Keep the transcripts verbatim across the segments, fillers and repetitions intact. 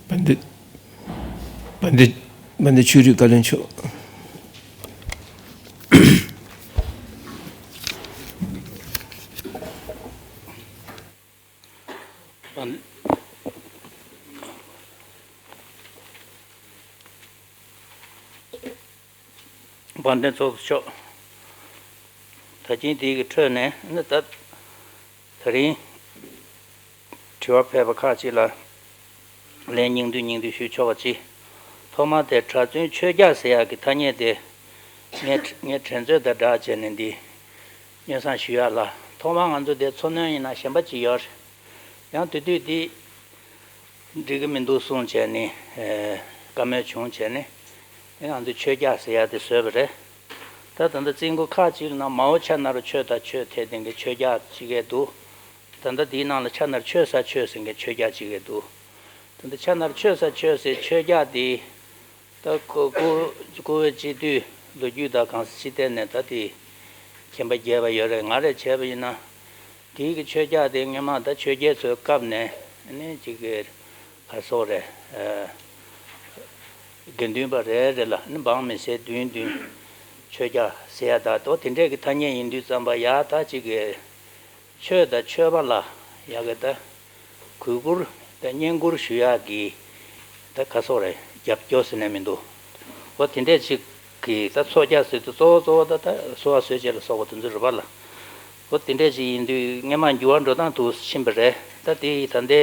བན་དེ་བན་དེ་བན་དེ་ཆོས་རིག་བཀའ་བློན་མཆོག་དཔལ་ལྡན་ཚོགས་གཙོ་མཆོག་ད་གིན་དེའི་གི་ཁྲོད་ནས་ནི་ད་ད་རིང་དྲི་བ་ཕེབས་པ་ཁག་ཅིག་ལ་ལན་སྙིང་བསྡུས་སྙིང་བསྡུས་ཞུ་ཆོག་པ་ཅིག་ཐོག་མར་དེ་གྲྭ་བཙུན་ཆོས་རྒྱལ་ཟེར་ཡག་གི་ཐ་སྙད་དེ་ངས་ངས་དྲན་ཚོད་དང་སྦྲགས་བྱས་ནས་འདི་སྙན་སེང་ཞུ་ཡག་ལ། ཐོག་མར་ང་ཚོ་དེ་འཚོ་སྣོན་ཡིན་ན་གཞན་པ་ཅིག་ཡོད་རེད། ཡང་དེ་དུས་འདི་འགྲིག་གི་མི་འདུག་གསུངས་བྱས་ནས་ཨེ་བཀའ་མོལ་བྱུང་བྱས་ནས་ཨེ་ང་ཚོས་ཆོས་རྒྱལ་ཟེར་ཡག་དེ་བཟོས་པ་རེད། ད་ད་ལྟ་རྩིས་འགོ་ཁག་ཅིག་ལ་ན་མའོ་ཆ་ན་རོ་ཆོས་དང་ཆོས་དེ་ལྡན་གྱི་ཆོས་རྒྱལ་ཅིག་གས་འདུག་ད་ལྟ་དེའི་ནང་ལ་ཆ་ན་རོ་ཆོས་ས་ཆོས་ཟེར་མཁན་ཆོས་རྒྱལ་ཅིག་གས་འདུག་ད་ལྟ་ཆ་ན་རོ་ཆོས་ས་ཆོས་ཟེར་ཆོས་རྒྱལ་དེ་ད་ཀོ་ཀོ་ཀོ་བོད་སྤྱི་འཐུས་ལོ་རྒྱུས་དང་གང་ས་ཅི་བལྟས་ནས་ད་དེ་མཁྱེན་པ་རྒྱས་པ་ཡོད་རེད། ང་རས་བྱས་པ་ཡིན་ན་དེའི་གི་ཆོས་རྒྱལ་དེ་སྔོན་མ་ད་ཆོས་རྒྱལ་ཚོའི་སྐབས་ནས་ནི་ཅིག་གི་ག་སོགས་རེད། དགེ་འདུན་པ་རེ་རེ་ལ་ནི་འབངས་མི་སེར་བདུན་བདུན་ཆོས་རྒྱལ་ཟེར་ཡ་ད་དོ་དེ་འདྲས་ཀྱི་ཐ་སྙད་ཡིན་དུས་ཙམ་པ་ཡ་ད་ཅིག་གི་ཆོས་དང་ཆོས་པ་ལ་ཡ་གི་ད་གུས་བཀུར་དང་བསྙེན་བཀུར་ཞུ་ཡག་གི་ད་ག་སོགས་རེད། རྒྱབ་སྐྱོར་ཟེར་ནས་མི་འདུག་འོ་དེ་འདྲས་ཅིག་གི་ད་ཚོགས་རྒྱག་ཟེར་དུས་གཙོ་བོ་གཙོ་བོ་ད་ད་གསོལ་བ་གསོལ་ཇ་ལ་སོགས་པ་དེ་ཚོ་རེད་པ་ལ། འོ་དེ་འདྲས་ཅིག་ཡིན་དུས་སྔོན་མ་འགྱུར་བ་འགྲོ་སྟངས་དུ་ཕྱིན་པ་རེད། ད་དེ་ཡི་ད་ལྟའི་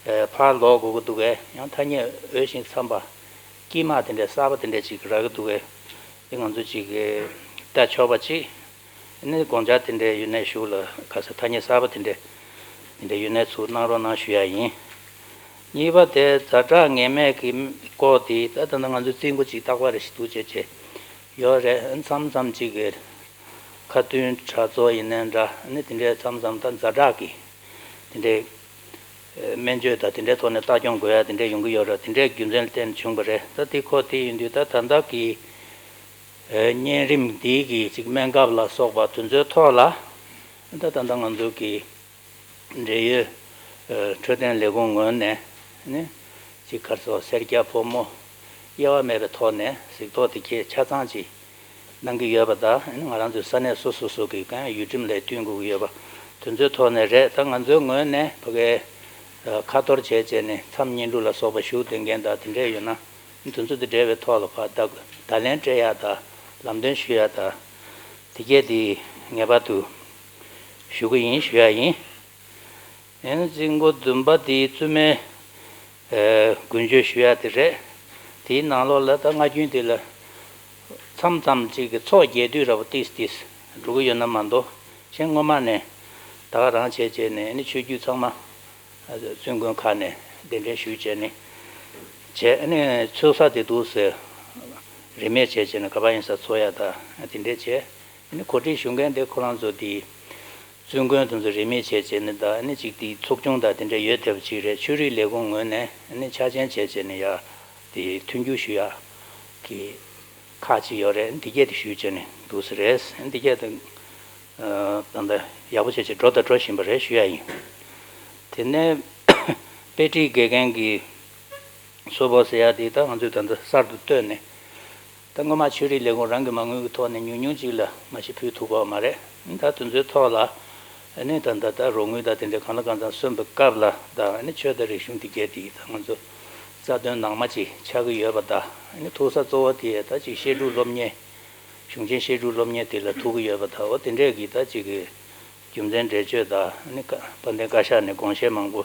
ཨེ་ཕར་ལོག་དགོས་ཀྱི་འདུག་གས། ཡང་ཐ་སྙད་འོས་ཤིང་འཚམས་པ་དཀྱིལ་མ་དེ་འདྲའི་གསར་པ་དེ་འདྲ་ཅིག་རག་གི་འདུག་གས། དེ་ང་ཚོ་ཅིག་ལྟ་ཆོག་པ་ཅིག་ནི་དགོངས་འཆར་དེ་འདྲའི་ཡོད་ན་ཞུ་ལ་ག་ས་ཐ་སྙད་གསར་པ་དེ་འདྲ་དེ་འདྲ་ཡོད་ན་ཚུར་གནང་རོགས་གནང་ཞུ་ཡ་ཡིན། གཉིས་པ་དེ་ཛ་དྲག་ངེས་མེད་ཀྱི་སྐོར་དེ་ད་ད་ང་ཚོའི་རྩིས་འགོ་ཅིག་རྟག་པར་རེ་ཞིག་འདུག་བྱས་བྱས་ཡོད་རེད། མཚམས་མཚམས་ཅིག་གི་ཁ་མཐུན་གྲོས་ཚོགས་ཡིན་ནའི་འདྲ་ནི་དེ་འདྲའི་མཚམས་མཚམས་ད་ཛ་དྲག་གི་དེ་འདྲའི་སྨན་བཅོས་དང་དེ་འདྲའི་ཐོག་ནས་ལྟ་སྐྱོང་དགོས་ཡ་དེ་འདྲ་ཡོང་གི་ཡོད་རེད། དེ་འདྲའི་རྒྱུ་མཚན་ལ་བརྟེན་བྱུང་བ་རེད། ད་དེ་ཁོ་དེ་ཡིན་དུས་ད་ད་ལྟ་གི་གཉན་རིམས་འདི་གི་ཅིག་སྨན་ཁབ་ལ་སོགས་པ་དེ་ཚོའི་ཐོག་ལ་ད་ད་ལྟ་ང་ཚོ་གི་འབྲེལ་ཡོད་འཕྲོད་བསྟེན་ལས་ཁུངས་ངོས་ནས་ནི་ཅིག་ག་རེ་ཟེར་སེར་སྐྱ་ཕོ་མོ་དབྱེ་བ་མེད་པའི་ཐོག་ནས་གཟིགས་རྟོག་དེ་གས་ཆ་ཚང་ཅིག་གནང་གི་ཡོད་པ་དང་། ང་རང་ཚོའི་ས་གནས་སོ་སོ་སོ་གི་གང་ཡུལ་ཁྲིམས་ལ་བསྟུན་དགོས་ཀྱི་ཡོད་པ་དེ་ཚོའི་ཐོག་ནས་རེད། ད་ང་ཚོའི་ངོས་ནས་ཕ་གའི་ཁ་གཏོར་བྱས་བྱས་ནས་མཚམས་བསྙེན་སྒྲུབ་ལ་སོགས་པ་ཞུ་བསྡད་མཁན་དང་དེ་འདྲས་ཡོད་ན་དེ་ཚོ་དང་འབྲེལ་བའི་ཐོག་ལ་ཕར་བརྡ་བརྡ་ལན་སྤྲད་ཡག་དང་ལམ་སྟོན་ཞུ་ཡག་དང་དེ་གས་དེ་ངེས་པར་དུ་ཞུ་གི་ཡིན། ཞུ་ཡག་ཡིན། ཨེ་ནི་རྩིས་འགོ་བདུན་པ་དེའི་བཙུན་མའི་ཨེ་འགུལ་སྐྱོད་ཞུ་ཡག་དེ་རེད། དེའི་ནང་ལོགས་ལ་ད་སྔ་རྒྱུན་དེ་ལ་མཚམས་མཚམས་ཅིག་གི་ཚོགས་རྒྱས་བསྡུས་འདྲ་པོ་ཏིས་ཏིས་འགྲོ་གི་ཡོད་ན་མ་གཏོགས་གཞན་སྔོན་མ་ནས་ད་ག་རང་བྱས་བྱས་ནས་ཨེ་ནི་ཆོས་བརྒྱུད་ཚང་མ་བཙུན་དགོན་ཁག་ནས་གདན་འདྲེན་ཞུས་བྱས་ནས་བྱས། ཨེ་ནི་ཚོགས་ས་དེ་འདུག་ཟེར་རིན་མེད་བྱས་བྱས་ནས་ག་པར་ཡིན་ས་ཚོགས་ཡག་ད་དེ་འདྲས་བྱས། ཨེ་ནི་གོ་སྒྲིག་ཞུ་མཁན་དེ་ཁོ་རང་ཚོ་དེ་བཙུན་དགོན་དེ་ཚོ་རིན་མེད་བྱས་བྱས་ནས་ད་ཨེ་ནི་ཅིག་དེ་ཚོགས་ཆུང་དང་དེ་འདྲ་ཡོད་བསྡད་པ་ཅིག་རེད། ཆོས་རིག་ལས་ཁུངས་ངོས་ནས་ཨེ་ནི་ཆ་རྐྱེན་བྱས་བྱས་ནས་ཡ་དེ་མཐུན་འགྱུར་ཞུ་ཡག་གི་ཁག་ཅིག་ཡོད་རེད། འདི་གས་དེ་ཞུས་བྱས་ནས་འདུག་ས་རེད། འདི་གས་དེ་ད་ལྟ་ཡག་པོ་བྱས་བྱས་འགྲོ་དང་འགྲོ་བཞིན་པ་རེད་ཞུ་ཡག་ཡིན། དེ་ནས་དཔེ་ཁྲིད་དགེ་རྒན་གྱི་གསོལ་ཕོགས་ཟེར་ཡག་དེ་ད་ང་ཚོས་ད་ལྟ་གསར་དུ་བཏོན་ནས། ད་སྔོན་མ་ཆོས་རིག་ལས་ཁུངས་རང་གི་མ་དངུལ་གྱི་ཐོག་ནས་ཉུང་ཉུང་ཅིག་ལ་མ་གཞི་ཕུལ་ཐུབ་པ་མ་རེད། ད་དེ་ཚོའི་ཐོག་ལ་ཨ་ནི་ད་ད་ད་རོགས་དངུལ་དང་དེ་འདྲ་གང་ལ་གང་འཚམ་སོན་པའི་སྐབས་ལ་ད་ཨ་ནི་ཆོས་དང་རིག་གཞུང་དེ་གས་དེ་ད་ང་ཚོ་རྩ་དོན་ནང་མ་ཅིག་ཆགས་ཀྱི་ཡོད་པ་དང་། ཨ་ནི་ཐུག་ས་གཙོ་བོ་དེ་ད་ཅིག་བཤད་སྒྲུབ་སློབ་གཉེར་གཞུང་ཆེན་བཤད་སྒྲུབ་སློབ་གཉེར་དེ་ལ་ཐུག་གི་ཡོད་པ་དང་། འོ་དེ་འདྲས་ཀྱི་ད་ཅིག་གི་རྒྱུ་མཚན་འགྲེལ་བརྗོད་དང་ཨ་ནི་ཀ་དཔལ་ལྡན་བཀའ་ཤག་ནས་དགོངས་བཞེས་མང་པོ་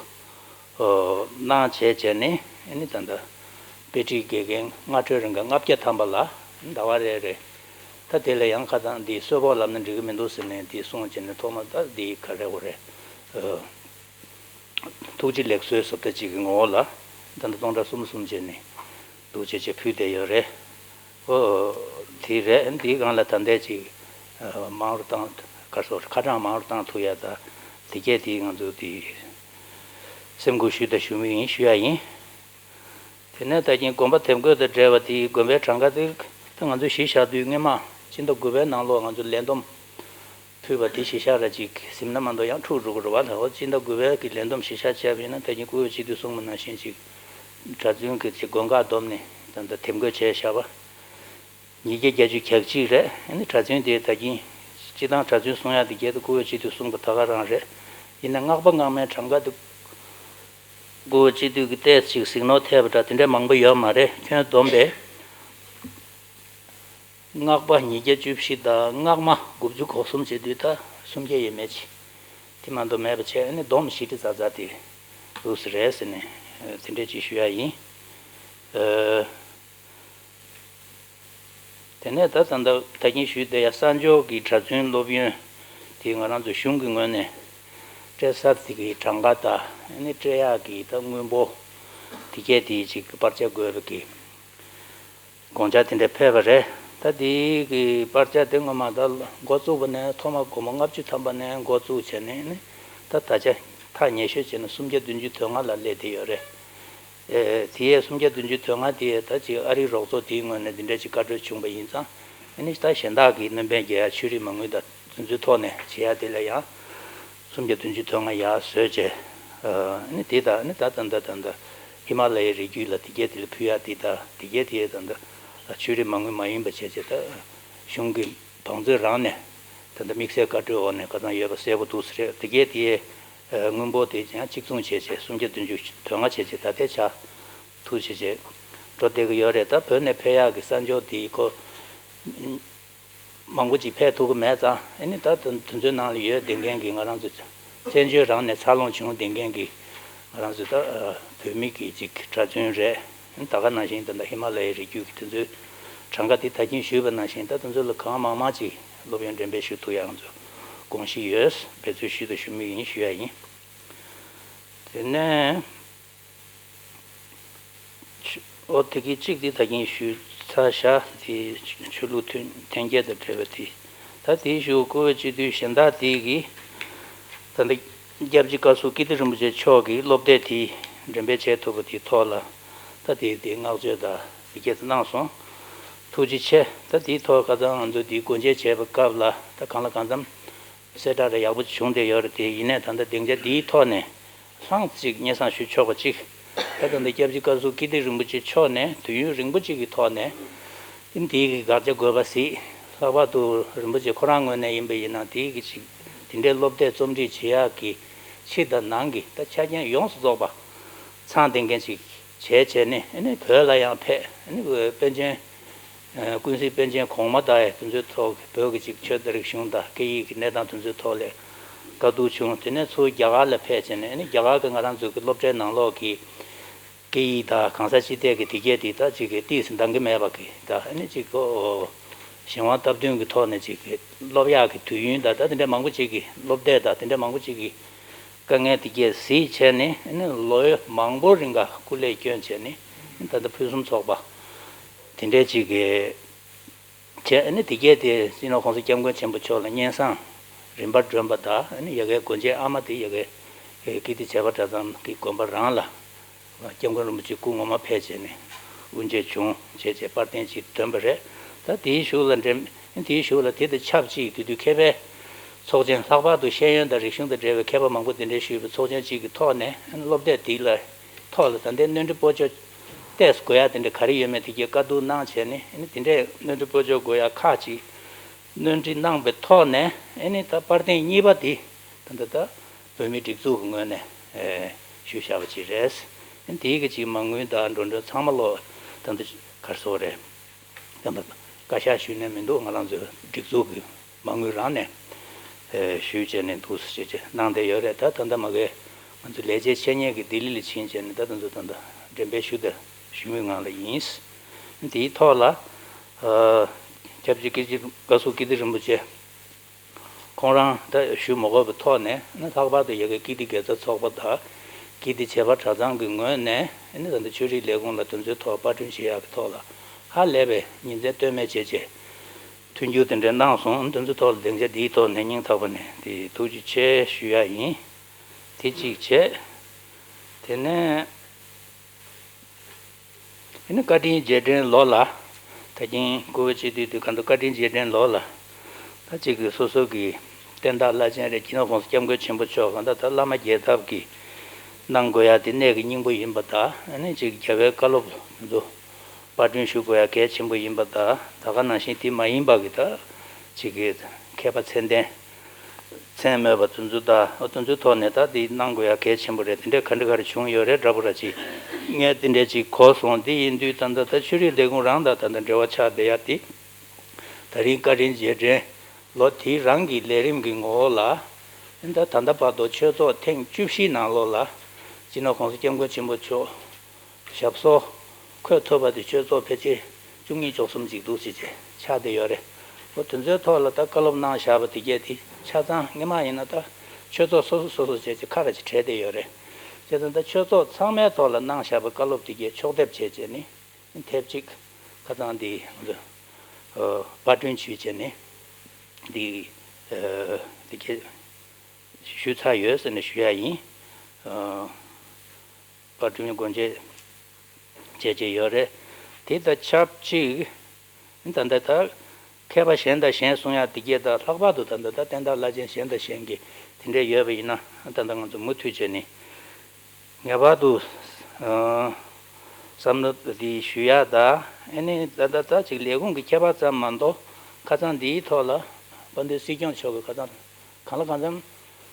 གནང་བྱས་བྱས་ནས་ ཨ་ནི་ད་ལྟ་དཔེ་ཁྲིད་དགེ་རྒན་སྔ་འཕྲོས་རིང་ག་ལྔ་བརྒྱ་ཐམ་པ་ལ་ཟླ་བ་རེ་རེ། ད་དེ་ལ་ཡང་ཁ་སང་འདི་གསོལ་ཕོགས་ལབ་ན་འགྲིག་གི་མི་འདུག་ཟེར་ནས་འདི་གསུངས་བྱས་ནས་ཐོག་མ་ད་འདི་ག་རེ་འོ་རེད། ཐུགས་རྗེ་ལེགས་གསོལ་ཟེར་ད་ཅིག་གི་ངོ་བོ་ལ་ད་ལྟ་སྟོང་ཕྲག་གསུམ་གསུམ་བྱས་ནས་འདུག་བྱས་བྱས་ཕུལ་བསྡད་ཡོད་རེད། ཨོ། དེ་རེད། འདིའི་སྒང་ལ་ད་ལྟའི་ཅིག་མང་རུ་བཏང་ག་སོ་ཁ་གྲངས་མང་རུ་བཏང་ཐུབ་ཡ་ད་དེ་གས་དེ་ང་ཚོ་དེ་སེམས་ཁུར་ཞུས་ད་ཞུ་མི་ཡིན་ཞུ་ཡ་ཡིན། དེ་ནས་ད་གིན་དགོན་པ་དེབ་འགོད་དང་འབྲེལ་བ་དེའི་དགོན་པའི་གྲངས་ཀ་དེ་ད་ང་ཚོ་གཞི་བཞག་དུས་སྔོན་མ་སྤྱི་ཟླ་དགུ་པའི་ནང་ལོགས་ང་ཚོ་ལས་བསྡོམས་ཕུལ་བ་དེ་གཞི་བཞག་ར་ཅིག་ཟིན་ན་མ་གཏོགས་ཡང་འཁྲུག་འགྲོ་གི་རེད་བ། ད་འོ་སྤྱི་ཟླ་དགུ་པའི་གི་ལས་བསྡོམས་གཞི་བཞག་བྱས་པ་ཡིན་ན་ད་གིན་སྐུ་བོས་སྤྱི་འཐུས་གསུངས་པ་ནང་བཞིན་ཅིག་གྲྭ་བཙུན་གྱི་ཅིག་དགོན་ཁག་བསྡོམས་ནས་ད་ལྟ་དེབ་འགོད་བྱས་བཞག་པ། ཉིས་བརྒྱ་བརྒྱད་ཅུ་གྱ་གཅིག་རེད། ཨ་ནི་གྲྭ་བཙུན་དེ་ད་གིན་སྤྱི་བཏང་གྲྭ་བཙུན་གསུང་ཡག་དེ་རྒྱལ་དུ་སྐུ་བོས་སྤྱི་འཐུས་གསུངས་པ་ད་ག་རང་རེད། ཡིན་ན་སྔགས་པ་སྔགས་མའི་གྲངས་ཀ་དེ་སྐུ་བོས་སྤྱི་འཐུས་ཀྱི་ཏོག་ཙམ་ཅིག་ཟིང་ནོར་ཐེབས་པ་འདྲ་དེ་འདྲ་མང་པོ་ཡོད་མ་རེད། ཁྱོན་བསྡོམས་པས་སྔགས་པ་ཉིས་བརྒྱ་བཅུ་བཞི་དང་སྔགས་མ་དགུ་བཅུ་གོ་གསུམ་བྱེད་དུས་ད་སུམ་བརྒྱ་ཡས་མས་ཅིག་དེ་མ་གཏོགས་མེད་པ་བྱས། ཨ་ནི་བསྡོམས་བཞི་ཁྲི་ཙག་ཙག་དེ་འདུག་སེ་རེད་ཟེར་ནས་དེ་འདྲས་ཅིག་ཞུ་ཡག་ཡིན། ཨ། དེ་ནས་ད་ད་ལྟ་ད་གིན་ཞུས་བསྡད་ཡ་གསར་འབྱོར་གྱི་གྲྭ་བཙུན་སློབ་ཡོན་དེ་ང་རང་ཚོ་གཞུང་གི་ངོས་ནས་སྤྲད་ས་དེ་གི་གྲངས་ཀ་དང་ཨ་ནི་སྤྲད་ཡག་གི་ད་དངུལ་འབོར་དེ་གས་དེ་ཅིག་པར་ཆས་དགོས་པ་གི་དགོངས་འཆར་དེ་འདྲ་ཕེབས་པ་རེད། ད་དེ་གི་པར་ཆས་དེ་སྔོན་མ་ད་འགོ་བཙུགས་པ་ནས་ཐོག་མ་སྒོར་མོ་ལྔ་བཅུ་ཐམ་པ་ནས་འགོ་བཙུགས་བྱས་ནས་ཨ་ནི་ད་ད་ཆ་ཐག་ཉེ་ཤོས་བྱས་ན་སུམ་བརྒྱ་བདུན་ཅུ་དོན་ལྔ་ལ་སླེབས་བསྡད་ཡོད་རེད། ཨེ། དེ་ཡས་སུམ་བརྒྱ་བདུན་ཅུ་དོན་ལྔ་དེ་ཡས་ད་ཅིག་ཨ་རིའི་རོགས་ཚོགས་དེའི་ངོས་ནས་འདི་འདྲ་ཅིག་བཀའ་འཁྲོལ་བྱུང་བ་ཡིན་ཙང་། ཨ་ནི་ད་གཞན་དག་གི་སྣོན་པ་རྒྱག་ཡ་ཆོས་རིག་མ་དངུལ་དང་དེ་ཚོའི་ཐོག་ནས་བྱེད་ཡ་དེ་ལ་ཡང་སུམ་བརྒྱ་བདུན་ཅུ་དོན་ལྔ་ཡར་བཟོས་བྱས། ཨ་ནི་དེ་དང་ཨ་ནི་ད་ད་ད་ད་ད་ཧི་མ་ལ་ཡའི་རི་རྒྱུད་ལ་དེ་གས་དེ་ལ་ཕུལ་ཡ་དེ་དང་དེ་གས་དེ་ད་ད་ཆོས་རིག་མ་དངུལ་མ་ཡིན་པ་བྱས་བྱས་ད་གཞུང་གི་བང་མཛོད་རང་ནས་ད་ད་དམིགས་བསལ་བཀའ་འཁྲོལ་འོག་ནས་ཁ་སང་ཡོད་པ་གསལ་པོ་འདུག་ཟེར་རེད། དེ་གས་དེ་ཡས། དངུལ་འབོར་དེ་ཡང་གཅིག་མཚུངས་བྱས་བྱས་སུམ་བརྒྱ་བདུན་ཅུ་དོན་ལྔ་བྱས་བྱས་ད་ལྟའི་ཆར་ཐུག་བྱས་བྱས་འགྲོ་བསྡད་ཀྱི་ཡོད་རེད། ད་བོད་ནས་ཕེབས་ཡག་གི་གསར་འབྱོར་དེ་ཁོ་མང་པོ་ཅིག་ཕེབས་ཐུབ་ཀྱི་མེད་ཙང་ཨ་ནི་ད་དེ་ཚོའི་ནང་ལ་ཡོད་བསྡད་མཁན་གྱི་ང་རང་ཚོ་བཙན་བྱོལ་རང་ནས་འཚར་ལོངས་བྱུང་བསྡད་མཁན་གྱི་ང་རང་ཚོ་ད་བོད་མི་གི་ཅིག་གྲྭ་བཙུན་རེད། ད་ག་ནང་བཞིན་ད་ལྟ་ཧི་མ་ལ་ཡའི་རི་རྒྱུད་ཀྱི་དེ་ཚོའི་གྲངས་ཀ་དེ་ད་གིན་ཞུས་པ་ནང་བཞིན་ད་དེ་ཚོ་ལ་གང་མང་མང་ཅིག་སློབ་ཡོན་འགྲེམས་སྤེལ་ཞུ་ཐུབ་ཡག་ང་ཚོ་དགོངས་གཞི་ཡོད། འབད་རྩོལ་ཞུས་དང་ཞུ་མུས་ཡིན་ཞུ་ཡ་ཡིན། དེ་ནས་ཆུ་ཨོ་དེ་གི་གཅིག་དེ་ད་གིན་ཞུས་ཚར་བཞག་དེ་ཆོས་ལུགས་མཐུན་མཐུན་རྐྱེན་དང་འབྲེལ་བ་དེ་ད་དེའི་གཞུག་སྐུ་བོད་སྤྱི་འཐུས་གཞན་དག་དེ་གི་ད་ལྟ་སྐྱབས་རྗེ་བཀའ་ཟུར་ཀིརྟི་རིན་པོ་ཆེ་མཆོག་གིས་སློབ་དེབ་དེ་འགྲེམས་སྤེལ་བྱེད་ཐུབ་པ་དེའི་ཐོག་ལ་ད་དེ་དེ་བསྔགས་བརྗོད་དང་དེ་སྐད་དུ་གནང་སོང་། ཐུགས་རྗེ་ཆེ། ད་དེའི་ཐོག་ཁ་སང་ང་ཚོ་དེའི་སྒོ་འབྱེད་བྱས་པའི་སྐབས་ལ་ད་གང་ལ་གང་འཚམ་གསལ་བསྒྲགས་རེ་ཡག་པོ་བྱུང་བསྡད་ཡོད་རེད། དེ་ཡིན་ནའི་ད་ལྟ་སྡིངས་ཆ་འདིའི་ཐོག་ནས་ལྷང་ཅིག་སྙན་སེང་ཞུ་ཆོག་པ་ཅིག་ད་ལྟ་འདི་སྐྱབས་རྗེ་བཀའ་ཟུར་ཀིརྟི་རིན་པོ་ཆེ་མཆོག་ནས་དུས་ཡུན་རིང་པོ་ཅིག་གི་ཐོག་ནས་འདིའི་གི་དགག་བྱ་དགོས་པ་གཟིགས། ལྷག་པར་དུ་རིན་པོ་ཆེ་ཁོ་རང་ངོས་ནས་ཡིན་པ་ཡིན་ན་དེའི་གི་ཅིག་དེ་འདྲའི་སློབ་དེབ་རྩོམ་སྒྲིག་བྱེད་ཡག་གི་ཕྱི་དང་ནང་གི་ད་ཆ་རྐྱེན་ཡོངས་སུ་རྫོགས་པ་ཚང་བསྡད་མཁན་ཅིག་བྱས་བྱས་ནས་ཨ་ནི་བོད་ལ་ཡང་ཕེབས། ཨ་ནི་པཎ་ཆེན་ཀུན་གཟིགས་པཎ་ཆེན་གོང་མ་དང་དེ་ཚོའི་ཐོག་བོད་ཀྱི་ཅིག་ཆོས་དང་རིག་གཞུང་དང་སྐད་ཡིག་གི་གནས་སྟངས་དེ་ཚོའི་ཐོག་ལ་བཀའ་བསྡུར་བྱུང་། དེ་ནས་ཚུར་རྒྱ་གར་ལ་ཕེབས་བྱས་ནས་ཨ་ནི་རྒྱ་གར་གྱི་ང་རང་ཚོའི་གི་སློབ་གྲྭའི་ནང་ལོགས་ཀྱི་སྐད་ཡིག་དང་གང་ཟག་སྤྱི་སྟེགས་ཀྱི་དེ་གས་དེ་ད་ཅིག་གི་ཏོག་ཙམ་འདང་གི་མེད་པ་གི་ད་ཨ་ནི་ཅིག་གོ་གཞན་དབང་སྟབས་བསྟུན་གྱི་ཐོག་ནས་ཅིག་གི་སློབ་ཡག་གི་དུས་ཡུན་དང་ད་དེ་འདྲ་མང་པོ་ཅིག་གི་སློབ་དེབ་དང་དེ་འདྲ་མང་པོ་ཅིག་གི་དཀའ་ངལ་དེ་གས་གཟིགས་བྱས་ནས་ཨ་ནི་ལོ་མང་པོ་རིང་ག་སྐུ་ལས་བསྐྱོན་བྱས་ནས་ད་ལྟ་ཕུན་སུམ་ཚོགས་པ་དེ་འདྲའི་ཅིག་གི་བྱས། ཨ་ནི་དེ་གས་དེ་སྤྱི་ནོར་༸གོང་ས་༸སྐྱབས་མགོན་ཆེན་པོ་མཆོག་ལ་སྙན་སེང་རིམ་པར་སྒྲོན་པ་དང་ཨ་ནི་ཡ་གའི་སྒོ་འབྱེད་ཨ་མ་དེ་ཡ་གའི་ཀིརྟི་བྱེས་པ་གྲྭ་ཚང་གི་དགོན་པ་རང་ལ་༸སྐྱབས་མགོན་རིན་པོ་ཆེ་སྐུ་ངོ་མ་ཕེབས་བྱས་ནས་དབུ་འབྱེད་བྱུང་བྱས་བྱས་པར་བསྟན་ཅིག་བཏོན་པ་རེད། ད་དེའི་གཞུག་ལ་འགྲེམས་དེའི་གཞུག་ལ་དེ་དང་ཆབས་ཅིག་དེ་དུས་མཁས་པའི་ཚོགས་ཆེན་ལྷག་པར་དུ་ཤེས་ཡོན་དང་རིག་གཞུང་དང་འབྲེལ་བའི་མཁས་པ་མང་པོ་དེ་འདྲའི་ཞུས་པའི་ཚོགས་ཆེན་ཅིག་གི་ཐོག་ནས་སློབ་དེབ་འདི་ལ་ཐོག་ལ་ད་ལྟའི་གནོན་འཕྲི་སྤོ་སྐྱོར་ཏོག་ཙམ་དགོས་ཡ་དེ་འདྲ་ག་རེ་ཡོད་མེད་དེ་གའི་བཀའ་བསྡུར་གནང་བྱས་ནས་ཨ་ནི་དེ་འདྲའི་གནོན་འཕྲི་སྤོ་སྐྱོར་དགོས་ཡ་ཁག་ཅིག་གནོན་འཕྲི་གནང་པའི་ཐོག་ནས་ཨ་ནི་ད་པར་བསྟན་གཉིས་པ་དེ་ད་ལྟ་ད་བོད་མིའི་སྒྲིག་འཛུགས་ཀྱི་ངོས་ནས་ཨེ་ཞུས་བཞག་པ་ཅིག་རེད། ཨ་ནི་དེའི་གི་ཅིག་མ་དངུལ་དང་འགྲོ་གྲོན་ཚང་མ་ལོག་ད་ལྟ་ག་རེ་ཟེར་དགོས་རེད། ད་ལྟ་བཀའ་ཤག་ཞུས་ནས་མི་འདུག་ང་རང་ཚོའི་སྒྲིག་འཛུགས་ཀྱི་མ་དངུལ་རང་ནས་ཨེ་ཞུས་བྱས་ནས་འདུག་སེ་བྱས་བྱས་གནང་བསྡད་ཡོད་རེད། ད་ད་ལྟ་མ་གིའི་ ང་ཚོ་ལས་བྱེད་འཆད་ཉན་གྱི་ལྡི་ལི་ལ་ཕྱིན་བྱས་ནས། ད་དེ་ཚོ་ད་ལྟ་འགྲེམས་སྤེལ་ཞུ་དེ་ཞུ་མུས་ངང་ལ་ཡིན། དེའི་ཐོག་ལ་ཨ་ཁྱབ་ཆེ་ཀིརྟི་བཀའ་ཟུར་ཀིརྟི་རིན་པོ་ཆེ་ཁོང་རང་ད་ཞུ་མ་དགོས་པའི་ཐོག་ནས། ཨ་ནི་ལྷག་པར་དུ་ཡ་གི་ཀིརྟི་དགེ་རྩ་ཚོགས་པ་དང་ཀིརྟི་བྱེས་པ་གྲྭ་ཚང་གི་ངོས་ནས། ཨ་ནི་ད་ལྟ་ཆོས་རིག་ལས་ཁུངས་ལ་དེ་ཚོའི་ཐོག་པར་སྐྲུན་བྱེད་ཡག་གི་ཐོག་ལ་ཧ་ལས་པའི་ཉིན་མཚན་ལྟོས་མེད་བྱས་བྱས་མཐུན་འགྱུར་དེ་འདྲ་གནང་སོང་། དེ་ཚོའི་ཐོག་ལ་སྡིངས་ཆ་འདིའི་ཐོག་ནས་སྙིང་ཐག་པ་ནས་དེ་ཐུགས་རྗེ་ཆེ་ཞུ་ཡ་ཡིན། དེ་གཅིག་བྱས། དེ་ནས་དེ་ནས་བཀའ་དྲིན་རྗེས་དྲན་ལོ་ལ། ད་གིན་སྐུ་བོད་སྤྱི་འཐུས་དུས་གང་དུ་བཀའ་དྲིན་རྗེས་དྲན་ལོ་ལ། ད་ཅིག་གི་སོ་སོ་གི་བསྟན་བདག་བླ་ཆེན་རེད། སྤྱི་ནོར་༸གོང་ས་༸སྐྱབས་མགོན་ཆེན་པོ་མཆོག་གང་ལྟར་ད་བླ་མ་རྒྱལ་ཚབ་ཀྱིས་གནང་དགོས་ཡ་དེ་གནད་ཀྱི་སྙིང་པོ་ཡིན་པ་དང་། ཨ་ནི་ཅིག་རྒྱལ་བའི་བཀའ་སློབ་དེ་ཚོ་པར་སྐྲུན་ཞུ་དགོས་ཡ་གལ་ཆེན་པོ་ཡིན་པ་དང་། ད་ག་ནང་བཞིན་དེ་མ་ཡིན་པ་གི་ད་ཅིག་གི་མཁས་པ་མཚན་ལྡན། མཚན་སྨོས་པ་དེ་ཚོ་དང་། འོ་དེ་ཚོའི་ཐོག་ནས་ད་དེ་གནང་དགོས་ཡ་གལ་ཆེན་པོ་རེད། དེ་འདྲའི་ག་འདྲ་ག་རེ་བྱུང་ཡོད་རེད་འདྲ་པོ་ར་ཅིག་ངས་དེ་འདྲའི་ཅིག་གོ་སོང་། དེ་ཡིན་དུས་ད་ལྟ་ད་ཆོས་རིག་ལས་ཁུངས་རང་དང་ད་ལྟ་འབྲེལ་བ་ཆགས་བསྡད་ཡ་དེ། ད་རིང་བཀའ་དྲིན་རྗེས་དྲན་ལོ་དེ་རང་གི་ལས་རིམ་གྱི་ངོ་བོ་ལ། ད་ད་ལྟ་བར་དུ་ཆོས་ཚོགས་ཐེངས་བཅུ་བཞི་ནང་ལོགས་ལ་སྤྱི་ནོར་༸གོང་ས་༸སྐྱབས་མགོན་ཆེན་པོ་མཆོག་ཞབས་སོར་འཁོད་ཐུབ་པ་དེ་ཆོས་ཚོགས་ཕལ་ཆེར་བཅུ་གཉིས་བཅུ་གསུམ་ཅིག་འདུག་ཟེར་བྱས་ཆགས་བསྡད་ཡོད་རེད། འོ་དེ་ཚོའི་ཐོག་ལ་ད་བཀའ་སློབ་གནང་བཞག་པ་དེ་གས་དེ་ཆ་ཚང་སྔོན་མ་ཡིན་ན་ད་ཆོས་ཚོགས་སོ་སོ་སོ་སོ་བྱས་བྱས་ཁ་ར་ཅིག་བྲལ་བསྡད་ཡོད་རེད། བྱས་ཙང་ད་ཆོས་ཚོགས་ཚང་མའི་ཐོག་ལ་གནང་བཞག་པའི་བཀའ་སློབ་དེ་གས་ཕྱོགས་བསྡེབས་བྱས་བྱས་ནས་ཐེབས་གཅིག་ཁ་ཚང་འདི་ང་ཚོ་པར་སྐྲུན་ཞུས་བྱས་ནས་འདི་འདི་གས་ཞུས་ཚར་ཡོད་ཟེར་ནས་ཞུ་ཡ་ཡིན། པར་སྐྲུན་སྒོ་འབྱེད་བྱས་བྱས་ཡོད་རེད། དེ་དང་ཆབས་ཅིག་ད་ལྟ་ད་མཁས་པ་གཞན་དང་གཞན་གསུང་ཡག་དེ་གས་དང་། ལྷག་པར་དུ་ད་ལྟ་ད་བསྟན་བདག་བླ་ཆེན་གཞན་དང་གཞན་གྱི་དེ་འདྲས་ཡོད་པ་ཡིན་ན། ད་ལྟ་ང་ཚོ་མུ་མཐུད་བྱས་ནས་ངེས་པར་དུ་བསམ་བློ་འདི་ཞུ་ཡག་དང་། ཨ་ནི་ད་ལྟ་ད་ཅིག་ལས་ཁུངས་ཀྱི་ཁྱད་པར་ཙམ་མ་གཏོགས་ཁ་སང་འདིའི་ཐོག་ལ་དཔལ་ལྡན་སྲིད་སྐྱོང་མཆོག་གིས་ཁ་སང་གང་ལ་གང་འཚམ་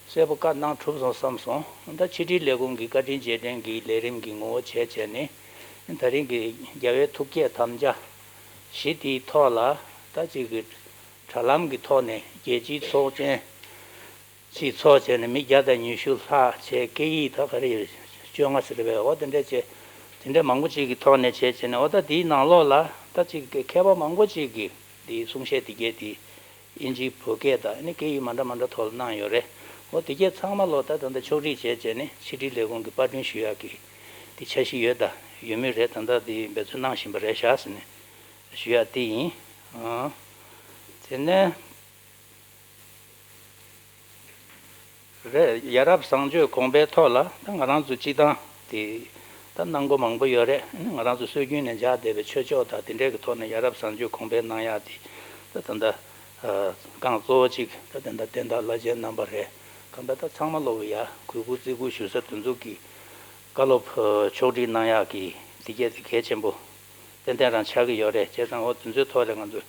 གསལ་པོ་བཀའ་གནང་གྲུབ་སོང་བསམ་སོང་། ད་ཕྱི་དྲིལ་ལས་ཁུངས་ཀྱི་བཀའ་དྲིན་རྗེས་དྲན་གྱི་ལས་རིམ་གྱི་ངོ་བོ་བྱས་བྱས་ནས། ད་རིང་གི་རྒྱལ་བའི་ཐུགས་བསྐྱེད་དམ་བཅའ་བཞི་དེའི་ཐོག་ལ་ད་ཅིག་གི་དྲ་ལམ་གྱི་ཐོག་ནས་རྒྱལ་སྤྱིའི་ཚོགས་ཆེན་ཅིག་ཚོགས་བྱས་ནས་མི་བརྒྱ་དང་ཉི་ཤུ་ལྷག་བྱས། སྐད་ཡིག་ད་ག་རེ་བཅོ་ལྔ་ཟེར་བས། འོ་དེ་འདྲས་བྱས། དེ་འདྲས་མང་པོ་ཅིག་གི་ཐོག་ནས་བྱས་བྱས་ནས། འོ་ད་དེའི་ནང་ལོགས་ལ་ད་ཅིག་གི་མཁས་པ་མང་པོ་ཅིག་གིས་དེའི་གསུང་བཤད་དེ་གས་དེ་ཨིན་ཇིའི་བོད་སྐད་དང་ཨ་ནི་སྐད་ཡིག་མ་འདྲ་མ་འདྲ་ཐོག་ལ་གནང་ཡོད་རེད། འོ་དེ་གས་ཚང་མ་ལོ་ད་ད་ལྟ་ཕྱོགས་སྒྲིག་བྱས་བྱས་ནས་ཕྱི་དྲིལ་ལས་ཁུངས་ཀྱི་པར་སྐྲུན་ཞུ་ཡག་གི་དེ་འཆར་གཞི་ཡོད་ད་ཡོད་མུས་རེད། ད་ལྟ་དེ་འབད་བརྩོན་གནང་བཞིན་པ་རེད་ཤག་ཟེར་ནས་ཞུ་ཡག་དེ་ཡིན། ཨང་། དེ་ནས། རེད། ཡ་རབས་བཟང་སྤྱོད་དགོངས་པའི་ཐོག་ལ་ད་ང་རང་ཚོ་སྤྱི་བཏང་དེ་ད་གནང་སྒོ་མང་པོ་ཡོད་རེད། ང་རང་ཚོ་སྲོལ་རྒྱུན་ནས་འཇགས་བསྡད་པའི་ཆོས་ཕྱོགས་དང་དེ་འདྲའི་གི་ཐོག་ནས་ཡ་རབས་བཟང་སྤྱོད་དགོངས་པའི་གནང་ཡག་དེ་ད་ད་ལྟ་རྐང་གཙོ་བོ་གཅིག་ད་ད་ལྟ་བསྟན་བདག་བླ་ཆེན་རྣམ་པ་རེད། གང་ལྟར་ད་ཚང་མ་ལོག་གི་ཡ་གུས་བཀུར་བརྩི་བཀུར་ཞུ་ས་དེ་ཚོ་གི་བཀའ་སློབ་ཕྱོགས་སྒྲིག་གནང་ཡག་གི་དེ་གས་དེ་གལ་ཆེན་པོ། ཏན་ཏན་རང་ཆགས་ཀྱི་ཡོད་རེད། བྱས་ཙང་འོ་དེ་ཚོའི་ཐོག་ལ་ང་ཚོས་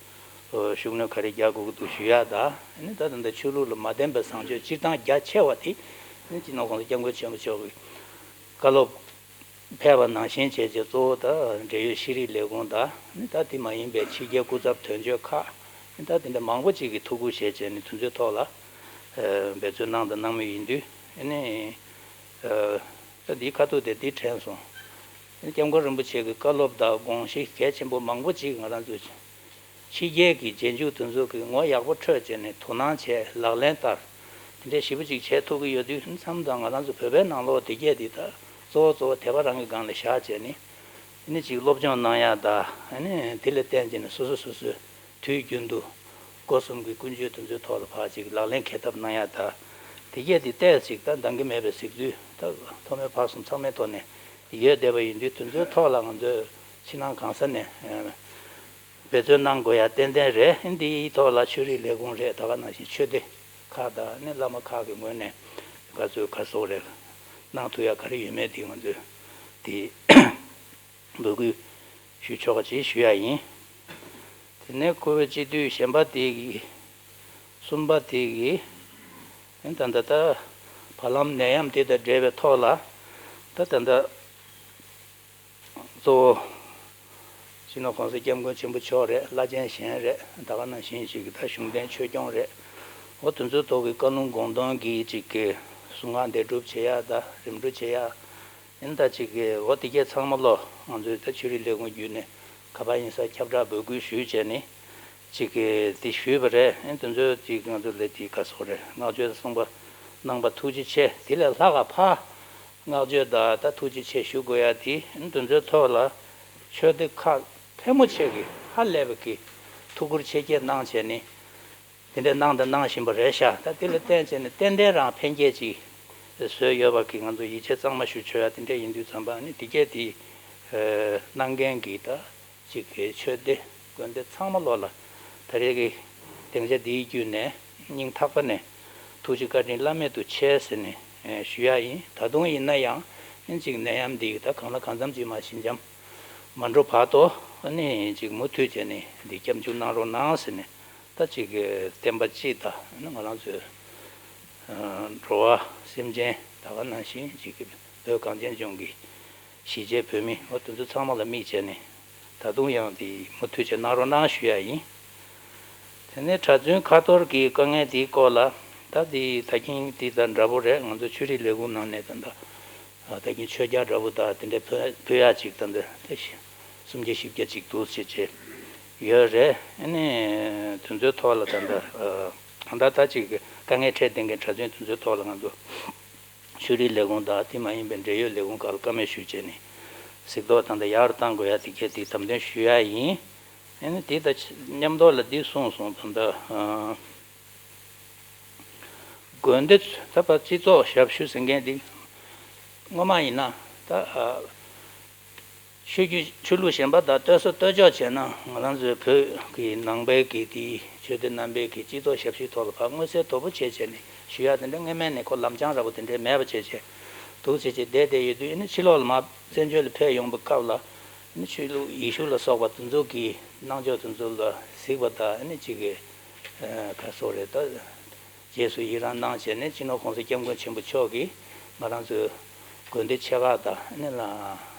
ཤུགས་སྣོན་ག་རེ་རྒྱག་དགོས་ཀྱི་འདུག་ཞུ་ཡག་དང་། ཨ་ནི་ད་ད་ལྟ་ཆོས་ལུགས་ལ་མ་བརྟེན་པའི་བཟང་སྤྱོད་སྤྱིར་བཏང་རྒྱ་ཆེ་བ་དེ་ཨ་ནི་སྤྱི་ནོར་༸གོང་ས་༸སྐྱབས་མགོན་ཆེན་པོ་མཆོག་གི་བཀའ་སློབ་ཕེབས་པ་ནང་བཞིན་བྱས་བྱས། གཙོ་བོ་ད་འབྲེལ་ཡོད་ཤེས་རིག་ལས་ཁུངས་དང་། ཨ་ནི་ད་དེ་མ་ཡིན་པའི་ཕྱི་རྒྱལ་སྐུ་ཚབ་དོན་གཅོད་ཁག་ཨ་ནི་ད་དེ་འདྲ་མང་པོ་ཅིག་གིས་ཐུགས་ཁུར་བཞེས་བྱས་ནས་དེ་ཚོའི་ཐོག་ལ་འབད་བརྩོན་གནང་དང་གནང་མུས་ཡིན་དུས། ཨ་ནི། ད་འདིའི་ཁ་ཐུག་དེ་འདི་དྲན་སོང་། སྐྱབས་མགོན་རིན་པོ་ཆེ་གི་བཀའ་སློབ་དང་དགོངས་གཞི་གལ་ཆེན་པོ་མང་པོ་ཅིག་ང་རང་ཚོས་ཕྱི་རྒྱལ་གྱི་རྗེས་འཇུག་དེ་ཚོ་གི་ངོ་ཡག་པོ་འཕྲོད་བྱས་ནས་དོ་སྣང་བྱས་ལག་ལེན་བསྟར། དེ་འདྲའི་ཞིབ་པོ་ཅིག་བྱེད་ཐུབ་ཀྱི་ཡོད་དུས། མཚམས་དང་ང་རང་ཚོ་བོད་པའི་ནང་ལོགས་དེ་གས་དེ་ད་གཙོ་བོ་གཙོ་བོ་དད་པ་རང་གི་སྒང་ལ་བཞག་བྱས་ནས་ཨ་ནི་ཅིག་སློབ་སྦྱོང་གནང་ཡག་དང་། ཨ་ནི་དེ་ལ་བརྟེན་བྱས་ནས་སོ་སོ་སོ་སོའི་དུས་རྒྱུན་དུ་སྒོ་གསུམ་གྱི་ཀུན་སྤྱོད་དེ་ཚོའི་ཐོག་ལ་ཕར་ཅིག་ལག་ལེན་འཁེལ་ཐབས་གནང་ཡག་དང་། དེ་གས་དེ་ཏོག་ཙམ་ཅིག་ད་འདང་གི་མེད་པའི་གཟིགས་ཚུལ་ད་ཐོག་མའི་བར་གསུམ་ཚང་མའི་ཐོག་ནས་ཡོད་བསྡད་པ་ཡིན་དུས། དེ་ཚོའི་ཐོག་ལ་ང་ཚོས་ཕྱི་ནང་གང་ས་ནས་འབད་བརྩོན་གནང་དགོས་ཡག་ཏན་ཏན་རེད། འདིའི་ཐོག་ལ་ཆོས་རིག་ལས་ཁུངས་རེད། ད་ག་ནང་བཞིན་ཆོས་སྡེ་ཁག་དང་ནི་བླ་མ་ཁག་གི་ངོས་ནས་ག་ཚོད་ག་སོགས་རེད། གནང་ཐུབ་ཡག་ག་རེ་ཡོད་མེད་དེ་ང་ཚོས་དེ་འབོད་སྐུལ་ཞུ་ཆོག་པ་ཅིག་ཞུ་ཡག་ཡིན། དེ་ནས་སྐུ་བོད་སྤྱི་འཐུས་གཞན་པ་དེ་གི་གསུམ་པ་དེ་གི་ད་ལྟ་ད་བར་ལམ་ནད་ཡམས་དེ་དང་འབྲེལ་བའི་ཐོག་ལ་ད་ད་ལྟ་གཙོ་བོ་སྤྱི་ནོར་༸གོང་ས་༸སྐྱབས་མགོན་ཆེན་པོ་མཆོག་རེད། བླ་ཆེན་གཞན་རེད། ད་ག་ནང་བཞིན་ཞིག་གི་ད་གཞུང་འབྲེལ་ཆོས་སྐྱོང་རེད། འོ་དེ་ཚོའི་ཐོག་གི་བཀའ་ལུང་དགོངས་དོན་གྱི་ཅིག་གི་ གཟུངས་སྔགས་འདེགས་སྒྲུབ་བྱེད་ཡ་དང་རིམ་གྲོ་བྱེད་ཡ། ཨེ་ད་ཅིག་གི་འོ་དེ་གས་ཚང་མ་ལོ་ང་ཚོའི་ད་ཆོས་རིག་ལས་ཁུངས་བརྒྱུད་ནས་ག་པར་ཡིན་ས་ཁྱབ་བསྒྲགས་འབོད་སྐུལ་ཞུས་བྱས་ནས་ཅིག་གི་དེ་ཞུས་པ་རེད། ཨེ་དེ་ཚོའི་ཅིག་ང་ཚོ་ལས་དེ་ག་སོགས་རེད། བསྔགས་བརྗོད་གསུངས་པ་གནང་པ་ཐུགས་རྗེ་ཆེ། དེ་ལས་ལྷག་ག་ཕ་བསྔགས་བརྗོད་དང་ད་ཐུགས་རྗེ་ཆེ་ཞུ་དགོས་ཡ་དེ་ཨེ་དེ་ཚོའི་ཐོག་ལ་ཆོས་སྡེ་ཁག་ཕལ་མོ་ཆེ་གི་ཧ་ལས་པ་གི་ཐུགས་ཁུར་ཆེ་བསྐྱེད་གནང་བྱས་ནས། དེ་འདྲའི་གནང་དང་གནང་བཞིན་པ་རེད་ཤག་ད་དེ་ལ་བརྟེན་བྱས་ནས་ཏན་ཏན་རང་ཕན་སྐྱེད་ཅིག་བཟོས་ཡོད་པ་གི་ང་ཚོ་ཡིད་ཆེས་གཙང་མ་ཞུ་ཆོག་ཡ་དེ་འདྲ་ཡིན་དུས་ཙམ་པ་ནི་དེ་གས་དེ་གནང་མཁན་གྱི་ད་ཅིག་གི་ཆོས་སྡེ་དགོན་སྡེ་ཚང་མ་ལོ་ལ་ད་རེས་ཀྱི་སྡིངས་ཆ་འདིའི་བརྒྱུད་ནས་སྙིང་ཐག་པ་ནས་ཐུགས་རྗེ་བཀའ་དྲིན་བླ་མེད་དུ་ཆེ་ཟེར་ནས་ཞུ་ཡ་ཡིན། ད་དུང་ཡིན་ན་ཡང་ཨིན་ཅིག་ནད་ཡམས་འདི་ད་གང་ལ་གང་འཚམ་ཅིག་མ་ཞི་འཇམ་མ་འགྲོ་བར་དུ་ཨ་ནི་ཅིག་མུ་མཐུད་བྱས་ནས་འདི་སྐྱབས་འཇུག་གནང་རོགས་གནང་ཟེར་ནས། ད་ཅིག་གི་བསྟན་པ་སྤྱི་དང་ང་རང་ཚོའི་འགྲོ་བ་སེམས་ཅན་ད་ག་ནང་བཞིན་ཅིག་གི་བོད་གངས་ཅན་ལྗོངས་ཀྱི་གཞིས་བྱེས་བོད་མི་འོ་དེ་ཚོ་ཚང་མ་ལ་དམིགས་བྱས་ནས་ད་དུང་ཡང་དེ་མུ་མཐུད་བྱས་གནང་རོགས་གནང་ཞུ་ཡ་ཡིན། དེ་ནས་གྲྭ་བཙུན་ཁ་ཐོར་གྱི་དཀའ་ངལ་དེའི་སྐོར་ལ་ད་དེ་ད་གིན་དེ་དང་འདྲ་པོ་རེད། ང་ཚོ་ཆོས་རིག་ལས་ཁུངས་ནང་ནས་ད་ད། ད་གིན་ཆོས་རྒྱག་འདྲ་པོ་དང་དེ་འདྲའི་ཕུལ་ཕུལ་ཡག་ཅིག་ད་འདི་དེ་སུམ་བརྒྱ་བཞི་བརྒྱ་ཅིག་འདུག་ཅེས་བྱས་ཡོད་རེད། ཨ་ནི་དེ་ཚོའི་ཐོག་ལ་ད་ད་ད་ད་ཅིག་དཀའ་ངལ་འཕྲད་བསྡད་མཁན་གྲྭ་བཙུན་དེ་ཚོའི་ཐོག་ལ་ང་ཚོ་ཆོས་རིག་ལས་ཁུངས་དང་དེ་མ་ཡིན་པའི་འབྲེལ་ཡོད་ལས་ཁུངས་ཁག་ལ་བཀའ་མོལ་ཞུས་བྱས་ནས་གཟིགས་རྟོག་ད་ད་ཡག་རུ་གཏང་དགོས་ཡ་དེ་གས་དེ་དམ་དོན་ཞུ་ཡ་ཡིན། ཨ་ནི་དེ་ད་མཉམ་དུ་ལ་འདི་གསུངས་སོང་ད་ད། དགོན་སྡེ་ད་ཕར་སྤྱི་ཚོགས་ཞབས་ཞུ་ཟེར་མཁན་འདི་སྔོན་མ་ཡིན་ན་ད་ཆོས་བརྒྱུད་ཆོས་ལུགས་གཞན་པ་དང་ལྟོས་ས་ལྟོས་འཇོག་བྱས་ན་ང་རང་ཚོའི་བོད་ཀྱི་ནང་པའི་གི་དེ་ཆོས་སྡེ་རྣམ་པའི་གི་སྤྱི་ཚོགས་ཞབས་ཞུའི་ཐོག་ལ་ཕར་མངོན་གསལ་དོད་པོ་བྱས་བྱས་ནས་ཞུ་ཡག་དེ་འདྲ་སྔོན་མ་ནས་ཁོ་ལམ་སྦྱང་འདྲ་པོ་དེ་འདྲ་མེད་པ་བྱས་བྱས་འདུག་བྱས་བྱས་བསྡད་བསྡད་ཡོད་དུས་ཨ་ནི་ཕྱི་ལོགས་ལ་མར་བཙན་བྱོལ་ལ་ཕེབས་ཡོང་པའི་སྐབས་ལ་ཨ་ནི་ཆོས་ལུགས་ཡེ་ཤུ་ལ་སོགས་པ་དེ་ཚོ་གི་གནང་ཕྱོགས་དེ་ཚོ་ལ་གཟིགས་པ་དང་ཨ་ནི་གཅིག་གི་ག་སོགས་རེད་ད། རྗེས་སུ་ཡི་རང་གནང་བྱས་ནས་སྤྱི་ནོར་༸གོང་ས་༸སྐྱབས་མགོན་ཆེན་པོ་མཆོག་གིས་ང་རང་ཚོའི་དགོན་སྡེ་ཆེ་ཁག་དང་ཨ་ནི་ལ་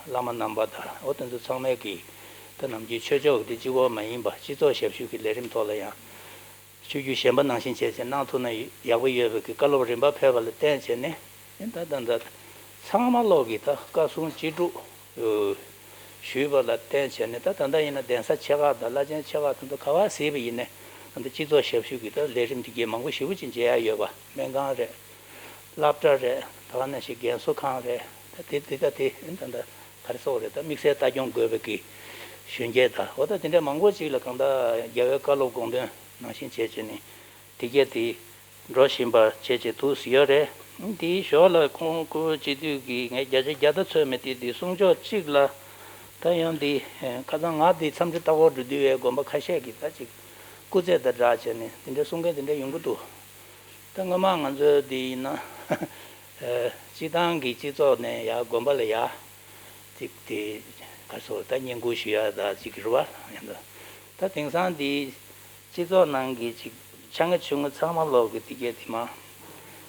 བླ་མ་རྣམ་པ་དང་འོ་དེ་ཚོ་ཚང་མས་ཀྱིས་ད་ནམ་རྒྱུན་ཆོས་ཕྱོགས་ཀྱི་དེ་གཅིག་པོ་མ་ཡིན་པ་སྤྱི་ཚོགས་ཞབས་ཞུ་གི་ལས་རིམ་ཐོག་ལ་ཡང་ཆོས་བརྒྱུད་གཞན་པ་ནང་བཞིན་བྱས་བྱས་གནང་ཐུབ་ན་ཡག་པོ་ཡོད་པའི་གི་བཀའ་སློབ་རིམ་པ་ཕེབས་པ་ལ་བརྟེན་བྱས་ནས་ཨ་ནི་ད་ད་ད་ཚང་མ་ལོག་གི་ད་བཀའ་གསུང་ཅི་སྒྲུབ། ཞུས་པ་ལ་བརྟེན་བྱས་ནས་ད་ད་ལྟ་ཡིན་ན་གདན་ས་ཆེ་ཁག་དང་བླ་ཆེན་ཆེ་ཁག་དེ་ཚོ་ག་པར་གཟིགས་པ་ཡིན་ནའི་ད་ལྟ་སྤྱི་ཚོགས་ཞབས་ཞུ་གི་ད་ལས་རིམ་དེ་གའི་མང་པོ་ཞེ་པོ་ཅིག་མཇལ་ཡག་ཡོད་པ། སྨན་ཁང་རེད། སློབ་གྲྭ་རེད། ད་ག་ནང་བཞིན་རྒན་གསོ་ཁང་རེད། ད་དེ་དེ་ད་དེ་ད་ལྟ་ག་རེ་ཟེར་དགོས་རེད། ད་དམིགས་བསལ་ལྟ་སྐྱོང་དགོས་པའི་གི་གཞོན་སྐྱེས་དང་འོ་ད་དེ་འདྲ་མང་པོ་ཅིག་ལ་གང་ལྟར་རྒྱལ་བའི་བཀའ་སློབ་དགོངས་དོན་ནང་བཞིན་བྱས་བྱས་ནས་དེ་གས་དེ། འགྲོ་བཞིན་པ་བྱས་བྱས་འདུག་སེ་ཡོད་རེད། འདིའི་ཞོར་ལ་ཁོང་སྐུ་སྤྱི་འཐུས་ཀྱིས་ངས་བརྒྱ་ཆ་བརྒྱ་ད་ཚོད་མེད་དེ་འདི་གསུང་ཆོག་གཅིག་ལ། ད་ཡང་འདི་ཁ་སང་ང་འདི་འཚམས་འདྲི་ལྟ་སྐོར་འགྲོ་དུས་བའི་དགོན་པ་ཁ་ཤས་ཀྱིས་ད་ཅིག་སྐུ་རྩེད་དང་སྦྲགས་བྱས་ནས་འདི་འདྲའི་གསུང་མཁན་འདི་འདྲ་ཡོང་གི་འདུག་ད་སྔོན་མ་ང་ཚོའི་འདི་ཡིན་ན་སྤྱི་བཏང་གི་སྤྱི་ཚོགས་ནས་ཡར་དགོན་པ་ལ་ཡར་ཅིག་དེ་ག་རེ་ཟེར་ད་བསྙེན་བཀུར་ཞུ་ཡ་ད་ཅིག་རེད་བ། ཡང་ད་ད་དེང་སང་འདི། སྤྱི་ཚོགས་ནང་གི་ཅིག་ཆ་ངེ་ཆུང་ངུ་ཚང་མ་ལོག་གི་དེ་གས་དེ་མ།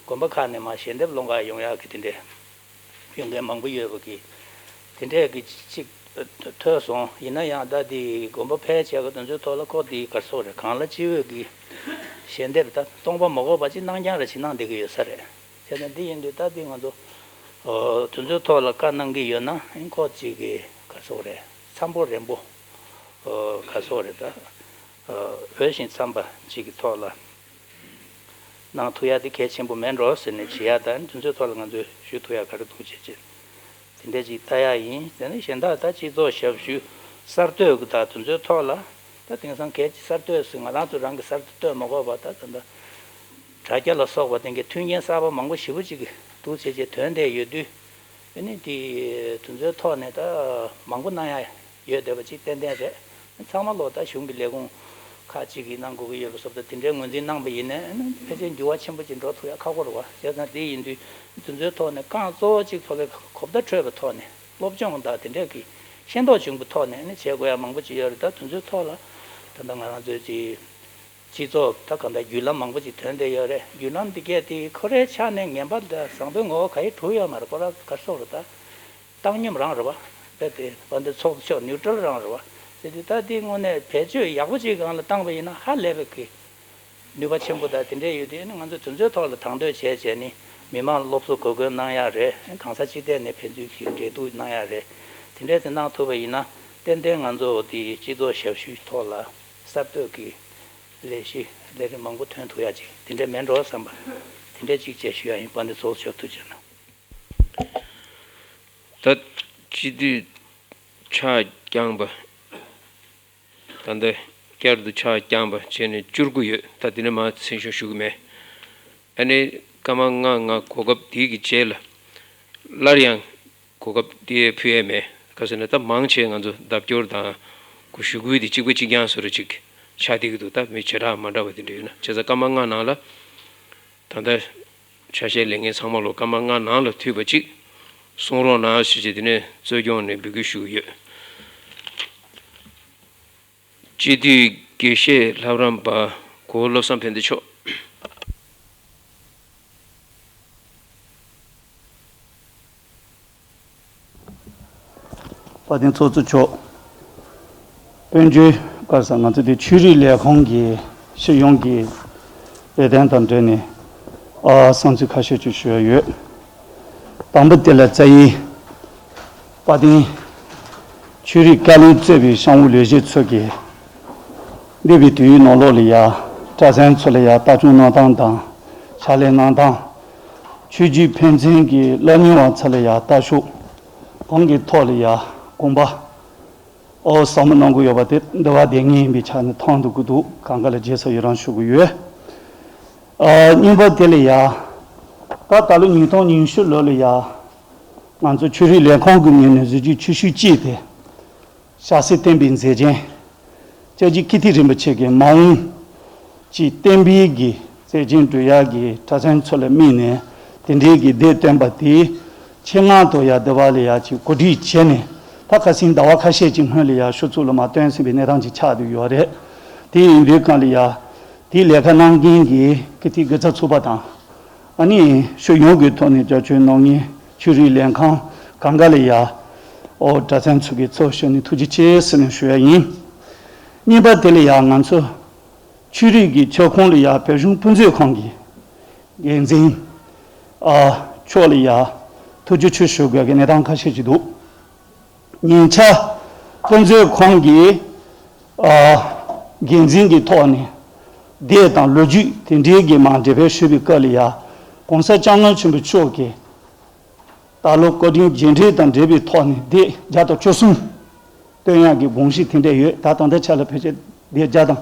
དགོན་པ་ཁག་ནས་མ་ཞལ་འདེབས་སློང་ག་ཡོང་ཡག་གི་དེ་འདྲས་ཡོང་མཁན་མང་པོ་ཡོད་པ་གི་དེ་འདྲས་གི་ཅིག་ཐོས་སོང་། ཡིན་ན་ཡང་ད་དེ་དགོན་པ་ཕལ་ཆེ་ག་དེ་ཚོའི་ཐོག་ལ་ཁོ་དེ་ག་རེ་ཟེར་རེད། གང་ལ་ཅི་འོས་གི་ཞལ་འདེབས་ད་སྟོང་པ་མ་གོ་བ་ཅིག་གནང་རྐྱང་རེ་ཅིག་གནང་བསྡད་གི་ཡོད་ས་རེད། བྱས་ཙང་འདི་ཡིན་དུས་ད་འདི་ང་ཚོ་དེ་ཚོའི་ཐོག་ལ་བཀའ་གནང་གི་ཡོད་ན་ཁོ་ཅིག་གི་ག་རེ་ཟེར་རེད། འཚམ་པོ་རན་པོ་ག་རེ་ཟེར་རེད་ད། འོས་ཤིང་འཚམས་པ་གཅིག་གི་ཐོག་ལ་གནང་ཐུབ་ཡ་དེ་གལ་ཆེན་པོ་མེད་འགྲོ་ཟེར་ནས་བྱེད་ཡ་དང་དེ་ཚོའི་ཐོག་ལ་ང་ཚོས་ཞུ་ཐུབ་ཡ་ག་རེ་འདུག་བྱས་བྱས་དེ་འདྲ་ཅིག་ལྟ་ཡ་ཡིན། དེ་ནས་གཞན་དག་ད་སྤྱི་ཚོགས་ཞབས་ཞུ་གསར་གཏོད་ཀྱི་ད་དེ་ཚོའི་ཐོག་ལ་ད་དེང་སང་གལ་ཆེ་གསར་གཏོད་ཟེར་ང་རང་ཚོ་རང་གི་གསར་གཏོད་མ་དགོས་པ་ད་ད་ད་དྲ་རྒྱ་ལ་སོགས་པ་དེང་གི་མཐུན་རྐྱེན་གསར་པ་མང་པོ་ཞེ་པོ་ཅིག་འདུག་བྱས་བྱས་ཐོན་བསྡད་ཡོད་དུས། ཨ་ནི་དེ་དེ་ཚོའི་ཐོག་ནས་ད་མང་པོ་གནང་ཡ་ཡོད་བསྡད་པ་ཅིག་ཏན་ཏན་རེད། ཚང་མ་ལོག་ད་གཞུང་གི་ལས་ཁུངས་ཁག་ཅིག་གིས་གནང་དགོས་ཀྱི་ཡོད་པ་སོགས་ད་དེ་འདྲའི་ངོས་འཛིན་གནང་པ་ཡིན་ནའི་ཨ་ནི་ཕལ་ཆེར་འགྱུར་བ་ཆེན་པོ་ཅིག་འགྲོ་ཐུབ་ཡ་ཁག་པོ་རེད་བ། བྱས་ཙང་དེ་ཡིན་དུས་དེ་ཚོའི་ཐོག་ནས་རྐང་གཙོ་བོ་གཅིག་ཕ་གི་གོ་བརྡ་འཕྲོད་པའི་ཐོག་ནས་སློབ་སྦྱོང་དང་དེ་འདྲས་ཀྱི་ཤེས་རྟོགས་བྱུང་བའི་ཐོག་ནས་ཨ་ནི་བྱེད་དགོས་ཡ་མང་པོ་ཅིག་ཡོད་རེད། ད་དེ་ཚོའི་ཐོག་ལ་ད་ལྟ་ང་རང་ཚོའི་ཅིག་སྤྱི་ཚོགས་ད་གང་ལྟར་བརྒྱུད་ལམ་མང་པོ་ཅིག་ཐོན་བསྡད་ཡོད་རེད། བརྒྱུད་ལམ་འདི་གས་དེ་ཁོ་རའི་ཆ་ནས་ངན་པ་དང་བཟང་པོའི་ངོ་བོ་ག་ཡེ་གྲུབ་ཡོད་མ་རེད། ཁོ་ར་ག་རེ་ཟེར་རེད་ད། བཏང་སྙོམས་རང་རེད་བ། རྦད་དེ་བ་འདི་ཚོགས་ཆོག་ནིའུ་ཊྲལ་རང་རེད་བ། ཟེར་དུས་ད་འདི་དངོས་གནས་བེད་སྤྱོད་ཡག་པོ་ཅིག་སྒང་ལ་བཏང་བ་ཡིན་ན་ཧ་ལས་པའི་གི་ནུས་པ་ཆེན་པོ་དང་དེ་འདྲས་ཡོད་དུས་ཨ་ནི་ང་ཚོ་དེ་ཚོའི་ཐོག་ལ་དང་དོད་བྱས་བྱས་ནི་ མི་མང་སློབ་གསོ་གོ་སྐོན་གནང་ཡག་རེད། གང་ས་ཅི་ཐད་ནས་ཕན་ཚུན་གྱི་འབྲེལ་གཏུག་གནང་ཡག་རེད། དེ་འདྲས་དེ་གནང་ཐུབ་པ་ཡིན་ན་ཏན་ཏན་ང་ཚོ་དེ་སྤྱི་ཚོགས་ཞབས་ཞུའི་ཐོག་ལ་གསར་གཏོད་ཀྱི་ལས་གཞི་ལས་རིམ་མང་པོ་ཐོན་ཐུབ་ཡག་ཅིག་དེ་འདྲས་མེད་འགྲོ་བསམ་པ་དེ་འདྲས་ཅིག་བཅས་ཞུ་ཡག་ཡིན། དཔལ་ལྡན་ཚོགས་གཙོ་མཆོག་ཐུགས་རྗེ་གནང་། ད་སྤྱི་འཐུས་ཆ་རྐྱང་པ། ད་ལྟ་བསྐྱར་དུ་ཆ་རྐྱང་པ་བྱས་ནས་བཅུ་དགུ་ཡོད། ད་འདི་ནས་མར་མཚན་ཞུ་ཞུ་གི་མེད། ཨ་ནི་སྐར་མ་ལྔ་ལྔ་གོ་སྐབས་འདི་གི་རྗེས་ལ་སླར་ཡང་གོ་སྐབས་འདི་ཕུལ་ཡས་མེད། ག་ཟེར་ན་ད་མང་ཆེ་ང་ཚོ་ལྡབ་སྐྱོར་དང་གོ་ཞུ་སྐུལ་འདི་གཅིག་པ་གཅིག་རྐྱང་བཟོ་འདྲ་ཅིག་ཆགས་བསྡད་ཀྱི་འདུག་ད་མི་བྱེ་བྲག་མ་འདྲ་བ་དེ་འདྲ་ཡོད་ན། བྱས་ཙང་སྐར་མ་ལྔ་ནང་ལ་ད་ལྟ་ཆ་ཤས་ལེན་མཁན་ཚང་མ་ལོ་སྐར་མ་ལྔ་ནང་ལ་འཐུས་པ་གཅིག་གསུང་རོགས་གནང་ཞེས་བྱས། དེ་ནས་གཙོ་སྐྱོང་ནས་འབོད་སྐུལ་ཞུ་གི་ཡོད། སྤྱི་འཐུས་དགེ་བཤེས་ལྷ་རམས་པ་གོ་བོ་བློ་བཟང་ཕན་བདེ་མཆོག་དཔལ་ལྡན་ཚོགས་གཙོ་མཆོག་དཔལ་འབྱོར་བཀའ་ཟུར། ང་ཚོ་དེ་ཆོས་རིག་ལས་ཁུངས་ཀྱི་སྤྱི་ཡོངས་ཀྱི་ལས་དོན་དང་འབྲེལ་ནས་ཨ་བསམ་ཚུལ་ཁ་ཤས་ཅིག་ཞུ་ཡ་ཡོད། དང་པོ་དེ་ལ་རྩ་ཡི་དཔལ་ལྡན་ཆོས་རིག་བཀའ་བློན་གཙོས་པའི་གཤམ་འོག་ལས་བྱེད་ཚོ་གིས་འདས་པའི་དུས་ཡུན་ནང་ལོགས་ལ་ཡ་གྲྭ་ཚང་ཚོ་ལ་ཡ་ལྟ་སྐྱོང་གནང་སྟངས་དང་ཕྱག་ལས་གནང་སྟངས། ཆོས་བརྒྱུད་ཕན་ཚུན་གྱི་སློབ་གཉེར་བ་ཚོ་ལ་ཡ་ལྟ་ཕྱོགས་གང་གི་ཐོག་ལ་ཡ་དགོངས་པ་ཨོ་ཟབ་མོ་གནང་གི་ཡོད་པ་དེ་འདི་བ་དེ་ངེས་ཡིན་པའི་ཆ་ནས་མཐོང་ཐུབ་ཀྱི་འདུག་གང་ག་ལ་རྗེས་སུ་ཡི་རང་ཞུ་གི་ཡོད། ཨ་གཉིས་པ་དེ་ལ་ཡ་ད་ད་ལོ་ཉིས་སྟོང་ཉི་ཤུ་ལོ་ལ་ཡ་ང་ཚོ་ཆོས་རིག་ལས་ཁུངས་ཀྱི་ངོས་ནས་གཟི་བརྗིད་ཆེ་ཤོས་གཅིག་དེ། ཞྭ་སེར་བསྟན་པའི་མཛེས་རྒྱན། སྐྱབས་རྗེ་ཀིརྟི་རིན་པོ་ཆེ་གི་མ་འོངས་ཀྱི་བསྟན་པའི་གི་མཛེས་རྒྱན་སྒྲོལ་ཡག་གི་གྲྭ་ཚང་ཚོ་ལ་དམིགས་ནས་དེ་འདྲའི་གི་སྡེ་བཏོན་པ་དེ་ཆེད་མངགས་ཐོག་ཡ་སྡེ་བ་ལ་ཡ་ཅིག་གོ་སྒྲིག་བྱས་ནས་ད་ཁ་སང་ཟླ་བ་ཁ་ཤས་ཀྱི་སྔོན་ལ་ཡ་ཤོག་ཚུགས་ལ་མ་བཏོན་ཟིན་པའི་གནས་སྟངས་ཅིག་ཆགས་བསྡད་ཡོད་རེད། དེ་ཡིན་དུས་གང་ལ་ཡ་དེའི་ལས་ཀ་གནང་མཁན་གྱི་ཀིརྟི་དགེ་རྩ་ཚོགས་པ་དང་། ཨ་ནི་ཤོག་ཡོངས་ཀྱི་ཐོག་ནས་རྒྱབ་སྐྱོར་གནང་མཁན་ཆོས་རིག་ལས་ཁང་གང་ག་ལ་ཡ། ཨོ་གྲྭ་ཚང་ཚོ་གི་ཚོགས་ཞུས་ནས་ཐུགས་རྗེ་ཆེ་ཟེར་ནས་ཞུ་ཡ་ཡིན། གཉིས་པ་དེ་ལ་ཡ་ང་ཚོ་ཆོས་རིག་གི་ཁྱབ་ཁོངས་ལ་ཡ་བོད་གཞུང་དཔེ་མཛོད་ཁང་གི་འགན་འཛིན་ཨ་མཆོག་ལ་ཡ་ཐུགས་རྗེ་ཆེ་ཞུ་དགོས་ཀྱི་གནས་སྟངས་ཁ་ཤས་ཅིག་འདུག་ཉེ་ཆར་དཔེ་མཛོད་ཁང་གི་ཨ་འགན་འཛིན་གྱི་ཐོག་ནས་དེབ་དང་ལོ་རྒྱུས་དེ་འདྲའི་གི་མར་འགྲེམས་སྤེལ་ཞུས་པའི་སྐབས་ལ་ཡ་༸གོང་ས་༸སྐྱབས་མགོན་ཆེན་པོ་མཆོག་གིས་ད་ལོ་བཀའ་དྲིན་རྗེས་དྲན་དང་འབྲེལ་བའི་ཐོག་ནས་དེབ་བརྒྱ་དང་བཅུ་གསུམ་བཏོན་ཡག་གི་དགོངས་གཞི་དེ་འདྲ་ཡོད། ད་ད་ལྟའི་ཆ་ལ་ཕལ་ཆེར་དེབ་བརྒྱ་དང་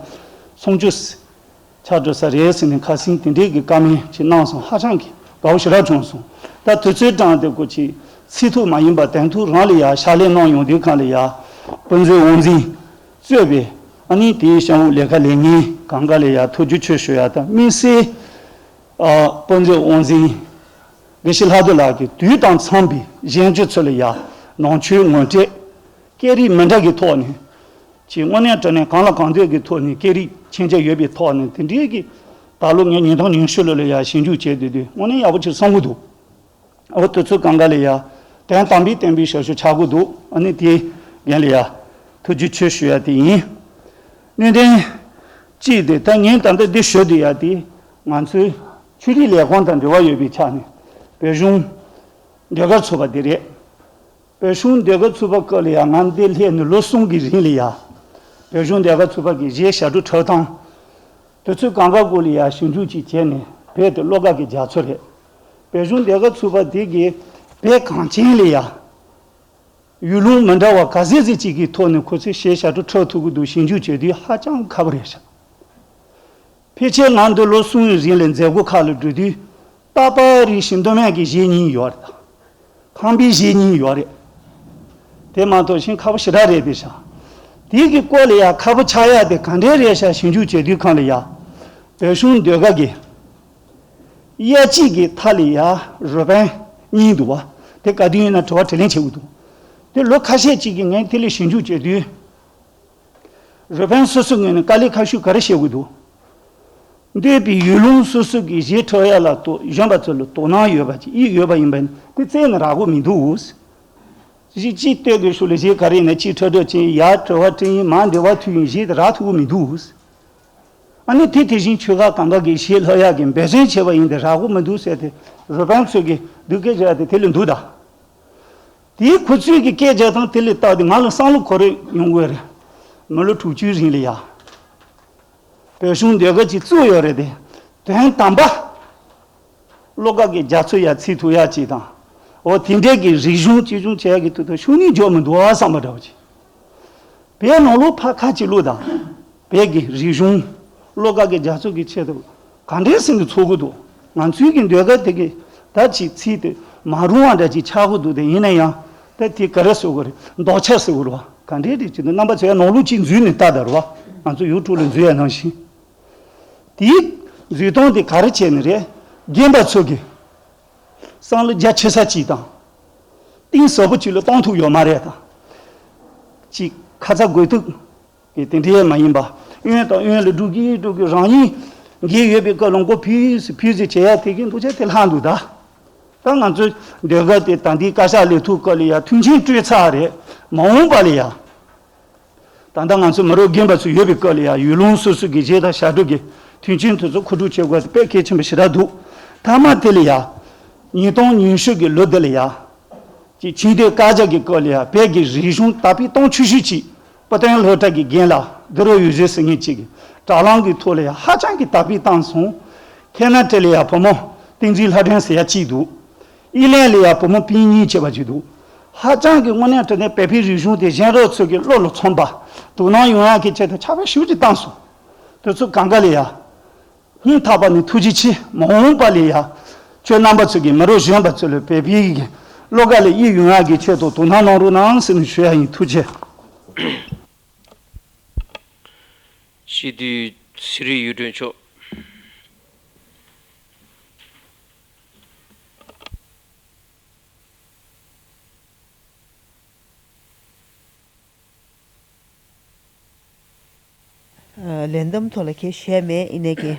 སུམ་ཅུ་ཆགས་འགྲོ་ས་རེད་ཟེར་ནས་ཁ་སང་དེ་འདྲའི་གི་བཀའ་མོལ་ཅིག་གནང་སོང་། ཧ་ཅང་གི་དགའ་བོ་ཞེ་དྲག་བྱུང་སོང་། ད་དུས་ཚོད་གྲངས་དེ་ཀོ་ཅིག་ཚིག་ཐུག་མ་ཡིན་པ་དོན་ཐུག་རང་ལ་ཡ་ཕྱག་ལས་གནང་ཡོང་དུས་གང་ལ་ཡ་དཔེ་མཛོད་དབུ་འཛིན་གཙོས་པའི་ཨ་ནི་དེའི་གཤམ་འོག་ལས་ཀ་ལས་ངན་གང་ག་ལ་ཡ་ཐུགས་རྗེ་ཆེ་ཞུ་ཡ་དང་། དམིགས་བསལ་ཨ་དཔེ་མཛོད་དབུ་འཛིན་དགེ་བཤེས་ལྷག་རྡོར་ལགས་ཀྱིས་དུས་དང་འཚམས་པའི་གཞན་སྤྱོད་ཚོ་ལ་ཡ་ནང་ཆོས་ངོ་སྤྲོད་སྐད་རིགས་མི་འདྲ་གི་ཐོག་ནས། ཅིག་དངོས་གནས་དྲང་གནས་གང་ལ་གང་འདོད་ཀྱི་ཐོག་ནས་སྐད་རིགས་མཁྱེན་རྒྱ་ཡོད་པའི་ཐོག་ནས་དེ་འདྲའི་གི་ད་ལོ་ངས་ཉིས་སྟོང་ཉི་ཤུ་ལོ་ལ་ཡ་ཞིབ་འཇུག་བྱས་བསྡད་དུས་དངོས་གནས་ཡག་པོ་ཅིག་བསམ་གྱི་འདུག་ཨོ་དུས་ཚོད་གང་ག་ལ་ཡ་དོན་དམ་པའི་བསྟན་པའི་ཞབས་ཞུ་ཆགས་ཀྱི་འདུག་ཨ་ནི་དེའི་འགན་ལ་ཡ་ཐུགས་རྗེ་ཆེ་ཞུ་ཡ་དེ་ཡིན། གནད་དོན་གཅིག་དེ་ད་ངས་ད་ལྟ་འདི་ཞུ་བསྡད་ཡ་དེ་ང་ཚོའི་ཆོས་རིག་ལས་ཁུངས་དང་འབྲེལ་བ་ཡོད་པའི་ཆ་ནས་བོད་གཞུང་ཟློས་གར་ཚོགས་པ་དེ་རེད། བོད་གཞུང་ཟློས་གར་ཚོགས་པ་སྐབས་ལ་ཡ་ང་འདི་སླེབས་ནས་ལོ་གསུམ་གྱི་རིང་ལ་ཡ། བོད་གཞུང་ཟློས་གར་ཚོགས་པ་གི་གཞས་ཞབས་བྲོ་འཁྲབ་སྟངས། དུས་ཚོད་གང་ག་སྐོར་ལ་ཡ་ཞིབ་འཇུག་ཅིག་བྱས་ནས་བོད་དེ་བློ་དགའ་གི་རྒྱ་མཚོ་རེད། བོད་གཞུང་ཟློས་གར་ཚོགས་པ་དེ་གིས་བོད་གངས་ཅན་ལ་ཡ། ཡུལ་ལུང་མི་འདྲ་བ་ག་ཚད་ཅིག་གི་ཐོག་ནས་ཁོ་ཚོས་གཞས་ཞབས་བྲོ་འཁྲབ་ཐུབ་ཀྱི་འདུག་ཞིབ་འཇུག་བྱེད་དུས་ཧ་ཅང་ཁག་པོ་རེད་ཤག་ཕལ་ཆེར་ང་འདི་ལོ་གསུམ་རིང་ལ་མཛད་སྒོ་ཁག་ལ་འགྲོ་དུས་རྟག་པར་རིགས་ཤིག་མདོ་སྨད་ཀྱི་གཞས་གཉིས་ཡོད་རེད། ཁམས་པའི་གཞས་གཉིས་ཡོད་རེད། དེ་མ་གཏོགས་གཞན་ཁག་པོ་ཞེ་དྲག་རེད་དེ་ཤག་དེ་གི་སྐོར་ལ་ཡ་ཁག་པོ་ཆགས་ཡ་དེ་ག་འདྲས་རེད་ཤག་ཞིབ་འཇུག་བྱེད་དུས་གང་ལ་ཡ། བོད་གཞུང་ཟློས་གར་གྱི་དབྱར་དཔྱིད་ཀྱི་མཐའ་ལ་ཡ་རུ་དཔོན་གཉིས་འདུག་བ། དེ་ག་དུས་ཡིན་ན་དྲི་བ་དྲིས་ལན་བྱེད་དགོས་འདུག་དེ་ལོ་ཁ་ཤས་ཅིག་གི་ངས་དེ་ལ་ཞིབ་འཇུག་བྱེད་དུས། རུ་དཔོན་སོ་སོའི་ངོས་ནས་དཀའ་ལས་ཁག་ཤོས་ག་རེ་བྱེད་དགོས་འདུག་འདས་པའི་ཡུལ་ལུང་སོ་སོ་གི་གཞས་འཁྲབ་ཡ་ལ་དོ་གཞོན་པ་ཚོ་ལ་དོ་སྣང་ཡོད་པ་ཅིག་ཡིད་ཡོད་པ་ཡིན་པ་ནི་དེ་རྩད་ནས་རག་གི་མི་འདུག་གཞས་གཅིག་སྟོད་གི་ཤུལ་ལ་གཞས་ག་རེ་ཡིན་ན་གཅིག་འཁྲབ་འཁྲབ་བྱས་ཡར་དྲི་བ་དྲིས་ཡིན་མར་འདྲི་བ་དྲིས་ཡིན་གཞས་དེ་རག་ཐུབ་ཀྱི་མི་འདུག་ཨ་ནི་དེ་དེ་བཞིན་ཆོལ་ཁ་གང་ག་གིས་ཞེ་ལྷག་ཡག་གི་འབད་བརྩོན་བྱས་པ་ཡིན་ཏེ་རག་གི་མི་འདུག་ཟེར་ཏེ་རུ་དཔོན་ཚོས་ཀྱི་སྡུག་སྐད་བརྗོད་ཡ་དེ་དེ་ལས་འདུག་ད། དེའི་ཁོ་ཚོས་ཀྱི་སྐད་ཆ་དང་དེ་ལས་བལྟས་ཏེ་ང་ལ་བསམ་བློ་འཁོར་ཡོང་གི་རེད། མི་ལོ་དྲུག་ཅུའི་རིང་ལ་ཡ། བོད་གཞུང་ཟློས་གར་ཅིག་བཙུགས་ཡོད་རེད་དེ། དོན་དམ་པ། བློ་དགའ་གི་རྒྱ་མཚོ་ཡ་ཚིག་ཐུག་ཡ་ཅིག་དང་། འོ་དེ་འདྲའི་གི་རིག་གཞུང་གཅེས་སྐྱོང་བྱེད་ཡ་གི་དུས་དུ་ཤུགས་སྣོན་འཇོག་མི་འདུག་ཨ་བསམ་པ་འདྲ་བོ་ཅིག་བོད་ནང་ལོགས་ཕར་ཁ་ཅིག་བླུགས་དང་། བོད་ཀྱི་རིག་གཞུང་། བློ་དགའ་གི་རྒྱ་མཚོ་གི་ཆེད་དུ་ག་འདྲའི་སེམས་ཀྱི་ཚོར་གི་འདུག་ང་ཚོའི་གི་ཟློས་གར་དེ་གི་ད་ཅིག་ཚིག་དེ་མ་རུང་བ་འདྲ་ཅིག་ཆགས་གི་འདུག་དེ་ཡིན་ན་ཡང་། ད་དེ་ག་རེ་ཟེར་དགོས་རེད། ལྡོག་ཆ་ཟེར་དགོས་རེད་བ། ག་འདྲའི་རེད་ཅེ་ན་རྣམ་པ་ཚོ་ཡང་ནང་ལོགས་ཅིག་འཛུལ་ནས་ལྟ་ད་རེད་བ། ང་ཚོ་ཡུ་ཊུབ་ལ་འཛུལ་ཡ་ནང་བཞིན། དེའི་འཛུལ་སྟངས་དེ་ག་རེ་བྱས་ནས་རེད། རྒན་པ་ཚོ་གི་བསམ་བློ་རྒྱ་ཆེ་ས་ཅིག་དང་། གཏིང་ཟབ་པོ་ཅིག་ལ་གཏོང་ཐུབ་ཡོད་མ་རེད་དང་། ཅིག་ཁ་ཚ་དགོས་གཏུགས་ཀྱི་དེ་འདྲའི་མ་ཡིན་པ། གཡོན་དང་གཡོན་ལ་འགྲོ་གི་འགྲོ་གི་རང་ཉིད་འགན་ཡོད་པའི་སྐབས་ལ་མགོ་ཕུད་སུ་ཕུད་སུ་བྱེད་ཡ་དེ་གི་འདུག་ཆ་དེ་ལྷག་འདུག་ད། ད་ང་ཚོའི་ཟློས་གར་དེ་ད་ལྟའི་བཀའ་ཤག་ལས་ཐུག་སྐབས་ལ་ཡ་མཐུན་རྐྱེན་སྤྲོད་ཚར་རེད། མ་འོངས་པ་ལ་ཡ། ད་ལྟ་ང་ཚོ་མི་རབས་རྒན་པ་ཚོ་ཡོད་པའི་སྐབས་ལ་ཡ་ཡུལ་ལུང་སོ་སོ་གི་གཞས་དང་ཞབས་བྲོ་གི་མཐུན་རྐྱེན་དེ་ཚོ་མཁོ་སྒྲུབ་བྱེད་དགོས་དེ་དཔེ་གལ་ཆེན་པོ་ཞེ་དྲག་འདུག་མཐའ་མ་དེ་ལ་ཡ། ཉིས་སྟོང་ཉི་ཤུ་གི་ལོ་འདི་ལ་ཡ། ཅིག་ཆིང་དུས་བཀའ་རྒྱ་གི་སྐབས་ལ་ཡ་བོད་ཀྱི་རིག་གཞུང་དར་སྤེལ་གཏོང་ཆོག་ཤེས་ཅིག་སྤོ་སྟོན་སློབ་གྲྭ་གི་རྒན་ལགས་དུ་རུ་ཡུལ་གཞིས་ཟེར་མཁན་ཅིག་གིས་དྲ་ལམ་གྱི་ཐོག་ལ་ཡ་ཧ་ཅང་གི་དར་སྤེལ་བཏང་སོང་། ཁེ་ན་ཌ་ལ་ཡ་བུ་མོ་བསྟན་འཛིན་ལྷ་སྒྲོན་ཟེར་ཡ་གཅིག་འདུག་ཨི་ལན་ལ་ཡ་བུ་མོ་པིན་གཉིས་བྱས་པ་ཅིག་འདུག་ཧ་ཅང་གི་དངོས་གནས་དྲང་གནས་བོད་པའི་རིག་གཞུང་དེ་གཞན་རབས་ཚོ་གི་བློ་ལ་ཚོམས་པ། དོ་སྣང་ཡོང་ཡག་གི་ཆེད་དུ་ཕྱག་དཔེ་ཞེ་པོ་ཅིག་བཏང་སོང་། དེ་ཚོ་གང་ག་ལ་ཡ། སྙིང་ཐག་པ་ནས་ཐུགས་རྗེ་ཆེ། མ་འོངས་པ་ལ་ཡ། ཁྱོད་རྣམ་པ་ཚོ་གི་མི་རབས་གཞོན་པ་ཚོ་ལ་བོད་པའི་གི་བློ་དཀར་ལ་དབྱེ་ཡོང་ཡག་གི་ཆེད་དུ་དོ་སྣང་གནང་རོགས་གནང་ཟེར་ནས་ཞུ་ཡ་ཡིན། ཐུགས་རྗེ་ཆེ། སྤྱི་འཐུས་ཚེ་རིང་གཡུ་སྒྲོན་མཆོག་ལས་བསྡོམས་ཐོག་ལ་གལ་ཞུ་ཡ་མེད། ཡིན་ནའི་གི་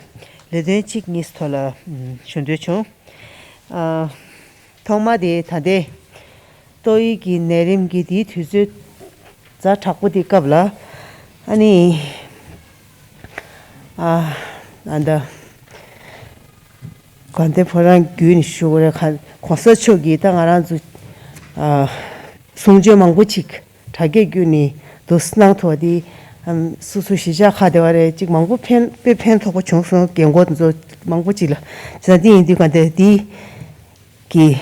ལས་དོན་གཅིག་གཉིས་ཐོག་ལ་ཞུ་འདོད་བྱུང་། ཐོག་མ་དེ་ད་ལྟའི་ཏོག་དབྱིབས་ཀྱི་ནད་རིམས་ཀྱི་དེའི་དུས་ཚོད་ཛ་དྲག་པོ་དེ་སྐབས་ལ་ཨ་ནི་ཨ་ཨ་ད་དགོན་སྡེ་ཕོ་བྲང་བརྒྱུད་ནས་ཞུ་དགོས་རེད། ཁ་གོང་ས་མཆོག་གིས་ད་ང་རང་ཚོ་ཨ་གསུང་ཆོས་མང་པོ་ཅིག་དྲ་རྒྱ་བརྒྱུད་ནས་འདུག་གནང་ཐུབ་པ་དེ་སོ་སོ་གཞིས་ཆགས་ཁག་དེ་བ་རེད་ཅིག་མང་པོ་ཕན་དཔེ་ཕན་ཐོགས་པོ་བྱུང་སོང་། རྒན་འཁོགས་དེ་ཚོ་མང་པོ་ཅིག་ལ་བྱས་ཙང་དེ་ཡིན་དུས་ག་འདི་དེ་གི་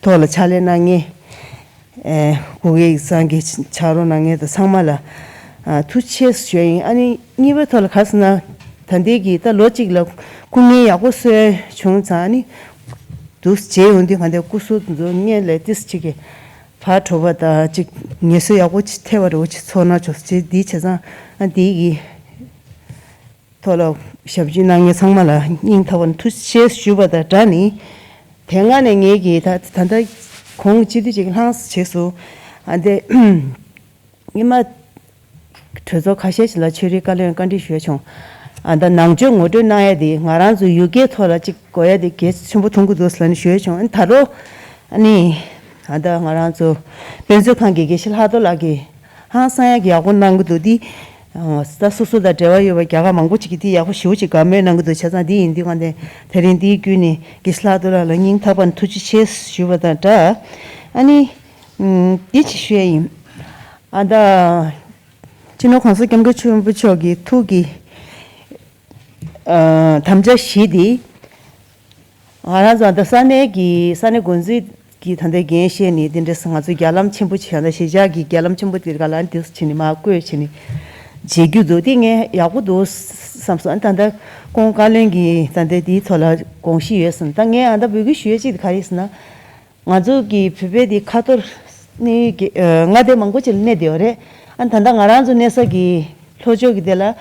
ཐོག་ལ་ཕྱག་ལས་གནང་མཁན། ཨེ། སྐུ་སྒེར་ཡིག་ཚང་གི་ཕྱག་རོགས་གནང་མཁན་དང་ཚང་མ་ལ་ཨ་ཐུགས་རྗེ་ཆེ་ཞུ་ཡ་ཡིན། ཨ་ནི་གཉིས་པའི་ཐོག་ལ་ག་རེ་ཟེར་ན། ད་ལྟའི་གི་ད་ལོ་གཅིག་ལ་སྐུ་ངལ་ཡག་པོ་གསོས་བྱུང་ཙང་ཨ་ནི་འདུག་མཇལ་ཡོང་དུས་ག་འདི་སྐུ་གཟུགས་འདུག་སྔོན་ལས་ཏིས་ཅིག་གི་ཕར་འགྲོ་བ་དང་ཅིག་ངལ་གསོ་ཡག་པོ་ཅིག་ཐེབས་པ་རེད་བ་ཅིག་ཚོར་སྣང་བྱུང་སོང་། འདི་བྱས་ཙང་ཨ་འདི་གི་ཐོག་ལ་ཞབས་ཕྱི་གནང་མཁན་ཚང་མ་ལ་སྙིང་ཐག་པ་ནས་ཐུགས་རྗེ་ཆེ་ཞུ་བ་དང་སྦྲགས་ནས། དེ་སྔ་ནས་ངེད་ཀྱིས་ད་ད་ལྟ་གོང་སྤྱི་འཐུས་ཅིག་ལྷང་བྱས་སོང་། ཨ་འདི་སྔོན་མ་གྲོས་ཚོགས་ཁ་ཤས་ཤིག་ལ་ཆོས་རིག་བཀའ་བློན་བཀའ་འདྲི་ཞུས་བྱུང་། ཨ་ད་ནང་ཆོས་ངོ་སྤྲོད་གནང་ཡ་དེ་ང་རང་ཚོ་ཡུལ་སྐད་ཐོག་ལ་ཅིག་གོ་ཡ་དེ་གལ་ཆེན་པོ་མཐོང་གི་འདུག་ལབ་ནས་ཞུས་བྱུང་། ཨ་ད་རོ་ཨ་ནི་ཨ་ད་ང་རང་ཚོ་དཔེ་མཛོད་ཁང་གི་དགེ་བཤེས་ལྷག་རྡོར་ལགས་ཀྱིས་ཧང་སང་ཡག་གི་ཡག་པོ་གནང་གི་འདུག་འདི་ཨ་ད་སོ་སོ་དང་འབྲེལ་བ་ཡོད་པ་རྒྱ་གར་མང་པོ་ཅིག་གིས་འདི་ཡག་པོ་ཞེ་པོ་ཅིག་དགའ་མོས་གནང་གི་འདུག་བྱས་ཙང་འདི་ཡིན་དུས་གང་དེ་དེ་རིང་འདིའི་བརྒྱུད་ནས་དགེ་བཤེས་ལྷག་རྡོར་ལགས་ལ་སྙིང་ཐག་པ་ནས་ཐུགས་རྗེ་ཆེ་ཞུ་བ་དང་སྦྲགས། ཨ་ནི་ཨམ་འདི་ཅིག་ཞུ་ཡ་ཡིན། ཨ་ད་སྤྱི་ནོར་༸གོང་ས་༸སྐྱབས་མགོན་ཆེན་པོ་མཆོག་གི་ཐུགས་ཀྱི་ཨ་དམ་བཅའ་བཞི་འདི། ང་རང་ཚོ་ད་ས་གནས་ཀྱི་ས་གནས་འགོ་འཛིན་གྱི་ད་ལྟའི་འགན་བཞེས་ནས་དེ་འདྲ་ང་ཚོ་རྒྱ་ལམ་ཆེན་པོ་ཅིག་ད་ལྟ་གཞིས་ཆགས་ཀྱི་རྒྱ་ལམ་ཆེན་པོ་དེ་ག་ལ་འདི་བྱས་ནས་མར་བསྐོས་བྱས་ནས་བྱེད་རྒྱུ་འདུག་དེ་ངས་ཡག་པོ་འདུག་བསམ་སོང་། ད་ལྟ་ཁོང་བཀའ་བློན་གྱིས་ད་ལྟ་དེའི་ཐོག་ལ་དགོངས་གཞི་ཡོད་ཟེར། ད་ངས་ཨ་ད་འབོད་སྐུལ་ཞུ་ཡས་ཅིག་དེ་ག་རེ་ཟེར་ན། ང་ཚོ་གི་བོད་པའི་དེ་ཁ་ཐོར་གནས་ཡུལ་གྱི་ཨ་མངའ་སྡེ་མང་པོ་ཅིག་ལ་གནས་བསྡད་ཡོད་རེད། ཨ་ད་ལྟ་ང་རང་ཚོ་གནས་ས་གི་ལྷོ་ཕྱོགས་ཀྱི་དེ་ལ་ཨ་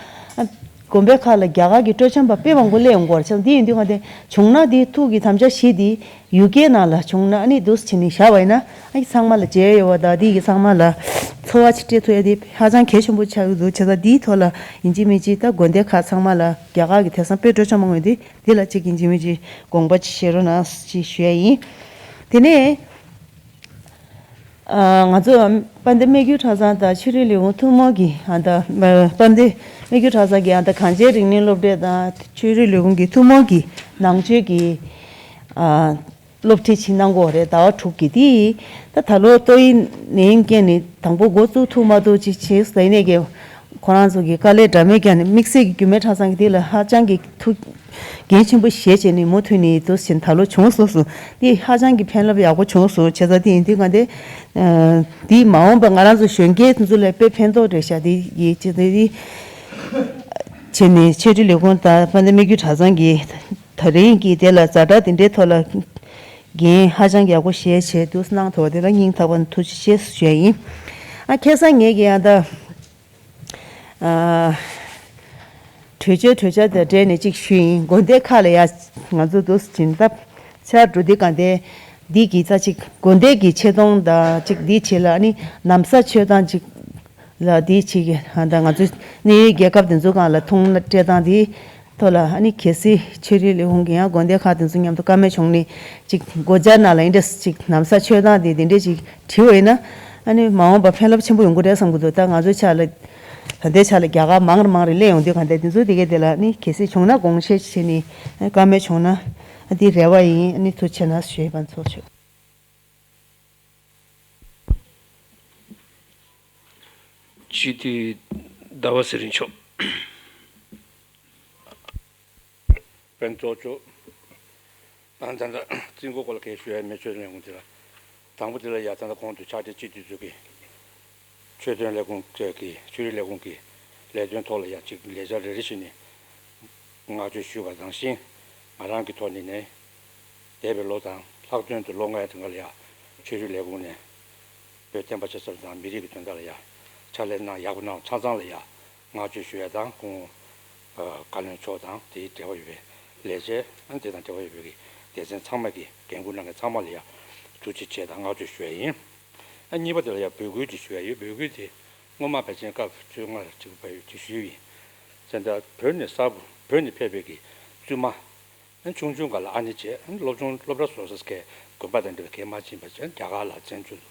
དགོན་པའི་ཁག་ལ་རྒྱ་གར་གྱི་སྤྲོ་འཆམ་པ་དཔེ་མང་པོ་སླེབས་ཡོང་གི་ཡོད་རེད། བྱས་ཙང་དེ་ཡིན་དུས་ང་དེ་བྱུང་ན་དེ་ཐུགས་ཀྱི་དམ་བཅའ་བཞི་དེ་ཡུལ་སྐད་ནང་ལ་བྱུང་ན་ཨ་ནི་འདུག་སེ་བྱས་ནས་བཞག་པ་ཡིན་ན་ཨ་ནི་ཚང་མ་ལ་མཇལ་ཡོང་བ་དང་དེ་གི་ཚང་མ་ལ་ཚོར་བ་ཅིག་སྤྲད་ཐུབ་ཡ་དེ་ཧ་ཅང་གལ་ཆེན་པོ་ཆགས་ཀྱི་འདུག་བྱས་ཙང་དེའི་ཐོག་ལ་ཡིན་གཅིག་མིན་གཅིག་ད་དགོན་སྡེ་ཁག་ཚང་མ་ལ་རྒྱ་གར་གྱི་དེང་སང་དཔེ་སྤྲོ་འཆམ་མང་བ་ཡོད་དུས། འདི་ལ་གཅིག་ཡིན་གཅིག་མིན་གཅིག་དགོངས་པ་ཅིག་བཞེས་རོགས་གནང་ཅེས་ཞུ་ཡ་ཡིན། དེ་ནས་ཨ་ང་ཚོ་དཔལ་ལྡན་སྨད་རྒྱུད་གྲྭ་ཚང་དང་ཆོས་རིག་ལས་ཁུངས་ཐུན་མོང་གི་ཨ་ད་དཔལ་ལྡན་ སྨད་རྒྱུད་གྲྭ་ཚང་གི་ཨ་ད་གངས་ཅན་རིག་གནས་སློབ་གྲྭ་དང་ཆོས་རིག་ལས་ཁུངས་ཀྱི་ཐུན་མོང་གི་ནང་ཆོས་ཀྱི་ཨ་སློབ་ཁྲིད་ཅིག་གནང་གི་ཡོད་རེད། ཟླ་བ་དྲུག་གི་དེ་ད་ད་ལོ་ཏོག་དབྱིབས་ནད་ཡམས་རྐྱེན་ནས་དང་པོ་འགོ་བཙུགས་ཐུབ་མ་ཐུབ་ཅིག་བྱས་ཟིན་ནས་ཀྱི་ཁོ་རང་ཚོ་གི་དཀའ་ལས་འདྲ་མིན་ཀྱང་ནས་དམིགས་བསལ་གྱི་རྒྱུད་སྨད་གྲྭ་ཚང་གི་དེ་ལ་ཧ་ཅང་གི་ཐུགས་འགན་ཆེན་པོ་བཞེས་བྱས་ནས་མུ་མཐུད་ནས་འདུག་སེ་ད་ལོ་བྱུང་སོང་སོང་། དེ་ཧ་ཅང་གི་ཕན་རླབས་ཡག་པོ་བྱུང་སོང་། བྱས་ཙང་དེ་ཡིན་དུས་ག་འདི་དེ་མ་འོངས་པ་ང་རང་ཚོ་གཞོན་སྐྱེས་ཚོ་ལ་དཔེ་ཕན་ཐོགས་རེད་ཤག་དེ་ཡིན་བྱས་ཙང་དེ་བྱས་ནས་ཆོས་རིག་ལས་ཁུངས་དང་དཔལ་ལྡན་སྨད་རྒྱུད་གྲྭ་ཚང་གིས་ད་རིང་གི་དེ་ལ་ཛ་དྲག་དེ་འདྲའི་ཐོག་ལ་འགན་ཧ་ཅང་ཡག་པོ་བཞེས་བྱས་འདུག་གནང་ཐུབ་པ་དེ་ལ་སྙིང་ཐག་པ་ནས་ཐུགས་རྗེ་ཆེ་ཞུ་ཡ་ཡིན། ཨ་ཁ་སང་ངེད་ཀྱི་ཡང་ད། ཨ། གྲོས་ཆོད་གྲོས་འཆར་དང་འབྲེལ་ནས་ཅིག་ཞུས་ཡིན། དགོན་སྡེ་ཁག་ལ་ཡ་ང་ཚོ་འདུག་སྦྱིན་བདག་ཆར་འགྲོ་དུས་གང་དེ་འདི་གི་ས་ཅིག་དགོན་སྡེ་གི་ཆེ་མཐོང་དང་ཅིག་འདི་བྱེད་ལ་ནི་ན་བཟའ་མཆོད་སྟངས་ཅིག་ལ་འདི་བྱེད་ཀྱི་ད་ང་ཚོ་གནས་ཡུལ་རྒྱལ་ཁབ་དེ་ཚོ་སྒང་ལ་ཐོང་སྤྲད་སྟངས་དེ། ཐོག་ལ་ཨ་ནི་གལ་སྲིད་ཆོས་རིག་ལས་ཁུངས་ཀྱི་ཡང་དགོན་སྡེ་ཁག་དེ་ཚོ་མཉམ་དུ་བཀའ་མོལ་བྱུང་ནས་ཅིག་སྒོ་བརྒྱབ་ནང་ལ་ཨིན་འདྲས་ཅིག་ན་བཟའ་མཆོད་སྟངས་དེ་དེ་འདྲས་ཅིག་བྲིས་པ་ཡིན་ན་ཨ་ནི་མ་འོངས་པ་ཕན་རླབས་ཆེན་པོ་ཡོང་གི་རེད་བསམ་གྱི་འདུག་ད་ང་ཚོའི་ཆ་ལ་ད་ལྟའི་ཆ་ལ་རྒྱ་གར་མང་རུ་མང་རུ་སླེབས་ཡོང་དུས་གང་ལྟར་དེ་ཚོ་དེ་གས་དེ་ལ་ཨ་ནི་གལ་སྲིད་བྱུང་ན་དགོངས་བཞེས་བྱས་ནས་བཀའ་མོལ་བྱུང་ན་ཨ་དེ་རེ་བ་ཡིན། ཨ་ནི་ཐུགས་རྗེ་གནང་ཞུ་ཡས་པ་ཚོགས་ཆོད། སྤྱི་འཐུས་ཟླ་བ་ཚེ་རིང་མཆོག་དཔོན་ཚོགས་གཙོ། ཨ་ད་ལྟ་རྩིས་འགོ་སྐོར་ལ་གལ་ཞུ་ཡ་མེད། ཆོས་དོན་ལས་ཁུངས་དེ་ལ། དང་པོ་དེ་ལ་ཡ་ད་ལྟ་གོང་དུ་ཕྱག་སྦྲེལ་སྤྱི་འཐུས་ཚོ་གིས་ཆོས་དོན་ལས་ཁུངས་ཀྱི་ཆོས་རིག་ལས་ཁུངས་ཀྱི་ལས་དོན་ཐོག་ལ་ཡ་གཅིག་ལས་འཆར་རེ་རེ་བཞིན་ནས་བསྔགས་བརྗོད་ཞུས་པ་ནང་བཞིན། ང་རང་གི་ཐོག་ནས་ནས་འདས་པའི་ལོ་དང་ལྷག་དོན་དུ་ལོ་ལྔའི་གྲངས་ཀ་ལ་ཡ་ཆོས་རིག་ལས་ཁུངས་ནས་བོད་བསྟན་པ་ཆབ་སྲིད་དང་མི་རིགས་ཀྱི་དོན་དག་ལ་ཡ་ཕྱག་ལས་གནང་ཡག་པོ་གནང་ཚང་ཚང་ལ་ཡ། བསྔགས་བརྗོད་ཞུ་ཡ་དང་ཁོང་། ཨ། བཀའ་བློན་མཆོག་དང་དེའི་འབྲེལ་བ་ཡོད་པའི་ལས་བྱེད། ཨ། དེ་དང་འབྲེལ་བ་ཡོད་པའི་སྡེ་ཚན་ཚང་མ་གི་འགན་འཁུར་གནང་མཁན་ཚང་མ་ལ་ཡ་ཐུགས་རྗེ་ཆེ་དང་བསྔགས་བརྗོད་ཞུ་ཡ་ཡིན། ཨ། གཉིས་པ་དེ་ལ་ཡ་འབོད་སྐུལ་ཅིག་ཞུ་ཡ་ཡོད། འབོད་སྐུལ་དེ་སྔོན་མ་ཕལ་ཆེར་སྐབས་བཅོ་ལྔ་ཅིག་བ་ཡོད་ཅིག་ཞུས་ཡིན། ཟེར་ད་བོད་ནས་གསར་བུ་བོད་ནས་ཕེབས་པའི་གི་བཙུན་མ། ཨ། ཆུང་ཆུང་སྒང་ལ་ཨ་ནེ་བྱས། ཨ། སློབ་ཆུང་སློབ་གྲྭ་སོ་སོ་སྐད་དགོན་པ་དང་འབྲེལ་བའི་སྐད་མ་ཕྱིན་པ་བྱས་རྒྱ་གར་ལ་བཙན་བྱོལ་དུ་